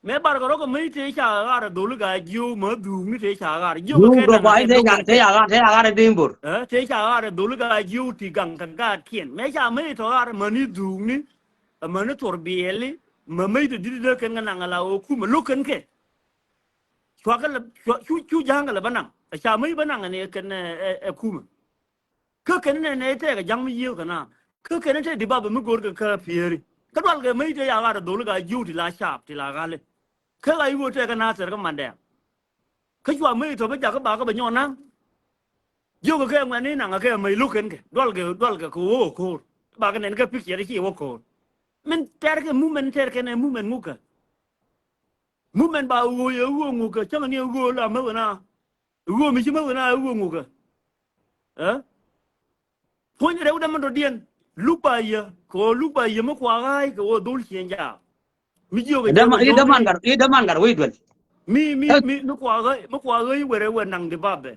Mɛ barkɛ rɔ kɛ mäc tëë ca ɣaar ɛ dholi gaa jiöök mɛ dhuukni tëë ca ɣaar jiöök kɛ naŋ tëë ca ɣaar tëë ca ɣaar ɛ di̱i̱m bor. Ɛ tëë ca ɣaar ɛ dholi gaa jiöök ti gaŋ kɛ gaatkiɛn mɛ ca mäc tɔ ɣaar mäni dhuukni. Ɛ mäni thuɔr biɛɛli mɛ mäc tɔ di̱t dee kɛn kɛ naŋ ɛ la ɣöö kumɛ lo̱k kɛn kɛ. Cuakä lɛ cu cu ja̱a̱ŋ kɛ lɛ bä naŋ ɛ ca mäc bä naŋ ɛ ni kɛn ɛ ɛ kumɛ. Kä kɛn nɛ nɛ tɛk ja̱ŋ mi yiëë kɛ na. Kä kɛn tɛ di bapɛ mi go̱o̱r kɛ kä piëëri. Kä dual kɛ mäc tɛ ya ɣaar ɛ dholi gaa ji̱w ti la caap ti la ɣali. Kä ɣac ɣöö tɛk kä na thɛr kä mandɛ. Kä cua mäc tɔ bä jakä bakä bɛ nyɔk na̱ŋ. Jiökɛ kɛ ŋuɛ̈tni naŋ kɛ mäc lo̱k kɛn kɛ dual kɛ dual kɛ kɛ ɣöö ko̱o̱r. Bakɛ nɛn kɛ picture ci wä ko̱o̱r. Min tɛr kɛ mumen tɛr kɛn ɛ mumen ŋukɛ. Mumen ba ɣöö yɛ ɣöö ŋukɛ cäŋ ni ɣöö la mäth na. Ɣöö mi ci mäth na ɣöö ŋukɛ. Ɛ? Puɔ̱ny rɛw dämän dɔ̱diɛn luk ba yɛ kɛ ɣöö luk ba yɛ mi kua ɣa̱a̱c kɛ ɣöö dhol cieŋ jaak. Mi jiök ɛ jɛ däman i̱ däman gat i̱ däman gat wec duel. Mi mi mi mi kua ɣäc mi kua ɣäc i̱ wɛrɛ wɛ naŋ di bapɛ.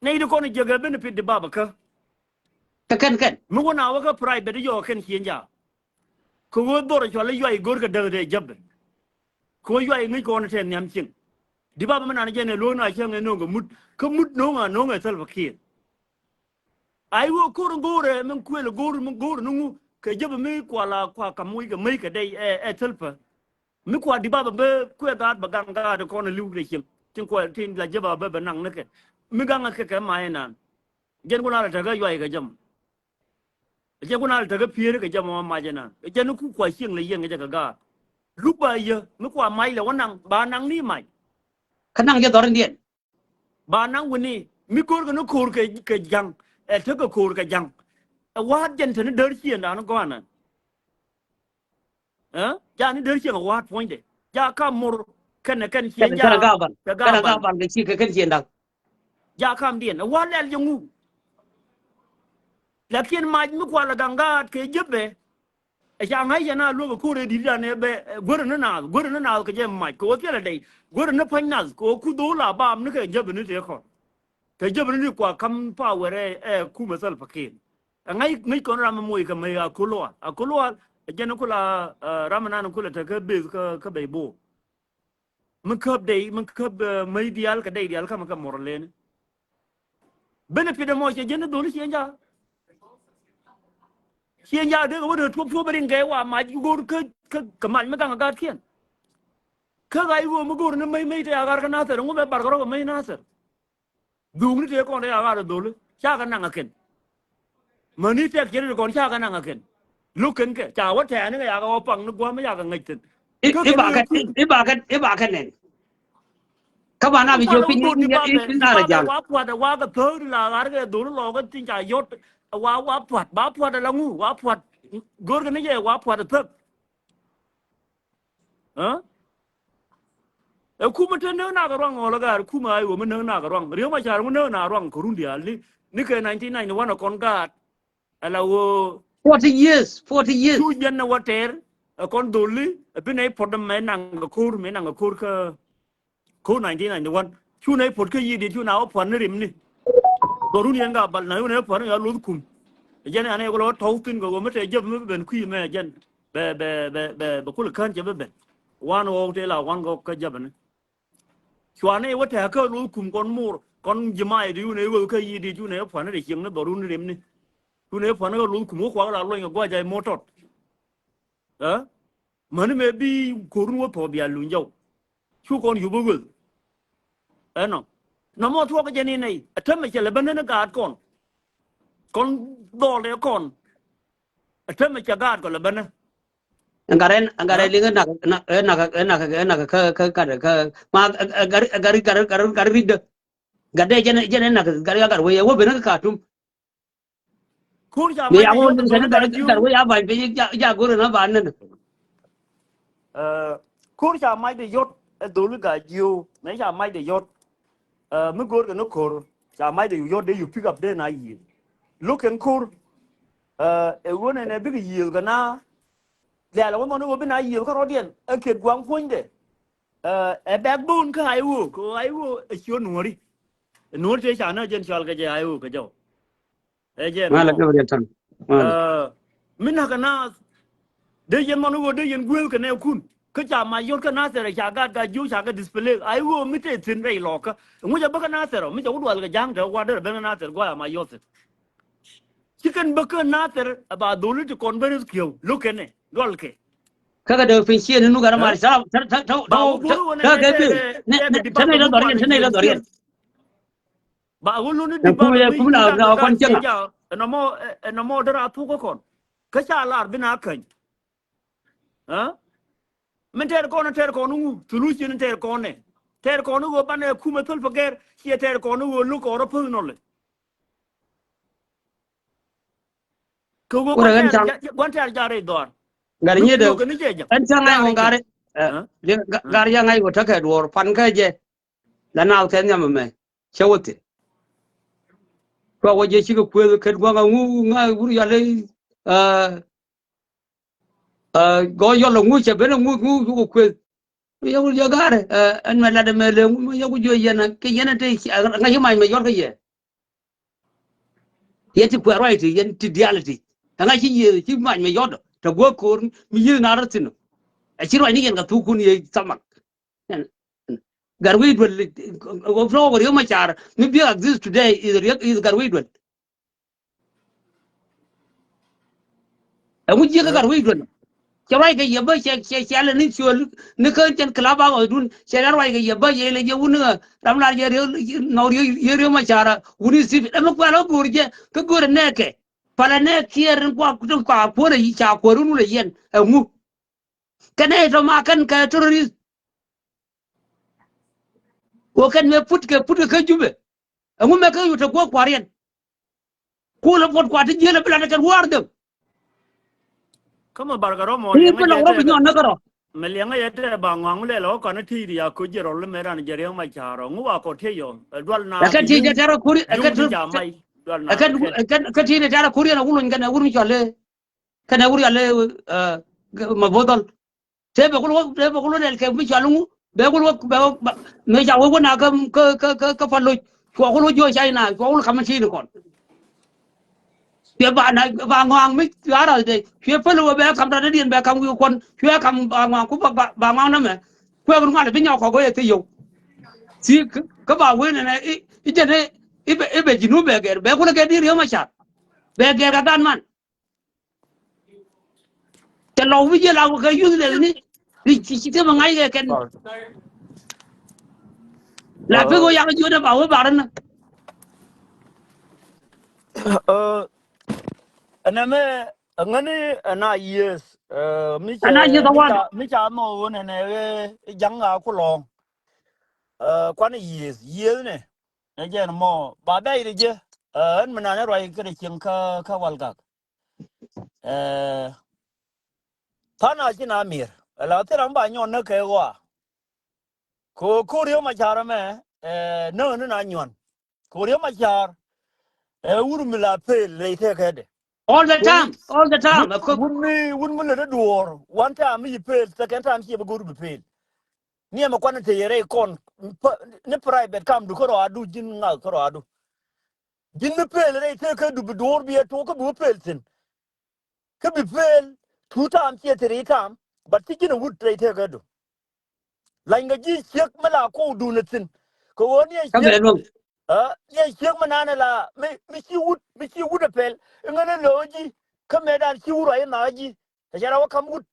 Nɛy di kɔn i̱ jiäk ɛ benefit di bapɛ kä. Kä kɛn kɛn mi wä na wä kä private i̱ yɔɔk kɛn cieŋ jaak. Kɛ ɣöö dhor i̱ cual i̱ yuay i̱ go̱r kɛ däk dee jäpɛ. Kɛ ɣöö yuay ŋäc kɔn tɛn nhiam cieŋ. Di baba mi nan jɛn ɛ luɔ̱k na cäŋ ɛ no̱o̱ŋ kɛ mut. Kä mut no̱o̱ŋ a no̱o̱ŋ ɛ Salva Kiir. Ay ɣöö ko̱r in go̱o̱rɛ min kuël go̱o̱r min go̱o̱r ni ŋu kɛ jäpɛ mi kua la kua kam wi̱c kɛ mäc kɛ dɛy ɛ, ɛ Salva. Mi kua di baba bä kuɛ gaat bɛ gaŋ gaat kɔn li̱w rɛ cieŋ. Tin kua tin la jɛ ba bä bɛ naŋ ni kɛ. Mi gaŋ kɛ kɛ ma inan. Jɛn kun a la tekɛ yuay kɛ jɛ mɔ. Jɛn kun a la tekɛ pieri kɛ jɛ mɔ ma jɛ nan. Jɛn ku kua cieŋ lɛ yieŋ kɛ jɛ kɛ gaat. Luk ba yɛ mi kua mac lɛ wä naŋ ba naŋ ni mac. Kä naŋ jɛ dhɔr in diɛn. Ba naŋ wini mi ko̱r kɛ ni ko̱r kɛ, kɛ jaŋ. Ɛ tekɛ ko̱r kɛ jaŋ. Ɛ wa̱a̱t jɛn te ni däär cieŋ dan gɔ̱a̱nä. Ɛ? Ja ni däär cieŋ a wa̱a̱t puɔ̱nydɛ. Ja ka mor kɛnɛ kɛn cieŋ ja kɛ gaban kɛ gaban kɛ ci kɛ kɛn cieŋ daŋ. Ja kam diɛn a wa̱a̱t lɛl jɛ ŋu. Lakin mac mi kual a gaŋ gaat kɛ jepɛ. Ɛ ca ŋa̱c yɛn a luäk a ko̱r ɛ di̱t dan ɛ bɛ guärä ni naath guärä ni naath kɛ jɛ mac kɛ wä thilɛ dɛy guärä ni pa̱ny nath kɛ wä ku dhol a bam ni kɛ jepɛ ni tëë kɔn. Kɛ jepɛ ni ni kua kam pa wɛrɛ ɛ kumɛ Salva Kiir. Ɛ ŋäc ŋäc kɔn ram mi moc kɛ mäc a koloal a koloal. Ɛ jɛn kula ram mi nan kula te kä beth kä bey bo. Mi käp dey mi käp mäc diaal kɛ dey diaal kä mi kɛ mor leni. Benefit ɛmɔ cɛ jɛn ni dholi ciɛ nja. Ciɛ nja dee kɛ wä dee tuɔp tuɔp rin kɛ wa mac go̱o̱r kä kä mac mi gaŋ a gaatkiɛn. Kä ɣac ɣöö mi go̱o̱r ni mäc mäc te a ɣar kä Nathir ŋu bɛ bar kɛ rɔk ɛ mäc Nathir. Dhuk ni tëë kɔn tëë a ɣaar ɛ dholi ca kɛ naŋ ɛ kɛn. Mäni tɛk cɛ ri kɔn ca kɛ naŋ ɛ kɛn. Lo̱k kɛn kɛ ca wä tɛɛni kɛ yakɛ wä paŋ ni gua̱a̱m mi yakɛ ŋäc thi̱n. I̱ bakɛ i̱ bakɛ i̱ bakɛ nɛn. Kä ba na bi jiök piny i̱ i̱ nar ɛ ja̱l. Wa pua̱t ɛ wa kɛ thäk ri la ɣaar kɛ dholi lɔɔk kä thi̱n ca yɔt. Wa wa pua̱t ba pua̱t ɛ la ŋu wa pua̱t. Go̱rkɛ ni jɛ wa pua̱t ɛ thäk. Ɛ? Ɛ kumɛ te näk nak ruaŋ ɣɔl ɛ gaat kumɛ ay ɣöö mi näk nak ruaŋ riek ma car mi näk nak ruaŋ kɛ run diaal ni ni kɛ nineteen ninety one ɛ kɔn gaat. Ɛ la ɣöö forty years forty years cu jɛn ɛ wä tɛɛr. Ɛ kɔn dholi ɛ bi nɛy puɔt dämɛ naŋ kɛ ko̱r mi naŋ kɛ ko̱r kä ko̱r nineteen ninety one. Cu nɛy puɔt kä yiëë dit cu na wä pua̱t ni rim ni. Dhɔrun yɛn ka bal na yun ɛ pua̱t ni ya loth kum. Ɛ jɛn ɛ anɛ kɛ lɔ tɔw thin kɛ ɣöö mi tɛ jep mi ben kui̱ mɛ ɛ jɛn. Bɛ bɛ bɛ bɛ bɛ kul kän cɛ bɛ ben. Wan ɣɔw te la wan gɔk kä jep ni. Cuanɛ wä tɛ̈kä loth kum kɔn mor kɔn jimac di wun ɛ wä kä yiëë di wun ɛ pua̱n ri cieŋ ni dhɔr wun rim ni. Wun ɛ pua̱n kä loth kum wä kuak la luɔny kɛ gua̱c jay motɔt. Ɛ? Mäni mɛ bi ko̱run wä thuɔ̱k bia luny jɔw. Cu kɔn yup wä wël. Ɛnɔ. Nɔmɔ thuɔ̱k jɛ ni nɛy ɛ tämɛ cɛ lɛ bä nän gaat kɔn. Kɔn dhɔl ɛ kɔn. Ɛ tämɛ cɛ gaat kɔ lɛ bä nä. Ɛn gat ɛn gat ɛn liŋ ɛn nak ɛn nak ɛn nak ɛn nak kä kä gat kä ma gat gat gat gat gat ri̱dä. Gat dee jɛn jɛn ɛn nak gat ya gat wee wee ben kä Katum. Kur ca mac de yot dol gat wee ya ba̱ny piny ja ja gor na ba nän. Kur ca mac de yot dol ga jiu mɛ ca mac de yot. Mi gor kɛ ni kur ca mac de yot de yu pick up de na yiel. Look ɛn kur. Ɛ ɣöö nɛnɛ bikɛ yiëël kɛ na. Lɛ̈ɛ̈l ɛ wä mɔn i̱ ɣöö bi na yiëël kärɔ̱diɛn ɛ kiɛt gua̱a̱ŋ puɔ̱nydɛ. Ɛ backbone kä ay ɣöö kɛ ɣöö ay ɣöö ɛ ciö nuɔ̱ɔ̱ri. Nuɔ̱ɔ̱ri tëë ca nä jɛn cɔal kɛ jɛ ay ɣöö kɛ jɔw. Ɛ jɛ ɛn ɣöö mi na̱k kɛ naath. Dee yɛn mɔn i̱ ɣöö dee yɛn gueeth kɛ nɛɛkun kä ca mac yot kä Nathɛr ɛ ca gat gat jiök ca kɛ display ay ɣöö mi tëë thi̱n rɛy lɔɔkä. Ŋuc ɛ bä kä Nathɛr ɔ mi ca wä dual kɛ ja̱a̱ŋ te wä derɛ ben kä Nathɛr gua̱a̱ a mac yot thi̱n. Ci kɛn bä kä Nathɛr ɛ ba dholi ti kɔn ben ri kiɛw lo̱k kɛn ɛ dual kɛ. Kä kɛ dee piny ciëën ni nu gat ɛ mar ca tär tär tär tär kɛ piny. Tär nɛy lä dhɔriɛn tär nɛy lä dhɔriɛn. Ba wä luni di ba kum la kɔn cieŋ. Ɛnɔmɔ ɛnɔmɔ dee ra thuk kä kɔn kä ca lar bi na käny. Min tɛɛr kɔn tɛɛr kɔn ŋu thulu cin tɛɛr kɔn nɛ tɛɛr kɔn ɣöö banɛ kumɛ thöl pɛ gɛr ciɛ tɛɛr kɔn ɣöö lo̱k kɔn rɔ pöth nɔlɛ. Kɛ ɣöö gua̱n tɛɛr ja rɛy dhɔaar. Gat nyedɛ ɛn caŋ ɛ ɣöö gat gat ya ŋa̱c ɣöö tekɛ duɔ̱ɔ̱r pan kä jɛ. La naath kɛ nhiam ɛmɛ cä wä thi̱n. Kua wä jɛ cikɛ kuëth kɛt gua̱ŋ aŋu ŋa̱ wur yɔl i̱ gɔɔ yɔl aŋu cɛ ben aŋu ŋu yukɛ kuëth. Mi yɛ wur jɛ ga̱rɛ ɛn mɛ lat ɛmɛ lɛ ŋu mi yɛ wur jɛ yɛn kɛ yɛn ɛ te ŋa̱c i̱ mac mɛ yɔt kä yɛ. Yɛn ti kuɛ ruac ti yɛn ti diaal ti ɛŋa ci yiëë ci mac mɛ yɔt tɛ guäk ko̱r mi yiëë na rɔ thi̱n. Ɛ ci ruac ni yɛn kɛ thukun yɛ thamak. Gatwec Duel, ɣöö flow kɛ Riek Machar mi bi exist today is Riek, is Gatwec Duel. Ɛŋu jiäkä Gatwec Duel? Cɛ ruac kɛ yɛ bä, cɛ, cɛ, cɛ lɛ ni ciöl ni kä cɛn club a ɣɔcdun, cɛ lɛ ruac kɛ yɛ bä, yɛ lɛ jɛ wun ɛ ram lar jɛ Riek, nɔ Riek, yɛ Riek Machar wun i̱ thip. Ɛmɛ kuɛl ɣä go̱o̱r jɛ kä go̱o̱rɛ nɛɛkɛ. Palɛ nɛɛkiɛr in kua, in kua kuäärä, ca kuäär wun wulɛ yɛn. Ɛŋu? Kɛn ɛ tɔ ma kɛn kɛ terrorist. Wä kɛn mɛ put kɛ, put kɛ kä Jubɛ. Ɛŋu mɛ kä yut te guɔ kua̱riɛn? Kulɛ puɔt kua ti jiel ɛ bi lat ɛ kɛn wäär dhäm. Kä mɛ barkɛ rɔ mɔ liɛŋä jɛ tɛ kɛ. Mɛ liɛŋä jɛ tɛ ba ŋɔaŋ lɛ lɔ kɔn ti ri ya ko jɛ rɔ lɛ mɛ ran jɛ Riek Machar rɔ ŋu wa kɔ tiɛ yɔ. Ɛ dual na. Ɛ kɛ ti jɛ tɛ rɔ kuri, ɛ kɛ ti jɛ tɛ rɔ kuri. Ɛ kɛ, ɛ kɛ ti jɛ tɛ rɔ kuri ɛn wuluny kɛn ɛ wur mi cɔl lɛ. Kɛn ɛ wur ya lɛ, ɛ, ma bothɔl. Tëë bɛ kul wä, tëë bɛ kul wä nɛl kɛ mi cɔal ŋu, bɛ kul wä, bɛ wä, bɛ, mëë ca wä wä na kä, kä, kä, kä, kä pal loc, cua kul wä jiö China, cua kul ka̱m ti ni kɔn. Cuɛ ba na, ba ŋɔaŋ mi, cua rath dee, cuɛ päl wä bɛ ka̱m tɔt dee diɛn bɛ ka̱m wi̱i̱ kuɔn, cuɛ ka̱m ba ŋɔaŋ ku ba, ba, ba ŋɔaŋ nɛmɛ. Kuɛ bi ŋuan bi nyɔk kɔk wä yɛ thil yio̱w. Ci, kä, kä ba wen nɛ, i̱, i̱ jɛn i̱, i̱ bɛ, i̱ bɛ ji̱ nu bɛ gɛr, bɛ kul kɛ di̱t Riek Machar. Bɛ gɛr kɛ gan man. Cɛ lɔw mi jiɛ la wä kɛ useless ni. Ri ci, ci te ma ŋa̱c kɛ kɛn. La pek wä yak jiöt ɛ ba wä bar ni. Ɛ, ɛnɛ mɛ, ɛŋäni ɛna yieth, ɛ, mi cɛ, ɛna yieth mi awan. Ca, mi ca mɔ wä nɛnɛ ɛ ja̱ŋ a kulɔŋ. Ɛ, kuan yieth, yieth nɛ. Ɛ jɛn mɔ, ba bɛy ri jɛ. Ɛ, ɛn mi nan ɛ ruac kɛ rɛ cieŋ kä, kä wal gak. Ɛ, tha̱a̱ŋ a ci na mi̱er. Ɛ la thil ram ba nyɔn näk kɛ ɣɔaa. Kɛ ɣöö ko̱r Riek Machar ɛmɛ, ɛ, näk ni na nyuan. Kɛ ɣöö Riek Machar, ɛ, wur mi la pel rɛy tëkädɛ. All the time, all the time. Wun, wun mi, wun mi lät i̱ duɔ̱ɔ̱r. One time mi ci pel, second time ci bi go̱r bi pel. Ni ɛmɛ kuan te yɛ rɛy kɔn, ni private kam du kärɔadu ji̱n ŋak kärɔadu. Ji̱n mi pel rɛy tëkädu bi duɔ̱ɔ̱r bi ɛ tok kä bi wä pel thi̱n. Kä bi pel two time ciɛ three time, but ci ji̱n a wut rɛy tëkädu. Lany kɛ ji̱ ciek mi la kuɔw duun a thi̱n. Kɛ ɣöö ni ɛ ciek, ɛ, ni ɛ ciek mi nanɛ la mi, mi ci wut, mi ci wut a pel. Iŋän a lo̱o̱ ji̱ kä mëëdan ci wut ruac in nhɔakä ji̱. Ɛ cɛ ra wä ka̱m wut.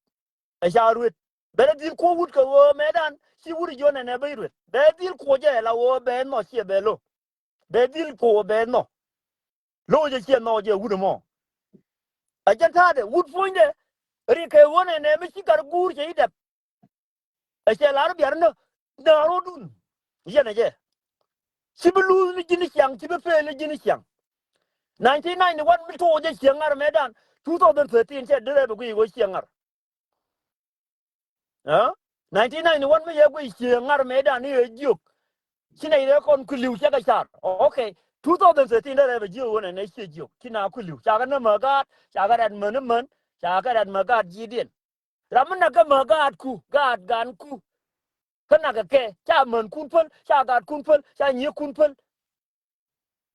Ɛ ca ruet. Bɛ rɛ dhil kuɔ wut kɛ ɣöö mëëdan ci wut jiɔn ɛn ɛ bä i̱ ruet. Bɛ dhil kuɔ jɛ la ɣöö bɛ nhɔ ciɛ bɛ lo̱. Bɛ dhil kuɔ bɛ nhɔ. Lo̱ jɛ ciɛ nhɔ jɛ wut ɛmɔ. Ɛ jɛn ta̱a̱dɛ wut puɔ̱nydɛ. Ri kɛ ɣöö nɛnɛ mi ci gat guur cɛ i̱ dɛp. Ɛ cɛ lar biar ni näärodun. Yɛn ɛ jɛ. Ci bi luuth ni ji̱n ciaŋ, ci bi pel ni ji̱n ciaŋ. Nineteen ninety-one mi to̱o̱k jɛ ciɛ ŋar mëëdan. Two thousand thirteen cɛ derɛ bi guic ɣöö ciɛ ŋar. Ɛ? Nineteen ninety-one mi yɛ guic ciɛ ŋar mëëdan ni ɛ jiök. Ci nɛy rɛ kɔn ku li̱w cɛ kɛ car. Okay. Two thousand thirteen derɛ bi jiök ɣöö nɛ nɛ ciɛ jiök. Ci na ku li̱w. Ca kɛ nä mä gaat, ca kɛ rɛt män män, ca kɛ rɛt mä gaat ji̱diɛn. Ram mi nak kä mä gaatku, gaat ganku. Kä nak kɛ kɛ, ca mänkun päl, ca gaatkun päl, ca nyiëëkun päl.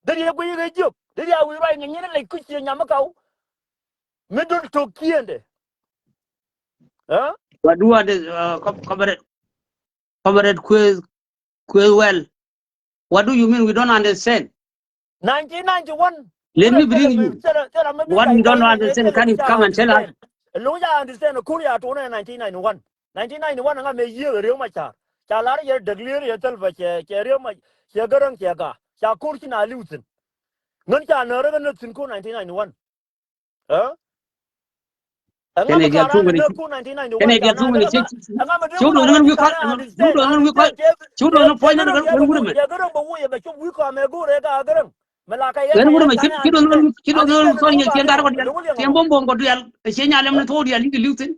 Dee riek guic kɛ jiök, dee riek wi̱i̱ ruac ŋi̱ny nyin lec kuc cië nyam mi kaw. Mi dul tok kiɛndɛ. Ɛ? Wa duwa de, uh, kɔm-, kɔmrɛd, kɔmrɛd kuëth, kuëth wɛl. What do you mean we don't understand? Nineteen ninety-one. Let me bring you. What you don't understand, can you come and tell us? Lo̱ŋ ca understand, ko̱r ca tuɔɔk ni nineteen ninety-one. Nineteen ninety-one ŋa mëë yiëë Riek Machar. Ca lar yɛ däk lier yɛ thil bä cɛ, cɛ Riek Machar, cɛ Gäräŋ cɛ Gaa. Ca ko̱r ci na li̱w thi̱n. Ŋän ca nääri kɛ näk thi̱n ko̱r nineteen ninety-one. Ɛ? Kɛnɛ dial tuŋ kɛnɛ ci, kɛnɛ dial tuŋ kɛnɛ ci. Ci wut wä ŋän wi̱i̱ kɔn, ci wut wä ŋän wi̱i̱ kɔn, ci wut wä ŋän puɔ̱ny nän ŋän wurɛ mɛ. Ŋän wurɛ mɛ, ci, ci wut wä ŋän, ci wut wä ŋän puɔ̱ny nän ci ŋa̱r kɔ dial. Ci bom bom kɔ dial, ci nya lɛm ni tuɔɔk dial i̱ kɛ li̱w thi̱n.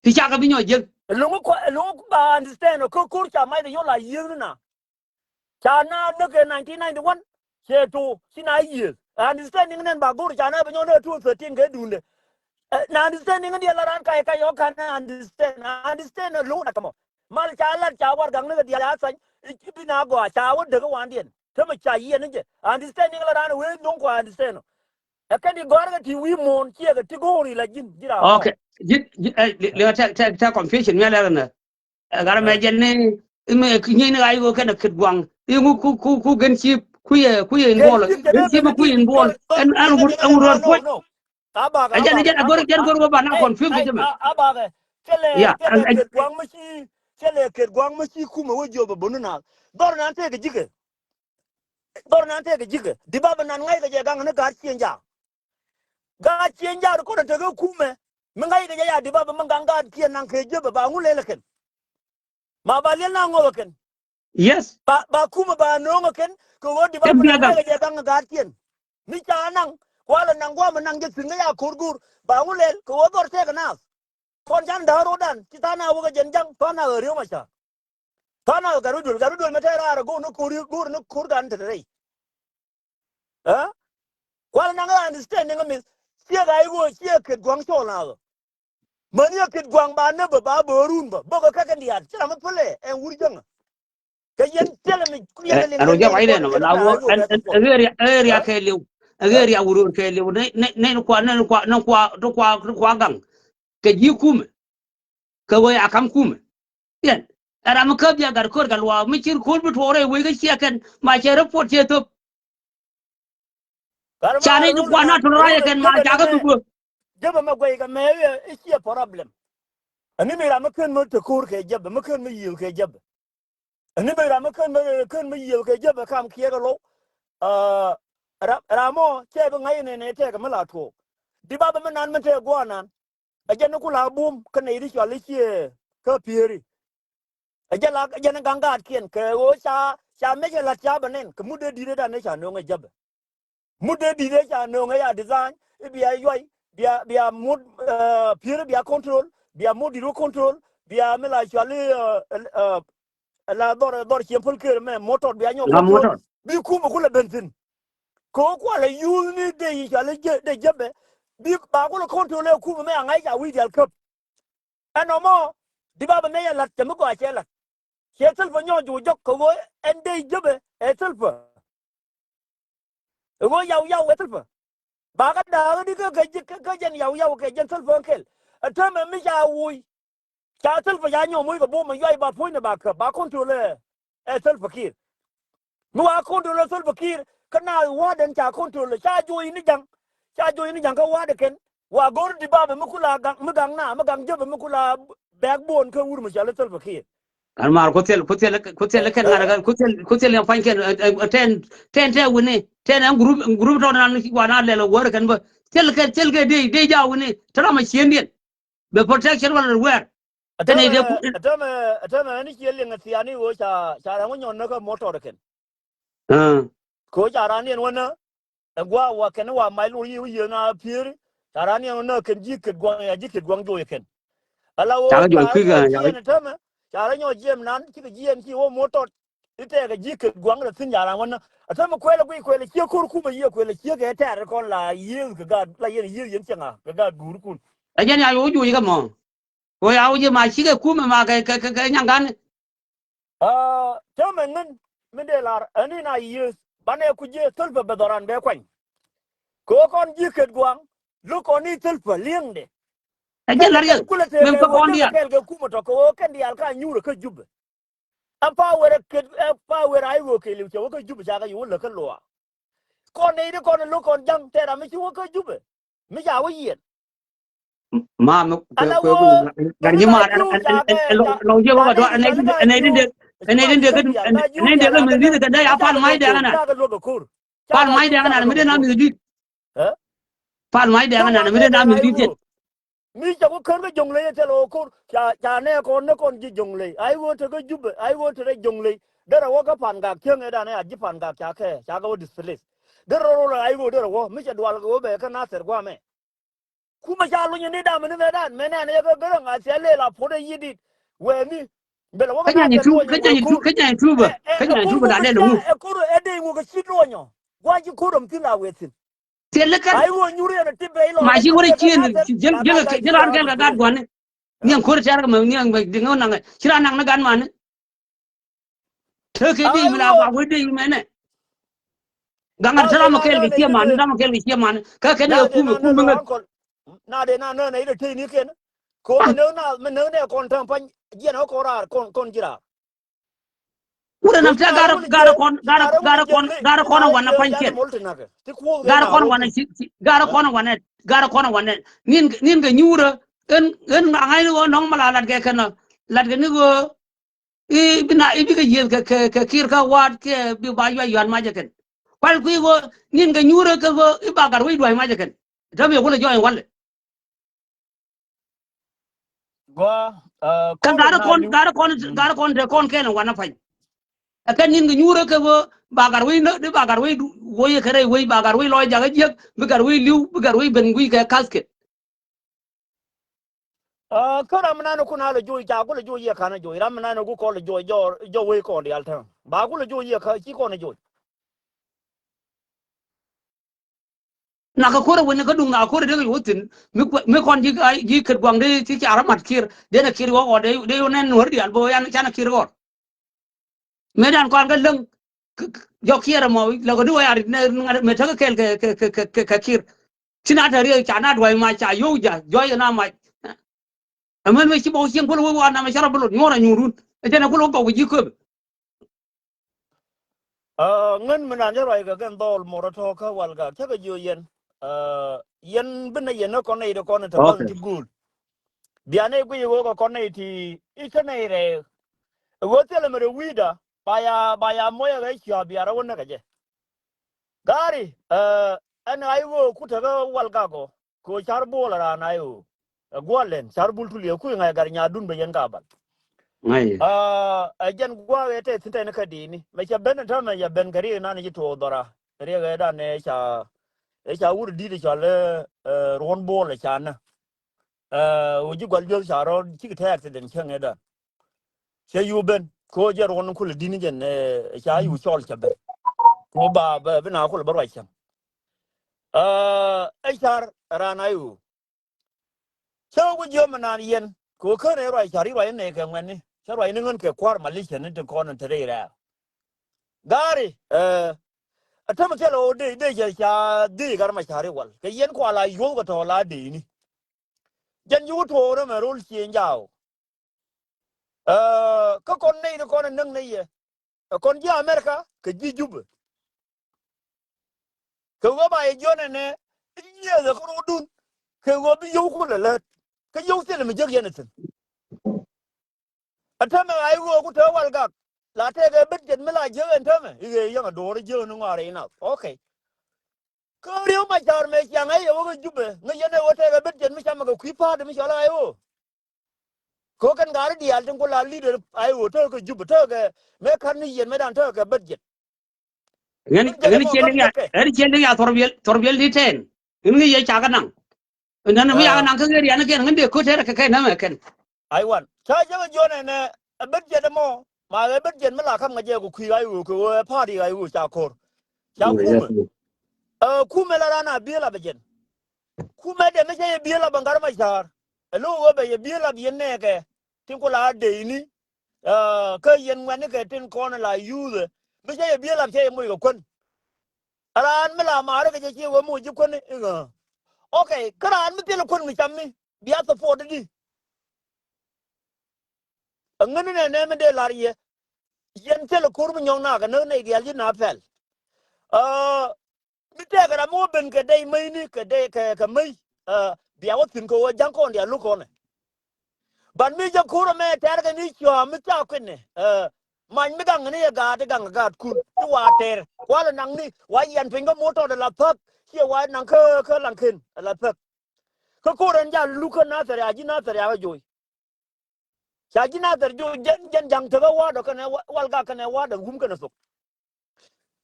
Ti cakɛ bi nyɔk jiäk. Lo̱ŋ kɔ, lo̱ŋ ba understand kä ko̱r ca mac de yɔl a yiëëth ni na. Ca na näk kɛ nineteen ninety-one. Cɛ to ci na yiëëth. Understanding nɛn ba go̱r ca na bɛ nyɔk näk two thirteen kɛ duundɛ. Ɛ, na understanding ni diɛ la raan kac kac yɔk kan understand. Understand lo̱ŋ na kɛ mɔ. Mal ca lat ca warɛgak ni kɛ diaal a thany. I̱ bi na gɔaa ca wä däk wandiɛn. Tämɛ ca yiɛn ni jɛ. Understanding la raan wee lo̱ŋ kɔ understand. Ɛ kɛn di gɔ̱a̱r kɛ ti wi̱i̱ muɔ̱ɔ̱n ciɛ kɛ ti go̱o̱ri la ji̱n ji̱ raan. Okay. Ji̱, ji̱, ɛ, li, li, tɛ, tɛ, tɛ confusion mi alɛ kɛ nɛ. Ɛ, gat ɛmɛ jɛn ni, Imɛ nyieeni ɣa̱c ɣöö kɛnɛ Ket Guaŋ. Iŋu ku, ku, ku Gen Cip, ku yɛ, ku yɛ involve. Gen Cip mi ku yɛ involve. Ɛn, ɛn wut, ɛn wut rɔɔd puɔ̱c. A bakɛ, a jɛn, a jɛn, a gɔr, jɛn gɔr wä ba na confuse kɛ jɛ mɛ. A bakɛ. Cɛ lɛ, cɛ lɛ Ket Guaŋ mi ci, cɛ lɛ Ket Guaŋ mi ci kumɛ wä jiɔp bä bä ni na. Dhɔr nan tëëkɛ ji̱kɛ. Dhɔr nan tëëkɛ ji̱kɛ. Di bapɛ nan ŋa̱ckɛ jɛ gaŋ ni gaat cieŋ jaak. Gaat cieŋ jaak di kɔn tekɛ kumɛ. Mi ŋa̱ckɛ jɛ ya di bapɛ mi gaŋ gaat cieŋ naŋ kɛ jiäpɛ ba ŋu lɛl kɛn. Ma ba liɛl na ŋɔth kɛn. Yes. Ba, ba kumɛ ba no̱o̱ŋ kɛn kɛ ɣöö di bapɛ nan ŋa̱ckɛ jɛ gaŋ gaat cieŋ. Mi ca naŋ kualɛ naŋ guamɛ naŋ jɛ thi̱n ŋäc a ko̱r go̱o̱r ba ŋu lɛl kɛ ɣöö dhɔr tëëkɛ naath. Kɔn can da̱a̱r ro̱dan ci tha̱a̱n a wä kɛ jɛn ja̱ŋ tha̱a̱n a ɣä riöm a ca. Tha̱a̱n a ɣä gat wi̱c duël gat wi̱c duël mɛ tɛɛr raar a go̱o̱r ni ko̱r go̱o̱r ni ko̱r gan te te rɛy. Ɛ kual naŋ ɣä understanding ɛ mith ciɛ ɣa̱c ɣöö ciɛ Ket Gua̱ŋ cɔɔl na ɣä. Mäni ɛ Ket Gua̱ŋ ba näbä ba bä run bä bä kɛ kɛ kɛn diaal ci ram mi pälɛ ɛn wur jäŋä. Kɛ yɛn thilɛ mi kuiɛn ɛ liŋ ɛn rɔ jɛ wac lɛn ɔ la wä ɛn ɛn area area kɛ liw. Area wuror kɛ liw nɛ nɛ nɛ kua nɛ kua nɛ kua nɛ kua nɛ kua gaŋ. Kɛ ji̱ kumɛ. Kɛ wee a kam kumɛ. Yɛn ɛ ram mi käp jɛ gat ko̱r kɛ luaak mi cir ko̱r bi tuɔɔk rɛy wec kä ciɛ kɛn ma cɛ report cɛ thop. Ca ni ti kuan na tɔn rayɛ kɛn ma ca kä thop. Jɛpɛ mɛ guɛy kɛ mɛ i̱ ciɛ problem. Ani mi ram mi kän mi te ko̱r kɛ jɛpɛ mi kän mi yiëël kɛ jɛpɛ. Ani mi ram mi kän mi kän mi yiëël kɛ jɛpɛ kam kiɛ kɛ low. Ram mɔ cɛ bi ŋa̱c ni ni tɛk mi la tuɔɔk. Di bapɛ mi nan mi tɛk gua̱a̱ nan. Ɛ jɛn ni ku la bum kä nɛy ti cɔal i̱ ciɛ kä piëëri. Ɛ jɛn la ɛ jɛn ni gaŋ gaatkiɛn kɛ ɣöö ca ca mec ɛ la̱t ca bɛ nɛn kɛ mut dee di̱t ëëdan ni ca nööŋ ɛ jäpɛ. Mut dee di̱t ëë ca nööŋ ɛ ya design i̱ bia yuay bia bia mut piëëri bia control bia mut di̱t wä control bia mi la cɔal i̱ la dhɔr dhɔr cieŋ päl ker mɛ motor bia nyɔk control. Bi kumɛ kulɛ ben thi̱n. Kɛ ɣöö kualɛ yuuthni dee yi cɔal i̱ dee jäpɛ bi ba kulɛ control ɛ kumɛ mɛ a ŋa̱c ca wi̱i̱ diaal käp. Ɛn nɔmɔ di bapɛ mɛ yɛ la̱t cɛ mi gɔaa cɛ la̱t. Ciɛ thilpä nyɔk juuk jɔk kɛ ɣöö ɛn dee jäpɛ ɛ thilpä. Ɛ ɣöö yaw yaw ɛ thilpä. Ba kä da̱a̱k di kä kä jɛn yaw yaw kɛ jɛn thilpä kä kɛl. Ɛ täämɛ mi ca wuuc. Ca thilpä ca nyɔk muc kɛ bum ɛ yuay ba puɔ̱nydɛ ba käp ba control ɛ ɛ thilpä kiir. Mi wa control ɛ thilpä kiir kä naath wa̱a̱dɛn ca control ɛ ca juɔc ni ja̱ŋ. Ca juɔc ni ja̱ŋ kä wa̱a̱dɛ kɛn wa go̱r di bapɛ mi kula gaŋ mi gaŋ na mi gaŋ jäpɛ mi kula backbone kä wur mi cɔal i̱ thilpä kiir. Kan mar ku thil ku thil ku thil kɛn ŋa̱t ku thil ku thil yɛn pa̱ny kɛn tɛn tɛn tɛ wini tɛn ɛn group group tɔn nan wa na lɛl wär kɛn bä thil kɛ thil kɛ dee dee ja wini tɛ ram a ciendiɛn. Bɛ protection wala wɛr. Tɛn ɛ dee ku tɛmɛ tɛmɛ ɛn ciɛ liŋ thiani wo ca ca ram wä nyɔn näkä motor kɛn. Kɛ ɣöö ca raan niɛn wä nä ɛ gua̱a̱ wa kɛn wa mac lur yiëë wi̱i̱ yiëë na piëëri. Ca raan niɛn wä nä kɛn ji̱ Ket Gua̱ŋ ya ji̱ Ket Gua̱ŋ joc kɛn. Ala ɣöö ca raan nyɔk jiɛn ɛ täämɛ ca raan nyɔk jiɛn nan cikɛ jiɛn ci wä motor. I̱ tɛɛkɛ ji̱ Ket Gua̱ŋ rɛ thi̱n ca raan wä nä ɛ täämɛ kuɛl ɛ guic kuɛl ɛ ciek ko̱r kumɛ yiëë kuɛl ɛ ciek kɛ tɛɛr kɔn la yiëëth kɛ gaat la yɛn yiëëth yɛn cieŋ a kɛ gaat guurikun. Ɛ jɛn ya yo̱o̱ juuc kɛ mɔ. Ɣöö ya wä ji̱ ma cikɛ kumɛ ma kɛ kɛ kɛ nyaŋ ga̱n. Täämɛ ŋän mi dee lar ɛn in a yiëëth banɛ ku jiɛ thilpä bɛ dhɔran bɛ kuany. Kɛ ɣöö kɔn ji̱ Ket Gua̱ŋ lo̱k kɔn ni thilpä li̱eŋdɛ. Ɛ jɛn lar yɛl kulɛ tëë kɛ ɣöö tëë kɛɛl kɛ kumɛ tɔ kɛ ɣöö kɛn diaal ka nyuurɛ kä Jubɛ. Ɛ pa wer ɛ Ket ɛ pa wer a i̱ ɣöö kɛɛliw cɛ wä kä Jubɛ ca kɛ yi wä lä kä luaak. Kɔn nɛy ti kɔn ɛ lo̱k kɔn ja̱ŋ tɛɛr a mi ci wä kä Jubɛ mi ca wä yiɛn. Ma mi kue kue kue gan nyi ma lɔ je wä ka dua ne ne din de ne din de ne de mi din de da ya pal mai de ana pal mai de ana mi de na mi din pal mai de ana mi de na mi din. Mi ca ku kän kä Joŋley ɛ thil ɣöö ko̱r ca ca nɛ kɔn ni kɔn ji̱ Joŋley a i̱ ɣöö te kä Jubɛ a i̱ ɣöö te rɛy Joŋley. Derɛ wä kä Pangak cieŋ ëëdan ɛ a ji̱ Pangak ca kɛ ca kɛ wä displace. Derɛ rɔ rɔ la a i̱ ɣöö derɛ wä mi cɛ dual kɛ wä bɛ kä Nathir guamɛ. Kumɛ ca luny ni dam ni mɛ dan mɛ nɛn yɛ kä Gäräŋ a thiɛ lel a puɔt ɛ yi̱ dit wɛɛni. Bɛ lɛ wä kä Nathir luɔnyɔ kä nyany tup kä nyany tup kä nyany tup na lel ɛ wä. Ɛ ko̱r ɛ dee ŋu kɛ cit luɔnyɔ gua̱c ji̱ ko̱r ɔm thi̱n la wee thi̱n. Thil kɛn. Ai wä nyuri ɛn ti bɛ ilɔ. Ma ci wä rɛ ciën jiɛl jiɛl jiɛl ran kɛl kɛ gat guani. Niɛn ko̱r tɛr kɛ mɛ niɛn mɛ diŋ wä naŋ ci ran naŋ ni gat mani. Te kɛ dee mi la wa wä dee mɛ nɛ. Gaŋar te ram kɛl kɛ ciɛ mani ram kɛl kɛ ciɛ mani. Kä kɛn kɛ kum kum mi ŋäth. Na de na nä na ide te ni kɛn. Ko mi nä na mi nä nɛ kɔn täm pany jiɛn wä kɔn raar kɔn kɔn ji̱ raar. Wurɛ nam tɛ garɛ, garɛ kɔn, garɛ, garɛ kɔn, garɛ kɔn wanɛ pa̱ny kiɛn. Garɛ kɔn wanɛ ci, ci, garɛ kɔn wanɛ, garɛ kɔn wanɛ. Nin, nin kɛ nyuurä, ɛn, ɛn ŋa̱ ŋa̱c ni ɣöö nɔŋ mɛ la lat kɛ kɛn ɔ, lat kɛ ni ɣöö i̱ bi na, i̱ bikɛ yiëth kɛ, kɛ, kɛ Kiir kä wa̱a̱t kɛ bi ba yuac yua̱t mac ɛ kɛn. Kual kui̱ ɣöö nin kɛ nyuurä kɛ ɣöö i̱ ba gat wec dua̱c mac ɛ kɛn. Täämɛ yɛ kulɛ jɔɔc walɛ. Gua, kä garɛ kɔn, garɛ kɔn, garɛ kɔn te kɔn kɛn wanɛ pa̱ny. Ɛ kɛn nin kɛ nyuurä kɛ ɣöö ba gat wec nä, di ba gat wec du, wec kɛ rɛy wec, ba gat wec lɔc jakä jiäk, bi gat wec li̱w, bi gat wec ben guic kɛ casket. Kä ram mi nan kun a lɛ joc, ca ku lɛ joc yɛ ka̱n a joc, ram mi nan ku kɔn lɛ joc, jɔ, jɔ wec kɔn diaal täämɛ. Ba ku lɛ joc yɛ kä, ci kɔn a joc. Nak kɛ ko̱r ɛ wen kä duŋ, nak kɛ ko̱r ɛ dee kɛ yo̱o̱ thi̱n. Mi kuɛ, mi kɔn ji̱, ji̱ Ket Gua̱ŋ dee ci ca rɔ mat Kiir, dee nɛ Kiir ɣɔr, dee, dee yo̱o̱ nɛn nuɔ̱r diaal bä yan, canɛ Kiir ɣɔr. Mëë dan kɔn kä läŋ, k-, k-, jɔk Kiir ɛmɔ, lɛ kɛ duɔ̱ɔ̱c a rit nɛ, nɛ, mëë tekɛ kɛɛl kɛ, kɛ, kɛ, kɛ, kɛ, kɛ Kiir. Ci na te riɛk ca na duɔ̱ɔ̱c mac ca yio̱w ja̱, jɔ̱ɔ̱c kɛ na mac. Ɛmɛn mëë ci bɔk cieŋ kulɛ wee wa nam ɛ cä rɔ bi lot nyuɔ̱ɔ̱r a nyuurun. Ɛ cɛn ɛ kulɛ wee gɔw kɛ ji̱ köpɛ. Aa, ŋän mi nan cä ruac kɛ kɛn dhɔl mor a tɔ̱ kä wal gak cä kɛ jiö yɛn. Aa, yɛn bi nɛ yɛn ni kɔn nɛy ti kɔn in te kɔn ti guul. Bianɛ guic ɣöö kɛ kɔn nɛy ti i̱ cä nɛy rɛy. Ɣöö thilɛ mi rɛ wi̱i̱da ba ya, ba ya moc ɛ ɣɛ cia̱a̱ bia rɛ wä näk ɛ jɛ. Gaari, aa, ɛn ɣa̱c ɣöö ku te kä wal gak ɔ. Kɛ ɣöö car Bol a raan a i̱ ɣöö ɛ gua̱l lɛn car Bul Tul yɛ kui̱ ŋa̱c gat nyaadun bɛ yɛn ka bal. Aa, ɛ jɛn gua̱a̱k ɛ tɛth thi̱n tɛn kä di̱i̱ni mɛ cɛ ben ɛ täämɛ cɛ ben kɛ riɛk nan ci tuɔɔk dhɔra. Riɛk ɛ dan ɛ ca, ɛ ca wur di̱t ɛ cɔal ɛ, ɛ, Ruɔ̱n Bol ɛ ca nä. Ɛ, ɣöö ji̱ gua̱l juäth ca rɔ cikɛ te accident cäŋ ɛ dan. Cɛ yu ben kɛ ɣöö jɛ ruɔ̱n kulɛ di̱t ni jɛn, ɛ, ca yu cɔl cɛ ben. Kɛ ɣöö ba, ba, bi na kulɛ bä ruac cäŋ. Ɛ, ɛ car raan a i̱ ɣöö cä wä jiö mi naan yɛn kɛ ɣöö kän ɛ ruac car i̱ ruac ni nɛy kɛ ŋuɛ̈tni cä ruac ni ŋän kɛ kua̱r malicia ni ti kɔn in te rɛy rɛ̈ɛ̈r. Gaari, ɛ, a tämɛ thilɛ ɣöö dee, dee cɛ ca dhii gat ma car i̱ wal kɛ yɛn kua la yuɔ̱th kɛ tɔ̱ la deeni. Jɛn ji̱ wä tuɔɔk rɛmɛ rol ciëŋ jaw. Ɛ, kä kɔn nɛy ti kɔn ɛ näk nɛy yɛ. Ɛ kɔn ji̱ America kɛ ji̱ Jubɛ. Kɛ ɣöö ba yɛ jiɔn ɛnɛ i̱ nyiëëth ɛ kä ro̱o̱dun. Kɛ ɣöö bi yio̱w kulɛ lät. Kä yio̱w thilɛ mi jiäk yɛn ɛ thi̱n. Ɛ täämɛ ɣa̱c ɣöö ku te wal gak. La tɛkɛ bit jɛt mi la jiäk ɛn täämɛ i̱ ɣëë yäŋ ɛ do̱r jiäk ni ŋɔaar i̱ nath. Okay. Kä ri̱ew ma ca̱r mëë ciaŋ ɛ yɛ wä kä Jubɛ ŋäc yɛn ɛ ɣöö tɛkɛ bit jɛt mi camɛ kɛ kui̱ pa̱a̱t mi cɔl ɣa̱c ɣöö. Kɛ ɣöö kɛn gat rɔ diaal tin ku la leader a i̱ ɣöö tekɛ Jubɛ tekɛ mëë ka̱n ni yɛn mëë dan tekɛ bit jɛt. Ŋän, ŋän ciɛ liŋ ya, ŋän ciɛ liŋ ya thɔrbiɛl, thɔrbiɛl di tɛn. Ŋän ŋi̱ yɛ ca kɛ naŋ. Ŋän mi ca kɛ naŋ kä ɣer yan kɛn ŋän dee ko̱t tɛr kɛ kɛ naŋ ɛ kɛn. Aiwan ca jɛ kɛ jiɔn ɛnɛ ɛ bit jɛt ɛmɔ ma ɛ bit jɛt mi la ka̱m ŋa jɛ kɛ kui̱ ɣa̱c ɣöö kɛ ɣöö ɛ pa̱a̱t i̱ ɣa̱c ɣöö ca ko̱r. Ca kumɛ. Ɛ kumɛ la raan a biëël a bɛ jɛn. Kumɛ dee mi cä yɛ biëël a bɛ ŋa̱r ma ca̱r. Ɛ lo̱k ɣöö bɛ yɛ biëël a bi yɛn nɛɛkɛ tin ku la a deeni. Ɛ, kä yɛn ŋuɛ̈tnikɛ tin kɔn la yuuthɛ mi cä yɛ biëël a cä yɛ moc kɛ kuän. Raan mi la maari kɛ cɛ ciɛ wee moc ji̱ kuän i̱ ŋä. Okay, kä raan mi thilɛ kuän mi cam mi bia support di. Ɛ ŋäni nɛ nɛ mi dee lar yɛ. Yɛn thilɛ ko̱r mi nyɔk nak ɛ näk nɛy diaal ji̱ na pɛl. Ɛ, mi tɛkɛ ram mi wä ben kɛ dɛy mäcni kɛ dɛy kɛ, kɛ mäc. Ɛ, bia wä thi̱n kɛ ɣöö ja̱ŋ kɔn diaal luk kɔnɛ. Ban mi jɛ ko̱r ɛmɛ tɛ̈r kɛ ni cua mi ca kui̱nɛ. Ɛ, mac mi gaŋ ni yɛ gaat i̱ gaŋ kɛ gaatkun i̱ wa tɛr wa lɛ naŋ ni wa yian piny kä mo̱o̱r tɔt ala thäk. Ciɛ wa naŋ kä, kä laŋken ala thäk. Kä ko̱r ɛn ja luk kä nathɛr ya ji̱ nathɛr ya kä joc. Ca ji̱ nathɛr joc jɛn, jɛn ja̱ŋ tekä wa̱a̱dɔ kɛnɛ wa-, wal gak kɛnɛ wa̱a̱dɔ wum kɛnɛ thok.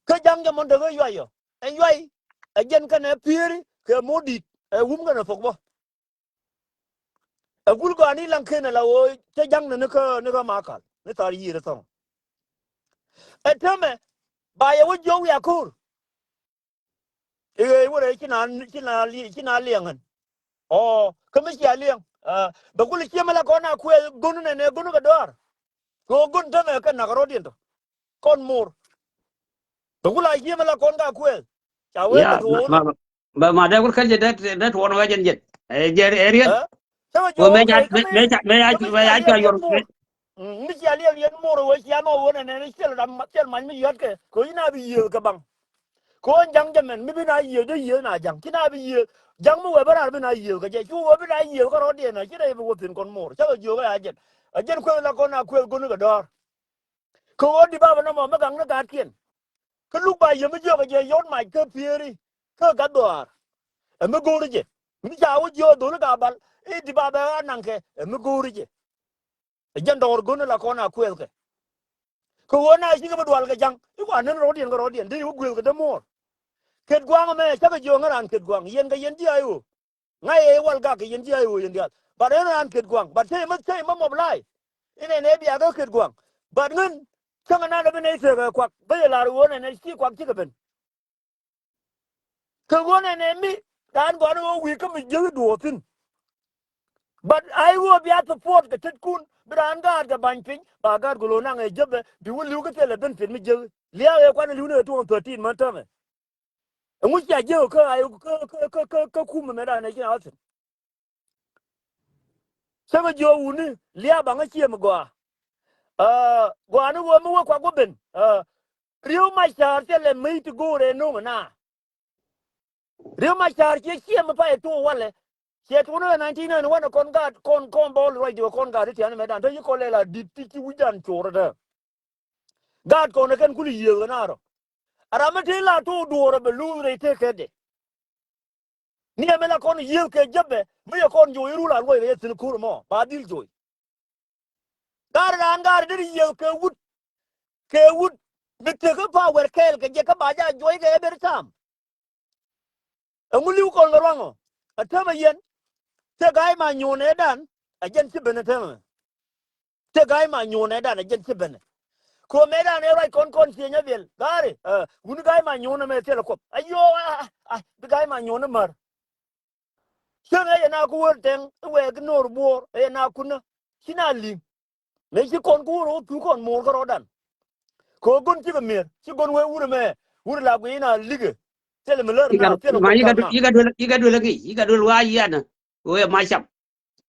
Kä ja̱ŋ jɛ mɔn tekä yuay ɔ ɛn yuay. Ɛ jɛn kɛnɛ piëëri kɛ mo̱o̱r di̱t ɛ wum kɛnɛ thok bä. Ɛ gul gɔaa ni laŋken ala ɣöö cä ja̱ŋ ni, ni kä, ni kä makal ni thar yiëër ɛ thɔ̱ŋ. Ɛ täämɛ ba yɛ wä jiök wiak ko̱r. I̱ ɣöö i̱ wä rɛy ci na, ci na li-, ci na liɛŋ ɣän. Ɔ, kä mi cia liɛŋ. Ɛ, bɛ gul i̱ ciɛ mi la kɔn a kuɛth go̱n nɛnɛ go̱n kɛ dɔaar. Kɛ ɣöö go̱n täämɛ kɛ nak rɔ̱diɛn tɔ. Kɔn mo̱o̱r. Bɛ gul a ciɛ mi la kɔn ka kuɛth. Ca wee bɛ tuɔɔk ni. Ba ma dee wut kä jɛ dee, dee tuɔɔk ni wee jɛn jɛn. Ɛ, jɛ ɛ riɛn. Ɛ? Cä wee jiök mëë ca, mëë ca, mëë ca, mëë ca cuay yɔr. Mm, mi cia liɛl yɛn mor wee cia mɔ wee nɛnɛ ni thil ram, thil mac mi yɔtkɛ. Kɛ ɣöö ci na bi yiëëth kɛ baŋ. Kɛ ɣöö ja̱ŋ jɛ mɛn mi bi na yiëëth dee yiëëth na ja̱ŋ. Ci na bi yiëëth ja̱ŋ mi wee bä raar bi na yiëëth kɛ jɛ. Cu wee bi na yiëëth kärɔɔdiɛn ɛ ci rɛy bi wä thi̱n kɔn mor. Cä kɛ jiök ɛ a jɛn. A jɛn kueth la kɔn a kueth go̱n kɛ dɔ̱ɔ̱r. Kɛ ɣöö di bapɛ nɔmɔ mi gaŋni gaatkiɛn. Kä luk ba yɛ mi jiök ɛ jɛ yɔt mac kä piëëri kä gat dhɔaar. Ɛ mi go̱o̱ri jɛ mi ca wä jiök ɛ dho̱li ka bal i̱ di bapɛ ɣa̱ naŋkɛ ɛ mi go̱o̱ri jɛ. Ɛ jɛn dɔɔr go̱n ɛ la kɔn a kuɛɛthkɛ. Kɛ ɣöö na cikɛ bi dual kɛ ja̱ŋ i̱ kua nen rɔ̱diɛn kɛ rɔ̱diɛn dee i̱ wä guëëth kɛ dee muɔ̱ɔ̱r. Ket gua̱a̱ŋ ɛmɛ cakɛ jiök ŋäran ket gua̱a̱ŋ yɛn kɛ yɛn ji̱ a i̱ ɣöö. Ŋa̱c ɛ i̱ wal gak kɛ yɛn ji̱ a i̱ ɣöö yɛn diaal. But ɛn raan ket gua̱a̱ŋ. But cä imä cä imä mɔp la̱a̱c. Inɛn ɛ biakɛ ket gua̱a̱ŋ. But ŋän cäŋɛ nan ɛ bi nɛy thek ɛ kuak. Bä yɛ la̱r ɣöö nɛn ɛ ci kuak cikɛ ben. Kɛ ɣöö nɛn ɛ mi raan gɔ̱a̱n ɣöö wi̱i̱ kä mi jiäk i̱ duɔ̱ɔ̱r thi̱n. But a i̱ ɣöö bia support kɛ tetkun bi raan gaat kɛ ba̱ny piny ba gaat gɔ̱ lo̱o̱ naŋ ɛ jäpɛ bi wä li̱w kä thilɛ ben pit mi jiäk. Liaak ɛ kuan ɛ li̱w ni ɛ two thousand thirteen män täämɛ. Ɛŋu cia jiäk kä a kä kä kä kä kä kum ɛmɛ raan ɛ ci na wä thi̱n. Cäŋɛ jiök wuni lia̱a̱ baŋä ciëëm gɔaa. Ɛ, gɔaa ni ɣöö mi wä kuak wä ben. Ɛ, Riek Machar thilɛ mec ti go̱o̱r ɛ no̱o̱ŋ ɛ na. Riek Machar ciɛ ciëëm pay tuɔɔk walɛ. Ciɛ tuɔɔk ni nineteen ninety-one kɔn gaat kɔn kɔn bɔl ruacdi kɔn gaat ti tiani mɛ dan te ci kɔn lɛ la di̱t ti ci wi̱c dan cor ɛ dee. Gaat kɔn ɛ kɛn kul yiëëk ɛ na rɔ. A ram mi te la tuɔɔk duɔɔr ɛ bɛ luuth rɛy te kɛtdɛ. Ni ɛmɛ la kɔn yiëëth kɛ jäpɛ mi yɛ kɔn joc irul a luɔc kɛ yɛ thi̱n ko̱r ɛmɔ ba dhil joc. Gaari raan gaari deri yiëëth kɛ wut kɛ wut mi tek kä pa wɛr kɛɛl kɛ jɛ kä ba ja juɔc kɛ every time. Ɛŋu li̱w kɔn kɛ ruaŋɔ ɛ täämɛ yɛn. Te ga̱a̱c ma nyuun ɛ dan ɛ jɛn ci ben ɛ täämɛ. Te ga̱a̱c ma nyuun ɛ dan ɛ jɛn ci ben ɛ. Kɛ ɣöö mɛ dan ɛ ruac kɔn kɔn ciëny ɛ biɛl gaari ɛ wuni ga̱a̱c ma nyuun ɛmɛ thilɛ kuɔth. Ayoo a a bi ga̱a̱c ma nyuun ɛ mär. Cäŋ ɛ yɛn a ku wär tɛŋ i̱ wɛɛk i̱ no̱o̱r buɔɔr ɛ yɛn a kunä. Ci na li̱ŋ. Mëë ci kɔn ku wur wä thuk kɔn mo̱o̱r kä rɔɔdan. Kɛ ɣöö go̱n cikɛ mi̱er ci go̱n wee wur ɛmɛ wur la guiy in a li̱kɛ. Thilɛ mi lär na thilɛ ma yika duel yika duel yika duel ŋic yika duel wa yianä. Wee ma cam.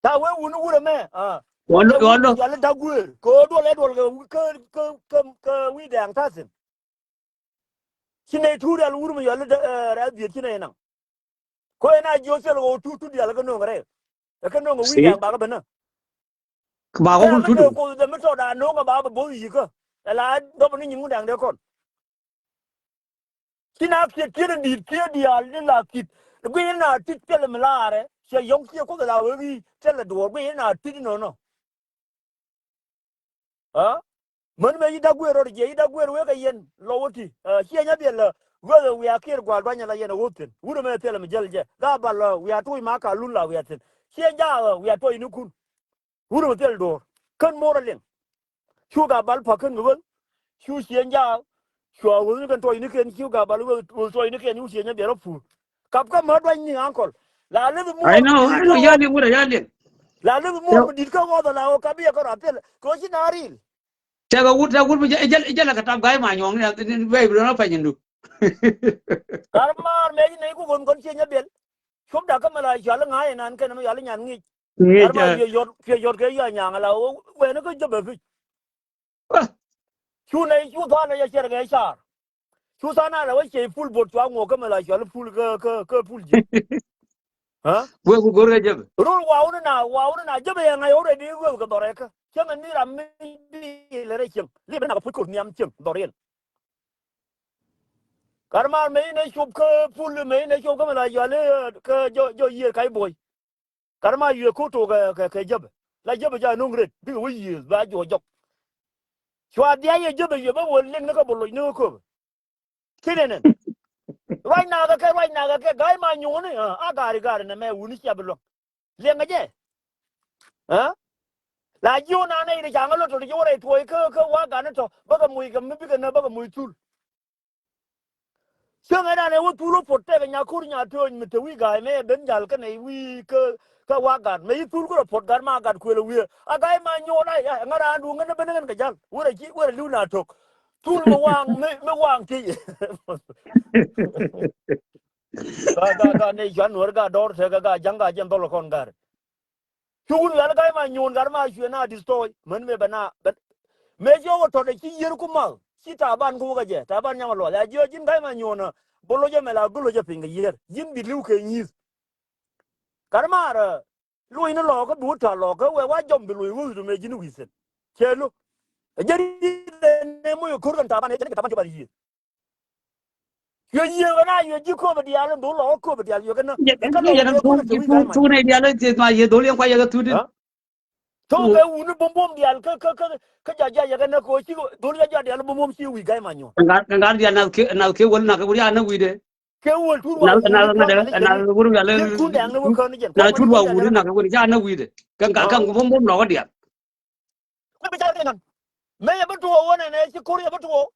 Ta wee wun wur ɛmɛ. Wɔn lɔ wɔn lɔ. Yal in da̱k gueer kɛ ɣöö duɔl ɛ duɔl kɛ kɛ kɛ kɛ wi̱i̱ dɛɛŋ ta̱thi̱n. Ci nɛy tuur yal wur mi yal in rɛth biet ci nɛy naŋ. Ko ɛn a jiö thil ɣöö tut tut dial kä no̱o̱ŋ rɛy. Ɛ kä no̱o̱ŋ ɛ wi̱i̱ diaŋ bakɛ ben ä. Kɛ bakɛ wul tut. Koth dɛ mi tɔt a no̱o̱ŋ ɛ bakɛ bo̱th yi̱kä. Ɛ la dɔp ni nyin ŋun daŋ dee kɔn. Ci na kiɛ kiet in di̱i̱t kiet diaal ni la ki̱t. Guiy in a tit thil mi laarɛ ciɛ yɔ̱ŋ kiɛ koth ɛ la wee wi̱i̱ thil ɛ duɔɔr guiy in a tit inɔnɔ. Aa? Män mëë yi da̱k guëër rɔt jiɛ yi da̱k guëër wek kɛ yɛn lɔ wä ti. Ciɛ nyɛ biɛl lä wek wiaa kiɛɛr gua̱a̱r duanyɛ la yɛn a wä thi̱n wurɛ mɛ thilɛ mi jäl jɛ ga bal lä wiaa tuuc ma ka lun la wiaa thi̱n. Ciɛ jaak wiaa tuɔcnikun wurɛ mɛ thil duɔ̱ɔ̱r kän mo̱o̱r a liŋ. Cu ga bal pa̱k kän kɛ wek cu ciɛ jaak. Cua wä ni kɛn tuɔcnikɛn cu ga bal wek tuɔcnikɛn cu ciɛ nyɛ biɛl rɔ puur. Kap kä mä duany ni ankɔl. La lith muɔɔr. I know, I know, ya liŋ wurɛ ya liŋ. La lith muɔɔr mi di̱t kä ŋɔth la ɣöö kap yɛ kä rap thil kɛ ɣöö ci na ril. Tɛk a wut tɛk wut mi jɛ jɛ kɛ tap ga̱y ma nyuɔ̱ŋ ni bɛy bi dɔn a pɛny indu. Kar maar mɛ ci nɛy ku ɣöm kɔn cieny a biɛl. Cup dak kä mɛ la cual ŋa̱c inan kɛn mi yal nyan ŋic. Ŋic. Kar maar piɛ yɔt piɛ yɔt kɛ yia nyaŋ la ɣöö wɛn kä jɛ bɛ pic. Cu nɛy cu tha̱a̱n nɛy a cɛr kɛ car. Cu tha̱a̱n a la wä ciey pul bot cua ŋuɔk kä mɛ la cual pul kä kä kä pul ji̱. Aa? Wek ku go̱r kɛ jep. Rol waw ni na waw ni na jep yɛ ŋa̱c already wek kɛ dhɔrɛ kä cäŋ ni ram mi bi lɛ rɛ cieŋ li ben na kɛ puc kor nhiam cieŋ dhɔr yɛn. Kar maar mɛ inɛ cop kä pul mɛ inɛ cop kä mɛ la cual kä jɔ jɔ yiër kac boy. Kar ma yuɛ ko̱ tok kɛ kɛ jäpɛ la jäpɛ ja no̱ŋ ret bikɛ wä yiëëth ba juɔc jɔk. Cua dhiac yɛ jäpɛ yɛ bä wä liŋ ni kä bä loc ni kä köpɛ. Kinɛ nɛn ruac nakɛ kɛ ruac nakɛ kɛ ga̱a̱c ma nyuuni a gaari gaari nɛ mɛ wuni cia bi luäŋ. Liɛŋɛ jɛ. La jiö na nɛ in ca ŋä lot tɔ ti ci wä rɛy tuɔɔc kä kä wa̱a̱ gan ni tɔ bäkɛ muc kɛ mi bikɛ nä bäkɛ muc thul. Cäŋ ɛ dan ɛ wä thul wä pot tɛkɛ nya ko̱r nya tööny mi te wi̱i̱ ga̱a̱c mɛ ɛ ben jal kɛnɛ wi̱i̱ kä kä wa gat mɛ i̱ thul kärɔ pot gat ma gat kuël ɛ wi̱i̱ a ga̱a̱c ma nyuɔn a ɛ ŋa̱ raan duŋ ŋän ɛ ben ŋän kɛ jal wärɛ ci wärɛ li̱w na tok. Thul mi waŋ mi mi waŋ ti. Ga ga ga ne cuan nuɔr ga dɔr tekɛ ga ja̱ŋ ga jɛn dhɔl kɔn gar. Cu wun wial ga̱a̱c ma nyuun gat ma cuɛ na destroy. Män mëë bɛ na bɛ. Mëë jiɔ wä tɔt ɛ ci yier ku math. Ci Taban ku wä kɛ jɛ. Taban nyam a luɔth. A jiɔ ji̱n ga̱a̱c ma nyuun ɛ. Bä loc ɛmɛ la gul loc ɛ piny kɛ yier. Ji̱n bi li̱w kɛ nyi̱i̱th. Gat ma rɛ. Luɔ̱c ni lɔɔkä bi wä ta̱a̱ lɔɔkä wɛ wa jɔm bi luɔ̱c wä wi̱i̱du mëë ji̱n wi̱i̱ thi̱n. Cɛ lo̱k. Ɛ jɛ ri̱t ɛ nɛ moc ɛ ko̱r kɛn Taban ɛ jɛn kɛ Taban cop a yier. Cuɛ yiëë ɣän a cuɛ ji̱ kööbä diaal in dhol lɔkä kööbä diaal cuɛ kɛ näk. Kä lɔkä yɛ ji̱ kööbä te wi̱i̱ ga̱a̱c ma cuun ɛ diaal ɛ thieth ma yɛ dhol yɛn kua yɛ kɛ thut in. Thok kɛ wuni bumbum diaal kä kä kä kä jaja yɛ kɛ näk kɛ ɣöö ci dhol jaja diaal bumbum ci wi̱i̱ ga̱a̱c ma nyuɔ̱n. Kɛ ŋa̱r kɛ ŋa̱r diaal nath kɛ nath kɛ wäl nak kɛ wuri a näk wi̱i̱dɛ. Kɛ wäl tut wa wuni nath nath wuni nath wuri wial. Kɛ kun dɛŋ ni wä kän ni jɛn na tut wa wuni nak kɛ wuri ca näk wi̱i̱dɛ. Kɛ ŋa̱r kɛ bumbum lɔkä diaal. Kuɛ bi ca riŋ ɣän. Mëë yɛ bi tuɔɔk wä nɛnɛ ci ko̱r yɛ bi tuɔɔk.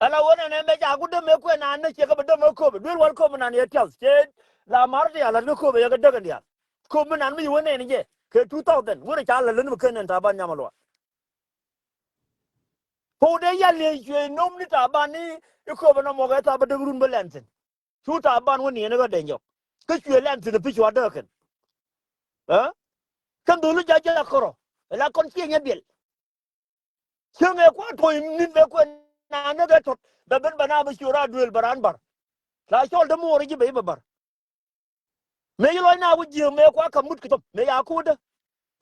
Ala wä nɛnɛ mëë ca ku dämɛ kuɛ naan ni ciɛ kɛ bi dämɛ kööbɛ duel wal kööbɛ naan yɛ tiath cɛ. La mar ti ala ni kööbɛ yɛ kɛ däk in diaal. Kööbɛ naan mi ci wä nɛn jɛ kɛ two thousand wä rɛ ca la län mi ken nɛn Taban nyam a luaak. Puɔ̱k dee yal ni cuɛ nom ni Taban ni i̱ kööbɛ nɔmɔ kɛ thaap bi däk run bä lɛn thi̱n. Cu Taban wä niɛn kä Dɛnyɔk. Kä cuɛ lɛn thi̱n pi cua dääkɛn. Ɛ kɛn dholi jaja kɔrɔ. Ɛ la kɔn ciɛ nyɛ biɛl. Cieŋ ɛ kua tuɔ̱c ni̱n bɛ kuɛn na näk ɛ tɔt bɛ ben bɛ na bi ciöör a duëël bɛ raan bar. La cɔl dämuɔɔr ji̱ bɛ i̱ bɛ bar. Mëë ci lɔc na wä jiääk mëë kua ka̱m mut kɛ cop mëë ya ko̱o̱dä.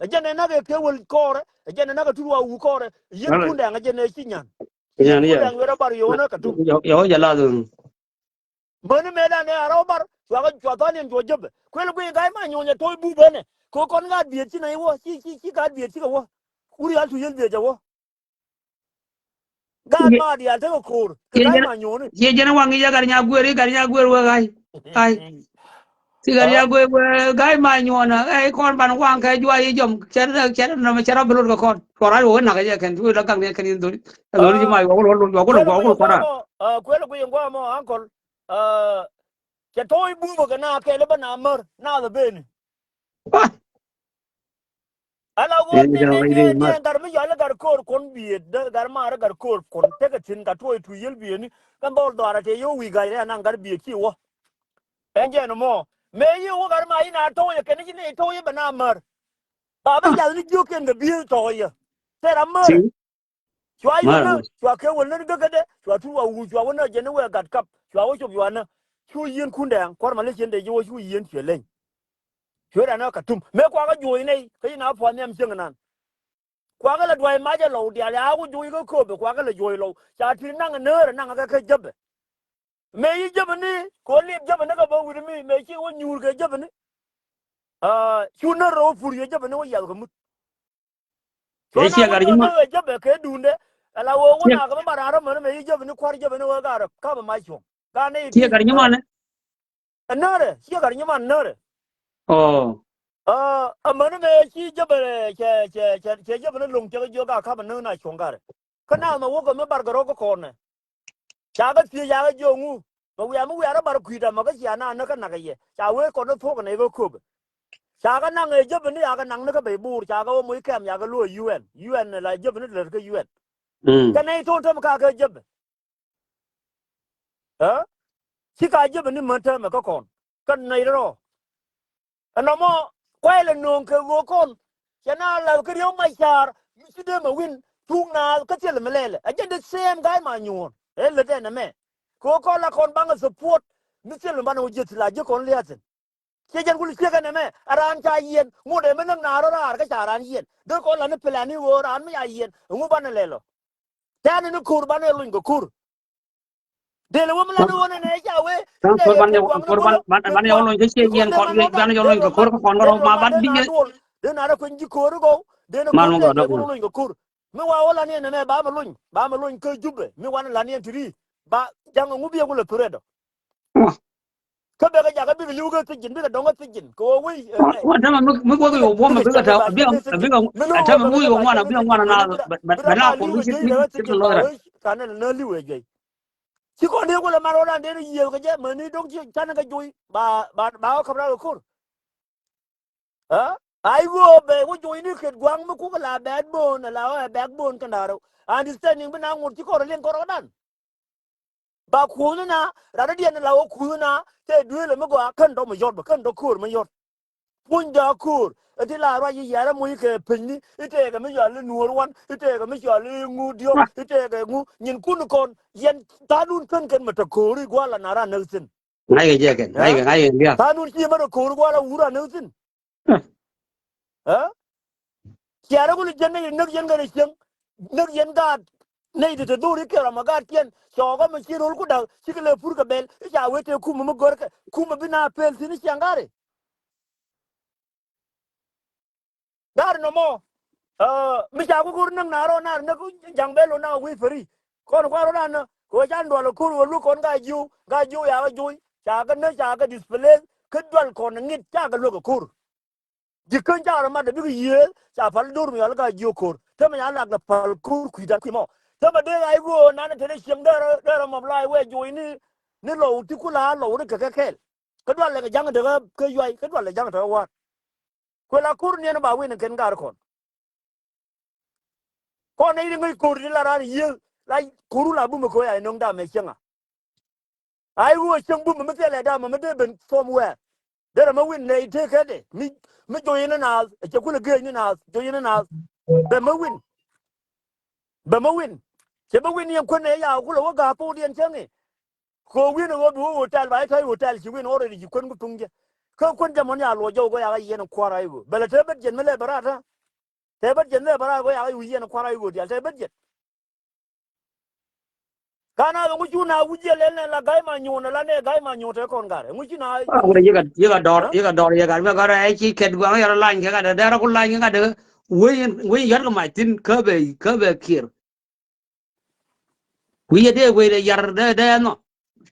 Ɛ jɛn ɛ nak ɛ kɛ wäl kɔɔrɛ ɛ jɛn ɛ nak ɛ tut wa wuu kɔɔrɛ. Yiëë kundɛŋ ɛ jɛn ɛ ci nyan. Yiëë kundɛŋ ɣöö rɔ bar yɔɔnä kɛ tum. Yɔ jɛ lath. Mäni mëëdan ɛ a rɔw bar cuakɛ cua thɔn in cuɔ jepɛ kuël guiy ga̱a̱c ma nyuɔ̱ny ɛ to̱c bup ɛnɛ. Kɛ kɔn gaat biëët ci nɛy wä ci ci ci gaat biëët cikɛ wä. Wur yal tu yel biëët cɛ wä. Gaat ma diaal tekɛ ko̱o̱r kɛ ga̱a̱c ma nyuɔ̱ni. Ciɛ jɛn waŋ i̱ jɛ gat nya guer i̱ gat nya guer wek ɣa̱c. Ɣa̱c. Ti gat nya guer wek ga̱a̱c ma nyuɔ̱n ɛ i̱ kɔn ban waŋ kɛ juac i̱ jɔm cɛ cɛ nɔmɔ cɛ rɔ bi lot kɛ kɔn. Cuɔ rac wek nak i̱ jɛ kɛn cuɛ la gaŋ ni kɛn in dholi. Ɛ dholi ci ma yuɔk wek lot yuɔk wek lot kuara. Kuël guiy in guamɔ ankol. Cɛ to̱o̱c buupä kɛ na kɛl bä na mär na the beni. Ala ɣöö ni ni ni ni gat mi yɔal i̱ gat ko̱o̱r kuɔn biëët dee gat maar i̱ gat ko̱o̱r kuɔn tekɛ thi̱n gat tuɔɔc tuuc yel biëëni. Kɛn dhɔl dhɔaarä tëë yio̱w wi̱i̱ ga̱c rɛɛ naŋ gat biëët ci wä. Ɛn jɛn mɔ mëë yi wä gat ma yi na to̱o̱c ɛ kɛn i̱ ci ni to̱o̱c i̱ bɛ na mär. Ba bä jath ni jiökiɛn kɛ biëëth tɔ̱ɔ̱c yɛ. Tëë ram mär. Cua yunä cua kɛ wä lät gäkädɛ cua tut wa wuuc cua wä nä jɛn ni wɛ gat kap cua wä cop cua nä. Cu yieen kundɛ kuɔr ma lä cien dee ji̱ wä cu yieen cuɛ leny. Cuɛ rɛn ɛ Katum mëë kuakä juɔc nɛy kä ci na puɔth nhiam cieŋ nan. Kuakä lɛ duay mac ɛ lɔw diaal ya wä juɔc kä kööbɛ kuakä lɛ juɔc lɔw ca ti naŋ ɛ nöörɛ naŋ ɛ kɛ kä jäpɛ. Mëë yi jäpɛ ni kɛ wä lip jäpɛ ni kɛ bä wi̱r mi mëë ci wä nyuur kɛ jäpɛ ni. Cu nä rɛw pur yɛ jäpɛ ni wä yiath kɛ mut. Cuɔ na wä nöö nöö ɛ jäpɛ kɛ duundɛ. Ala wä wä na kɛ bä mat an rɔ män mɛ yi jäpɛ ni kua̱r jäpɛ ni wä garɛ kapɛ mac cuɔ̱ŋ. Ganɛ i̱ tiɛ gat nyimɔnɛ. Ɛ närɛ ciɛ gat nyimɔn närɛ. Ɔ. Ɛ män mɛ ci jäpɛ cɛ cɛ cɛ cɛ jäpɛ ni lo̱ŋ cɛ kɛ jiök a kapɛ nöö na cuɔ̱ŋ garɛ. Kä na mɛ wä kɛ mi bar kɛ rɔ kä kɔn nɛ. Ca kɛ thiec ca kɛ jiök ŋu. Mɛ wiaa mi wiaa rɔ bar kui̱dä mɛ kä cia na näk kä nak kɛ yɛ ca wee kɔn ni thuɔ̱k kɛ nɛ kä köpɛ. Ca kɛ naŋ ɛ jäpɛ ni ca kɛ naŋ ni kä bey buur ca kɛ wä moc kɛm ca kɛ luɔ̱ɔ̱c U N U N la jäpɛ ni lät kä U N. Kɛ nɛy to̱n täm ka kɛ jäpɛ. Ɛ ci ka jäpɛ ni män tämɛ kä kɔn kä nɛy rɔ. Ɛnɔmɔ kuay lɛ nööŋ kɛ ɣöö kɔn cɛ na lath kä riɛw mac ca̱a̱r mi ci dee mɛ wi̱n tuuk naath kä thil mi lɛlɛ ɛ jɛ the same guy ma nyuɔ̱ɔ̱n ɛ lät ɛn ɛmɛ. Kɛ ɣöö kɔn la kɔn baŋ ɛ support mi thil mi banɛ wä ji̱ thil a ji̱ kɔn lia̱thin. Ciɛ jɛn kul ciek ɛn ɛmɛ a raan ca yiɛn ŋot ɛ mi näk naar ɔ raar kä ca raan yiɛn dee kɔn la ni plan i̱ ɣöö raan mi ca yiɛn ɛŋu banɛ lɛl ɔ. Tɛ̈ni ni ko̱r banɛ lony kɛ ko̱r. Dee lɛ wä mi lan ɣöö nɛnɛ ca wee. Tha̱a̱ŋ ko̱r ban ban ban yɔ lony kä ciɛ yiɛn kɔn wiɛc ban yɔ lony kɛ ko̱r kä kɔn kɛ rɔ ma ban bi yɛ. Dee na rɛ kueny ji̱ ko̱r i̱ gɔw dee ni ko̱r dee jɛ ko̱r lony kɛ ko̱r. Mi wa wä lan yɛn nɛnɛ ba mi lony ba mi lony kä Jubɛ mi wan lan yɛn ti ri ba ja̱ŋ ŋu bi yɛ wä lɛ thurɛ dɔ. Kä bɛ kɛ jakä bikɛ li̱w kä thiec ji̱n bikɛ dɔ̱ŋ kä thiec ji̱n kɛ ɣöö wec. Wa dämɛ mi guɔth yɛ buɔ̱m bikɛ tɛ bikɛ tɛmɛ mi wec yɛ ŋuan bikɛ ŋuan na bɛ na kuɔm mi cit mi cit kɛ lɔth rɛ. Kanɛ lɛ nä li̱w ɛ juey. Ci kɔn dee kulɛ man rɔdan dee ni yiëë kɛ jɛ mäni do̱ŋ ci canɛ kɛ juey ba ba ba wä käp rak kɛ ko̱r. Ɛ a i̱ ɣöö bɛ wä juɔ̱cni ket gua̱a̱ŋ mi kukɛ la backbone la ɣöö ɛ backbone kɛn da̱rä. Understanding bi na ŋot ci kɔn rɔ liɛŋ kɔn rɔ̱dan. Ba kuuthni na ran diɛn la ɣöö kuuthni na tëë duëël mi gɔaa kän dɔ̱ mi yɔt bä kän dɔ̱ köör mi yɔt. Puɔ̱ny dee a ko̱o̱r. Ɛ ti la ruac i̱ yɛrɛ muc kɛ piny ni i̱ tëëkɛ mi cɔal i̱ nuɔ̱ɔ̱r wan i̱ tëëkɛ mi cɔal i̱ ŋu diɔ̱k i̱ tëëkɛ ŋu nyin kun kɔn yɛn tha̱a̱ndun kän kɛn mɛ te ko̱o̱r i̱ gua̱a̱r la na ran näk thi̱n. Ŋa̱ckɛ jɛ kɛn ŋa̱ckɛ ŋa̱ckɛ kɛn diaal. Tha̱a̱ndun ci mɛ te ko̱o̱r gua̱a̱r la wur ran näk thi̱n. Ɛ? Ciarɛ kul jiɛn ni näk yɛn kɛn cieŋ. Näk yɛn gaat nɛy ti te dhor i̱ kɛ rɔm a gaat kiɛn cɔɔk ɔmɛ ci ro̱l ku da̱k cikɛ lɛ pur kɛ bɛl i̱ ca wee tëë kumä mi gɔ̱rkɛ kumä bi na pel thi̱n i̱ ciaŋ ga̱ri. Ga̱ri nɔmɔ mi ca ku go̱r näk na rɔ na näk ja̱ŋ bɛl lo na wi̱i̱ päri. Kɔn kua̱r rɔ na näk kɛ wee can duɔl ɛ ko̱r wee luk kɔn ka jiw ka jiw yakä juy ca kɛ näk ca kɛ displace kä dual kɔn ŋit ca kɛ luäk ɛ ko̱r. Ji̱ ken ca rɔ mat dee bikɛ yiëël ca pal do̱r mi yɔal ka jiök ko̱r. Te mi ca lak dee pal ko̱r kui̱dan kui̱ mɔ. Te mi dee ɣa̱c ɣöö nanɛ te dee cieŋ dee rɔ mɔp la̱a̱c wee joc ni ni lɔw ti ku la̱a̱ lɔw ni kɛ kɛ kɛɛl. Kä dual lɛ kɛ ja̱ŋ dee kä yuay kä dual lɛ ja̱ŋ te kä wa̱a̱t. Kuɛ la ko̱r niɛn ba win kɛn gar kɔn. Kɔn nɛy ti ŋäc ko̱r ti la raan yiëë la ko̱ru la bumɛ ko̱ ya inɔŋ damɛ cieŋa. Ai ɣöö cieŋ bumɛ mi thilɛ damɛ mi dee ben somewhere. Derɛ mi win nɛy tëëkädɛ mi mi joc in naath cɛ kulɛ geec ni naath joc in naath. Bɛ mi win. Bɛ mi win. Cɛ bi win yɛn kuän nɛ ya kulɛ wä ga̱a̱ thokdiɛn cäŋ i̱. Kɛ ɣöö win ɣöö bi wä hotel ba i̱ tɔ̱ hotel ci win already ci kuän ku thuŋ jɛ. Kä kuän jɛ mɔn ya luɔc jɔw kɛ ya kä yɛn kua̱r ai ɣöö bɛ lɛ te bät jɛn mi lɛ bɛ rat tä. Te bät jɛn lɛ bɛ rat kɛ ya kä wi̱c yɛn kua̱r ai ɣöö dial te bät jɛn. Ka na kɛ ŋucu na wi̱c yɛ lɛl nɛ la ga̱y ma nyuun la nɛ ga̱y ma nyuun te kɔn gar ŋucu na. Yika dɔr yika dɔr yika mɛ gɔr ɛ ci kɛt guaŋ yɛr lany kɛ ŋa̱t dɛ dɛr ku lany kɛ ŋa̱t dɛ. Wei wei yɔt kɛ mac thin kä bɛ kä bɛ kiɛr. Wi̱i̱ yɛ dee wei dɛ yar dee dee nɔ.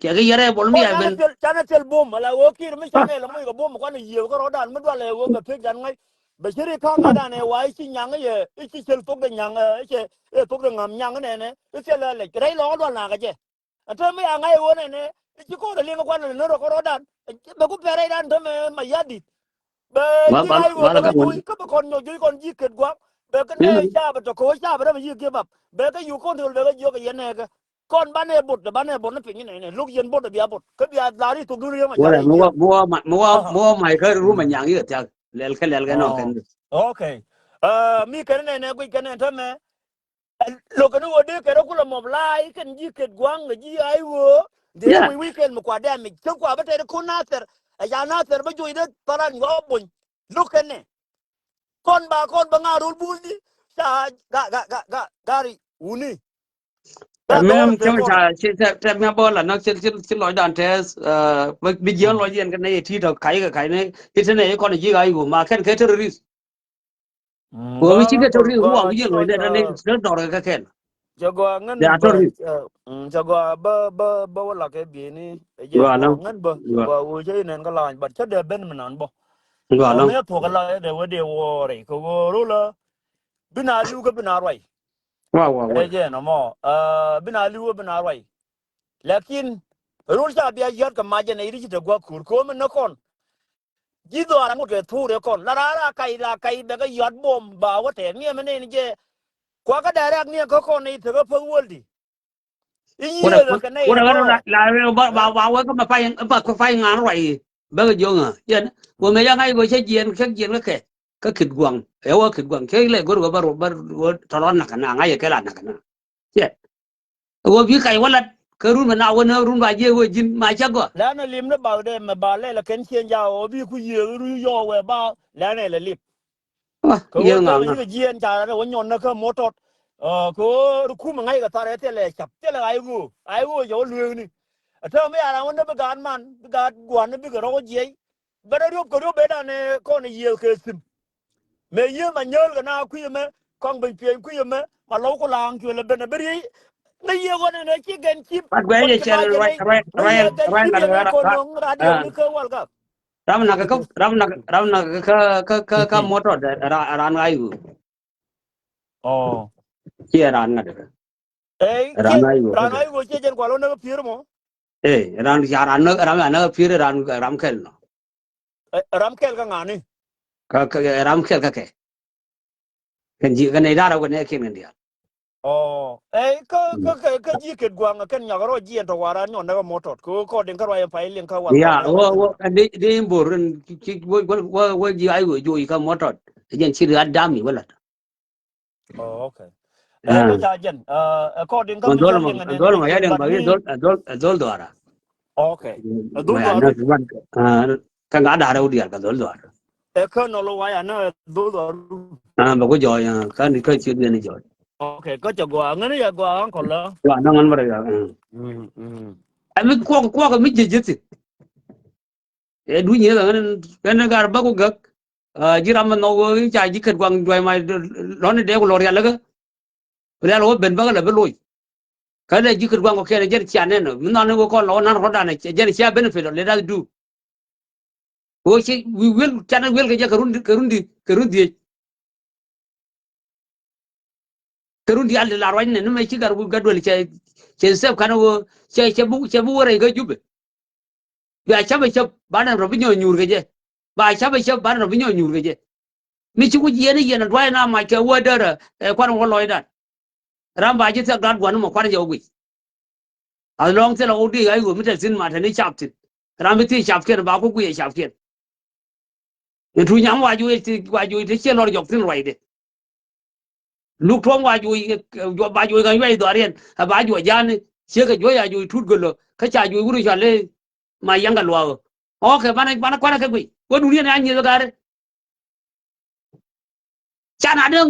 Cɛ kɛ yɛrɛ bol mi ya ben. Canɛ thil bom ala wä kiɛr mi canɛ la moc kɛ bom kuan yiëë kä rɔdan mi dual ɛ wä kɛ pek dan ŋa̱c. Bɛ ci ri ka̱ŋ ɛ dan ɛ wa i̱ ci nyaŋ i̱ yɛ i̱ ci cel thok de nyaŋ ɛ i̱ cɛ ɛ thok de ŋa̱m nyaŋ nɛnɛ i̱ thil ɛ lɛc rɛy lɔɔk dual nakä jɛ. Ɛ te mi ya ŋa̱c ɛ wä nɛnɛ i̱ ci ko̱r ɛ liŋ ɛ kuan ɛ lɛ nör ɛ kɔr rɔdan. Bɛ ku pɛr rɛy dan te mɛ ma ya̱t di̱t. Bɛ ji̱ ŋa̱c ɛ wä bɛ kä juc kä bɛ kɔn nyɔk juc kɔn ji̱ ket gua̱a̱k bɛ kä nɛ caapɛ tɔ ko̱ caapɛ rɛm ɛ yi̱ give up bɛ kä yuk kɔn thiol bɛ kä jiök ɛ yɛn nɛɛkä. Kɔn banɛ bot banɛ bot ni piny nɛnɛ lo̱k yɛn bot bia bot kä bia dhari thok dun riɛm a ca mi wä mi wä mi wä mi wä mac kä rum a nyaŋ yik a thiak lɛl kä lɛl kɛ nɔ kɛn. Okay. Mi kɛn nɛnɛ guic kɛn nɛ tämɛ. Lo̱k kɛn wä dee kɛn rɔ kulɛ mɔp la̱a̱c kɛn ji̱ ket gua̱ŋ kɛ ji̱ ay wä. Dee wi̱i̱ wi̱i̱ kɛn mi kua dɛm mic cä kua bä tɛt kun nathɛr a ca nathɛr bä juɔc dee paran yuɔ bony. Lo̱k kɛn nɛ. Kɔn ba kɔn ba ŋa̱ rol buuni ca ga ga ga ga gari wuni. Mɛm cäŋ ca ci tɛp mi abɔl anɔk ci ci ci lɔcdan tɛth. Bi jiɛn lɔc yɛn kɛ nɛy ti tɔ kac kɛ kac ni i̱ te nɛy kɔn ji̱ kac wum ma kɛn kɛ terrorist. Wum ci kɛ terrorist wum jiɛn lɔc dɛ ni dɔr kɛ kɛn. Cɛ gɔaa ŋän bä cɛ gɔaa bä bä bä wä lak kɛ bieni. Ŋän bä gɔaa wä cɛ inɛn kä lany but cä dee ben mi nan bä. Ŋä thuɔk ala dee wä dee wä rɛy kɛ wä rol a. Bi na liw kä bi na ruay. Wa wa wa. Ɛ jɛ nɔmɔ bi na liw kä bi na ruay. Lakin rol ca bia yɔt kɛ macɛ nɛ iri ci te guak kur komi nä kɔn. Ji̱ dhɔaar ŋut kɛ thur ɛ kɔn la raar a kac la kac bɛ kɛ yɔt bom ba wä tɛɛk niɛmɛ nɛn jɛ. Kua kä dɛrɛk niɛ kä kɔn nɛ i̱ te kä päth wäl di. I̱ yiëë kɛ nɛ i̱ kɔn la ba wä kä ma pay ŋa̱n ruay. Bä kɛ jiɔŋä yɛn wä mɛ yaŋ a i̱ kɔ cä jiɛn kɛ jiɛn kä kɛ kä kit guaŋ. Ɛ wä kit guaŋ cä ilɛ go̱r wä bä ruɔ bä ruɔ tɔrɔ nak kɛ na ŋa̱c ɛ kɛ la nak kɛ na. Cɛ wä bi kac wä lat kä run mɛ na wä nä run ba jiɛ wä ji̱n ma cä gɔa. Lɛn ɛ lim ni bak dee mɛ ba lɛl ɛ kɛn cieŋ ja wä bi ku yiëë ru yɔ wɛ ba lɛn ɛ lɛ lim. Kɛ wä jiɛn ca rɛ wä nyɔn nä kä motɔt. Kɛ wä ru kum ɛ ŋa̱c kɛ thar ɛ thilɛ cap thilɛ ay ɣöö ay ɣöö jɛ wä lueekni. Ɛ täämɛ yaran wä nä bi gaat man bi gaat gua̱n ni bikɛ rɔk wä jiɛc. Bɛ rɔ riop kɛ riop ben dan ɛ kɔn ɛ yiëëth kɛ thim. Mëë yiëëth ma nyääl kɛ na kui̱ ɛmɛ kɔŋ ben pieny kui̱ ɛmɛ ma lɔw ku laaŋ cuël ɛ ben ɛ bi riey. Ŋäc yiëëth ɣɔn ɛn ɛ ci gɛn cip. Bat guɛ yɛ cɛl ruac ruac ruac ruac lat ɛ kɔn ɛ ŋɔŋ rat yɛ ni kɛ wal gak. Ram nak kä ram nak ram nak kä kä kä motɔ ran ŋa̱c ɣöö. Ɔ. Ciɛ ran ŋa̱t kä. Ran ŋa̱c ɣöö ran ŋa̱c ɣöö ciɛ jɛn kual wä näk kä pier mɔ. Ɛ ran ca ran näk ram ca näk kä pier ran ram kɛl nɔ. Ram kɛl kä ŋa̱ni. Kä kä ram kɛl kä kɛ. Kɛn ji̱ kɛn nɛy da̱rä wä nɛ kiɛn kɛn diaal. Ɔ, ɛ kä kä kä kä ji̱ ket gua̱a̱ŋ kɛn nyɔk rɔ jiɛn tɔ waran nyɔn näk mɔtɔt kɛ ɣöö kɔɔdiŋ kä ruac ɛn pay liŋ kä waran. Ya, wä wä di di in bor in ci wä wä wä ji̱ ay wä jo̱o̱c kä mɔtɔt. Jɛn ci ri a dam i̱ wä lat. Oh, okay. Ɛ kä ca jɛn ɛ kɔɔdiŋ kä mi cä liŋ ɛn dhol ma ya diŋ ba dhol dhol dhol dhɔara. Okay. Dhol dhɔara. Kä ŋa da̱rɛ wä diaal kä dhol dhɔara. Ɛ kä nɔ lo wa ya nä dhol dhɔara. Bɛ ku jɔɔc kä ni kä ci ni jɔɔc. Okay, kä cɛ gɔaa ŋäni ya gɔaa ankɔl la. Wa nä ŋän mɛ rɛ ya. Ɛ mi kuɔk kuɔk mi ji̱ ji̱ thi̱n. Ɛ duny yeth ɣän ɣän gar bä ku gäk. Ji̱ ram mi nhɔk ɣöö ca ji̱ kät guaŋ juac ma lɔ̱ni dee ku lɔ rialikä. Rial ɣöö ben bäkä lɛ bi loc. Kä lɛ ji̱ kät guaŋ kɔkiɛn jɛn cia nɛn mi nhɔn ni ɣöö kɔn lɔ ɣöö nan rɔ̱dan jɛn cia benefit ɔ let us do. Ɣöö ci wi̱i̱ wi̱el can wi̱el kɛ jɛ kɛ run kɛ run di kɛ run dhiec. Kɛ run diaal ti la ruacnɛ ni mɛ ci gat wi̱i̱ gat duel cɛ cɛ thɛp kanɛ ɣöö cɛ cɛ bi cɛ bi wä rɛy kä Jubɛ. Bia ca̱pɛ cäp banɛ rɔ bi nyɔɔ nyuur kɛ jɛ. Ba ca̱pɛ cäp banɛ rɔ bi nyɔɔ nyuur kɛ jɛ. Mi ci ku jiɛn i̱ yɛn a dua̱c na mac kɛ wä därä ɛ kuan wä lɔcdan. Ram ba ji̱ thiak da̱t gua̱n mɔ kuan jɛ wä guic. As long thilɛ wä di ɣa̱c ɣöö mi te thi̱n ma te ni cap thi̱n. Ram bi thiec capkiɛn ba ku guic ɛ capkiɛn. Ni tuuc nyam wa juɔc ti wa juɔc ti ciɛ lɔr jɔk thi̱n ruacdɛ. Luk tuɔ̱m wa juɔc ba juɔc kä yuac dhɔriɛn ɛ ba juɔc ja̱a̱ni ciek kɛ juɔc a juɔc tut gölö kä ca juɔc wur cɔal i̱ ma yaŋ kɛ luaak ɣöö. Ɔkɛ banɛ banɛ kuanɛ kɛ guic wä dunia ni a nyieth ɛ ga̱rɛ. Can a dee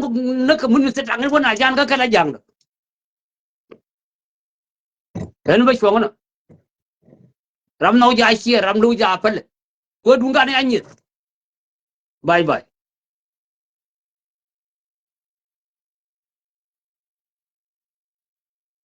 näk kɛ mun mi thit taŋ in wä na can kä kɛl a ja̱a̱ŋdä. Ɛn bä cuɔ̱ŋ nɔ ram nhɔk ja̱ ciɛ ram lo̱k ja̱ pälɛ. Wä duŋ kan i̱ a nyieth. Bye bye.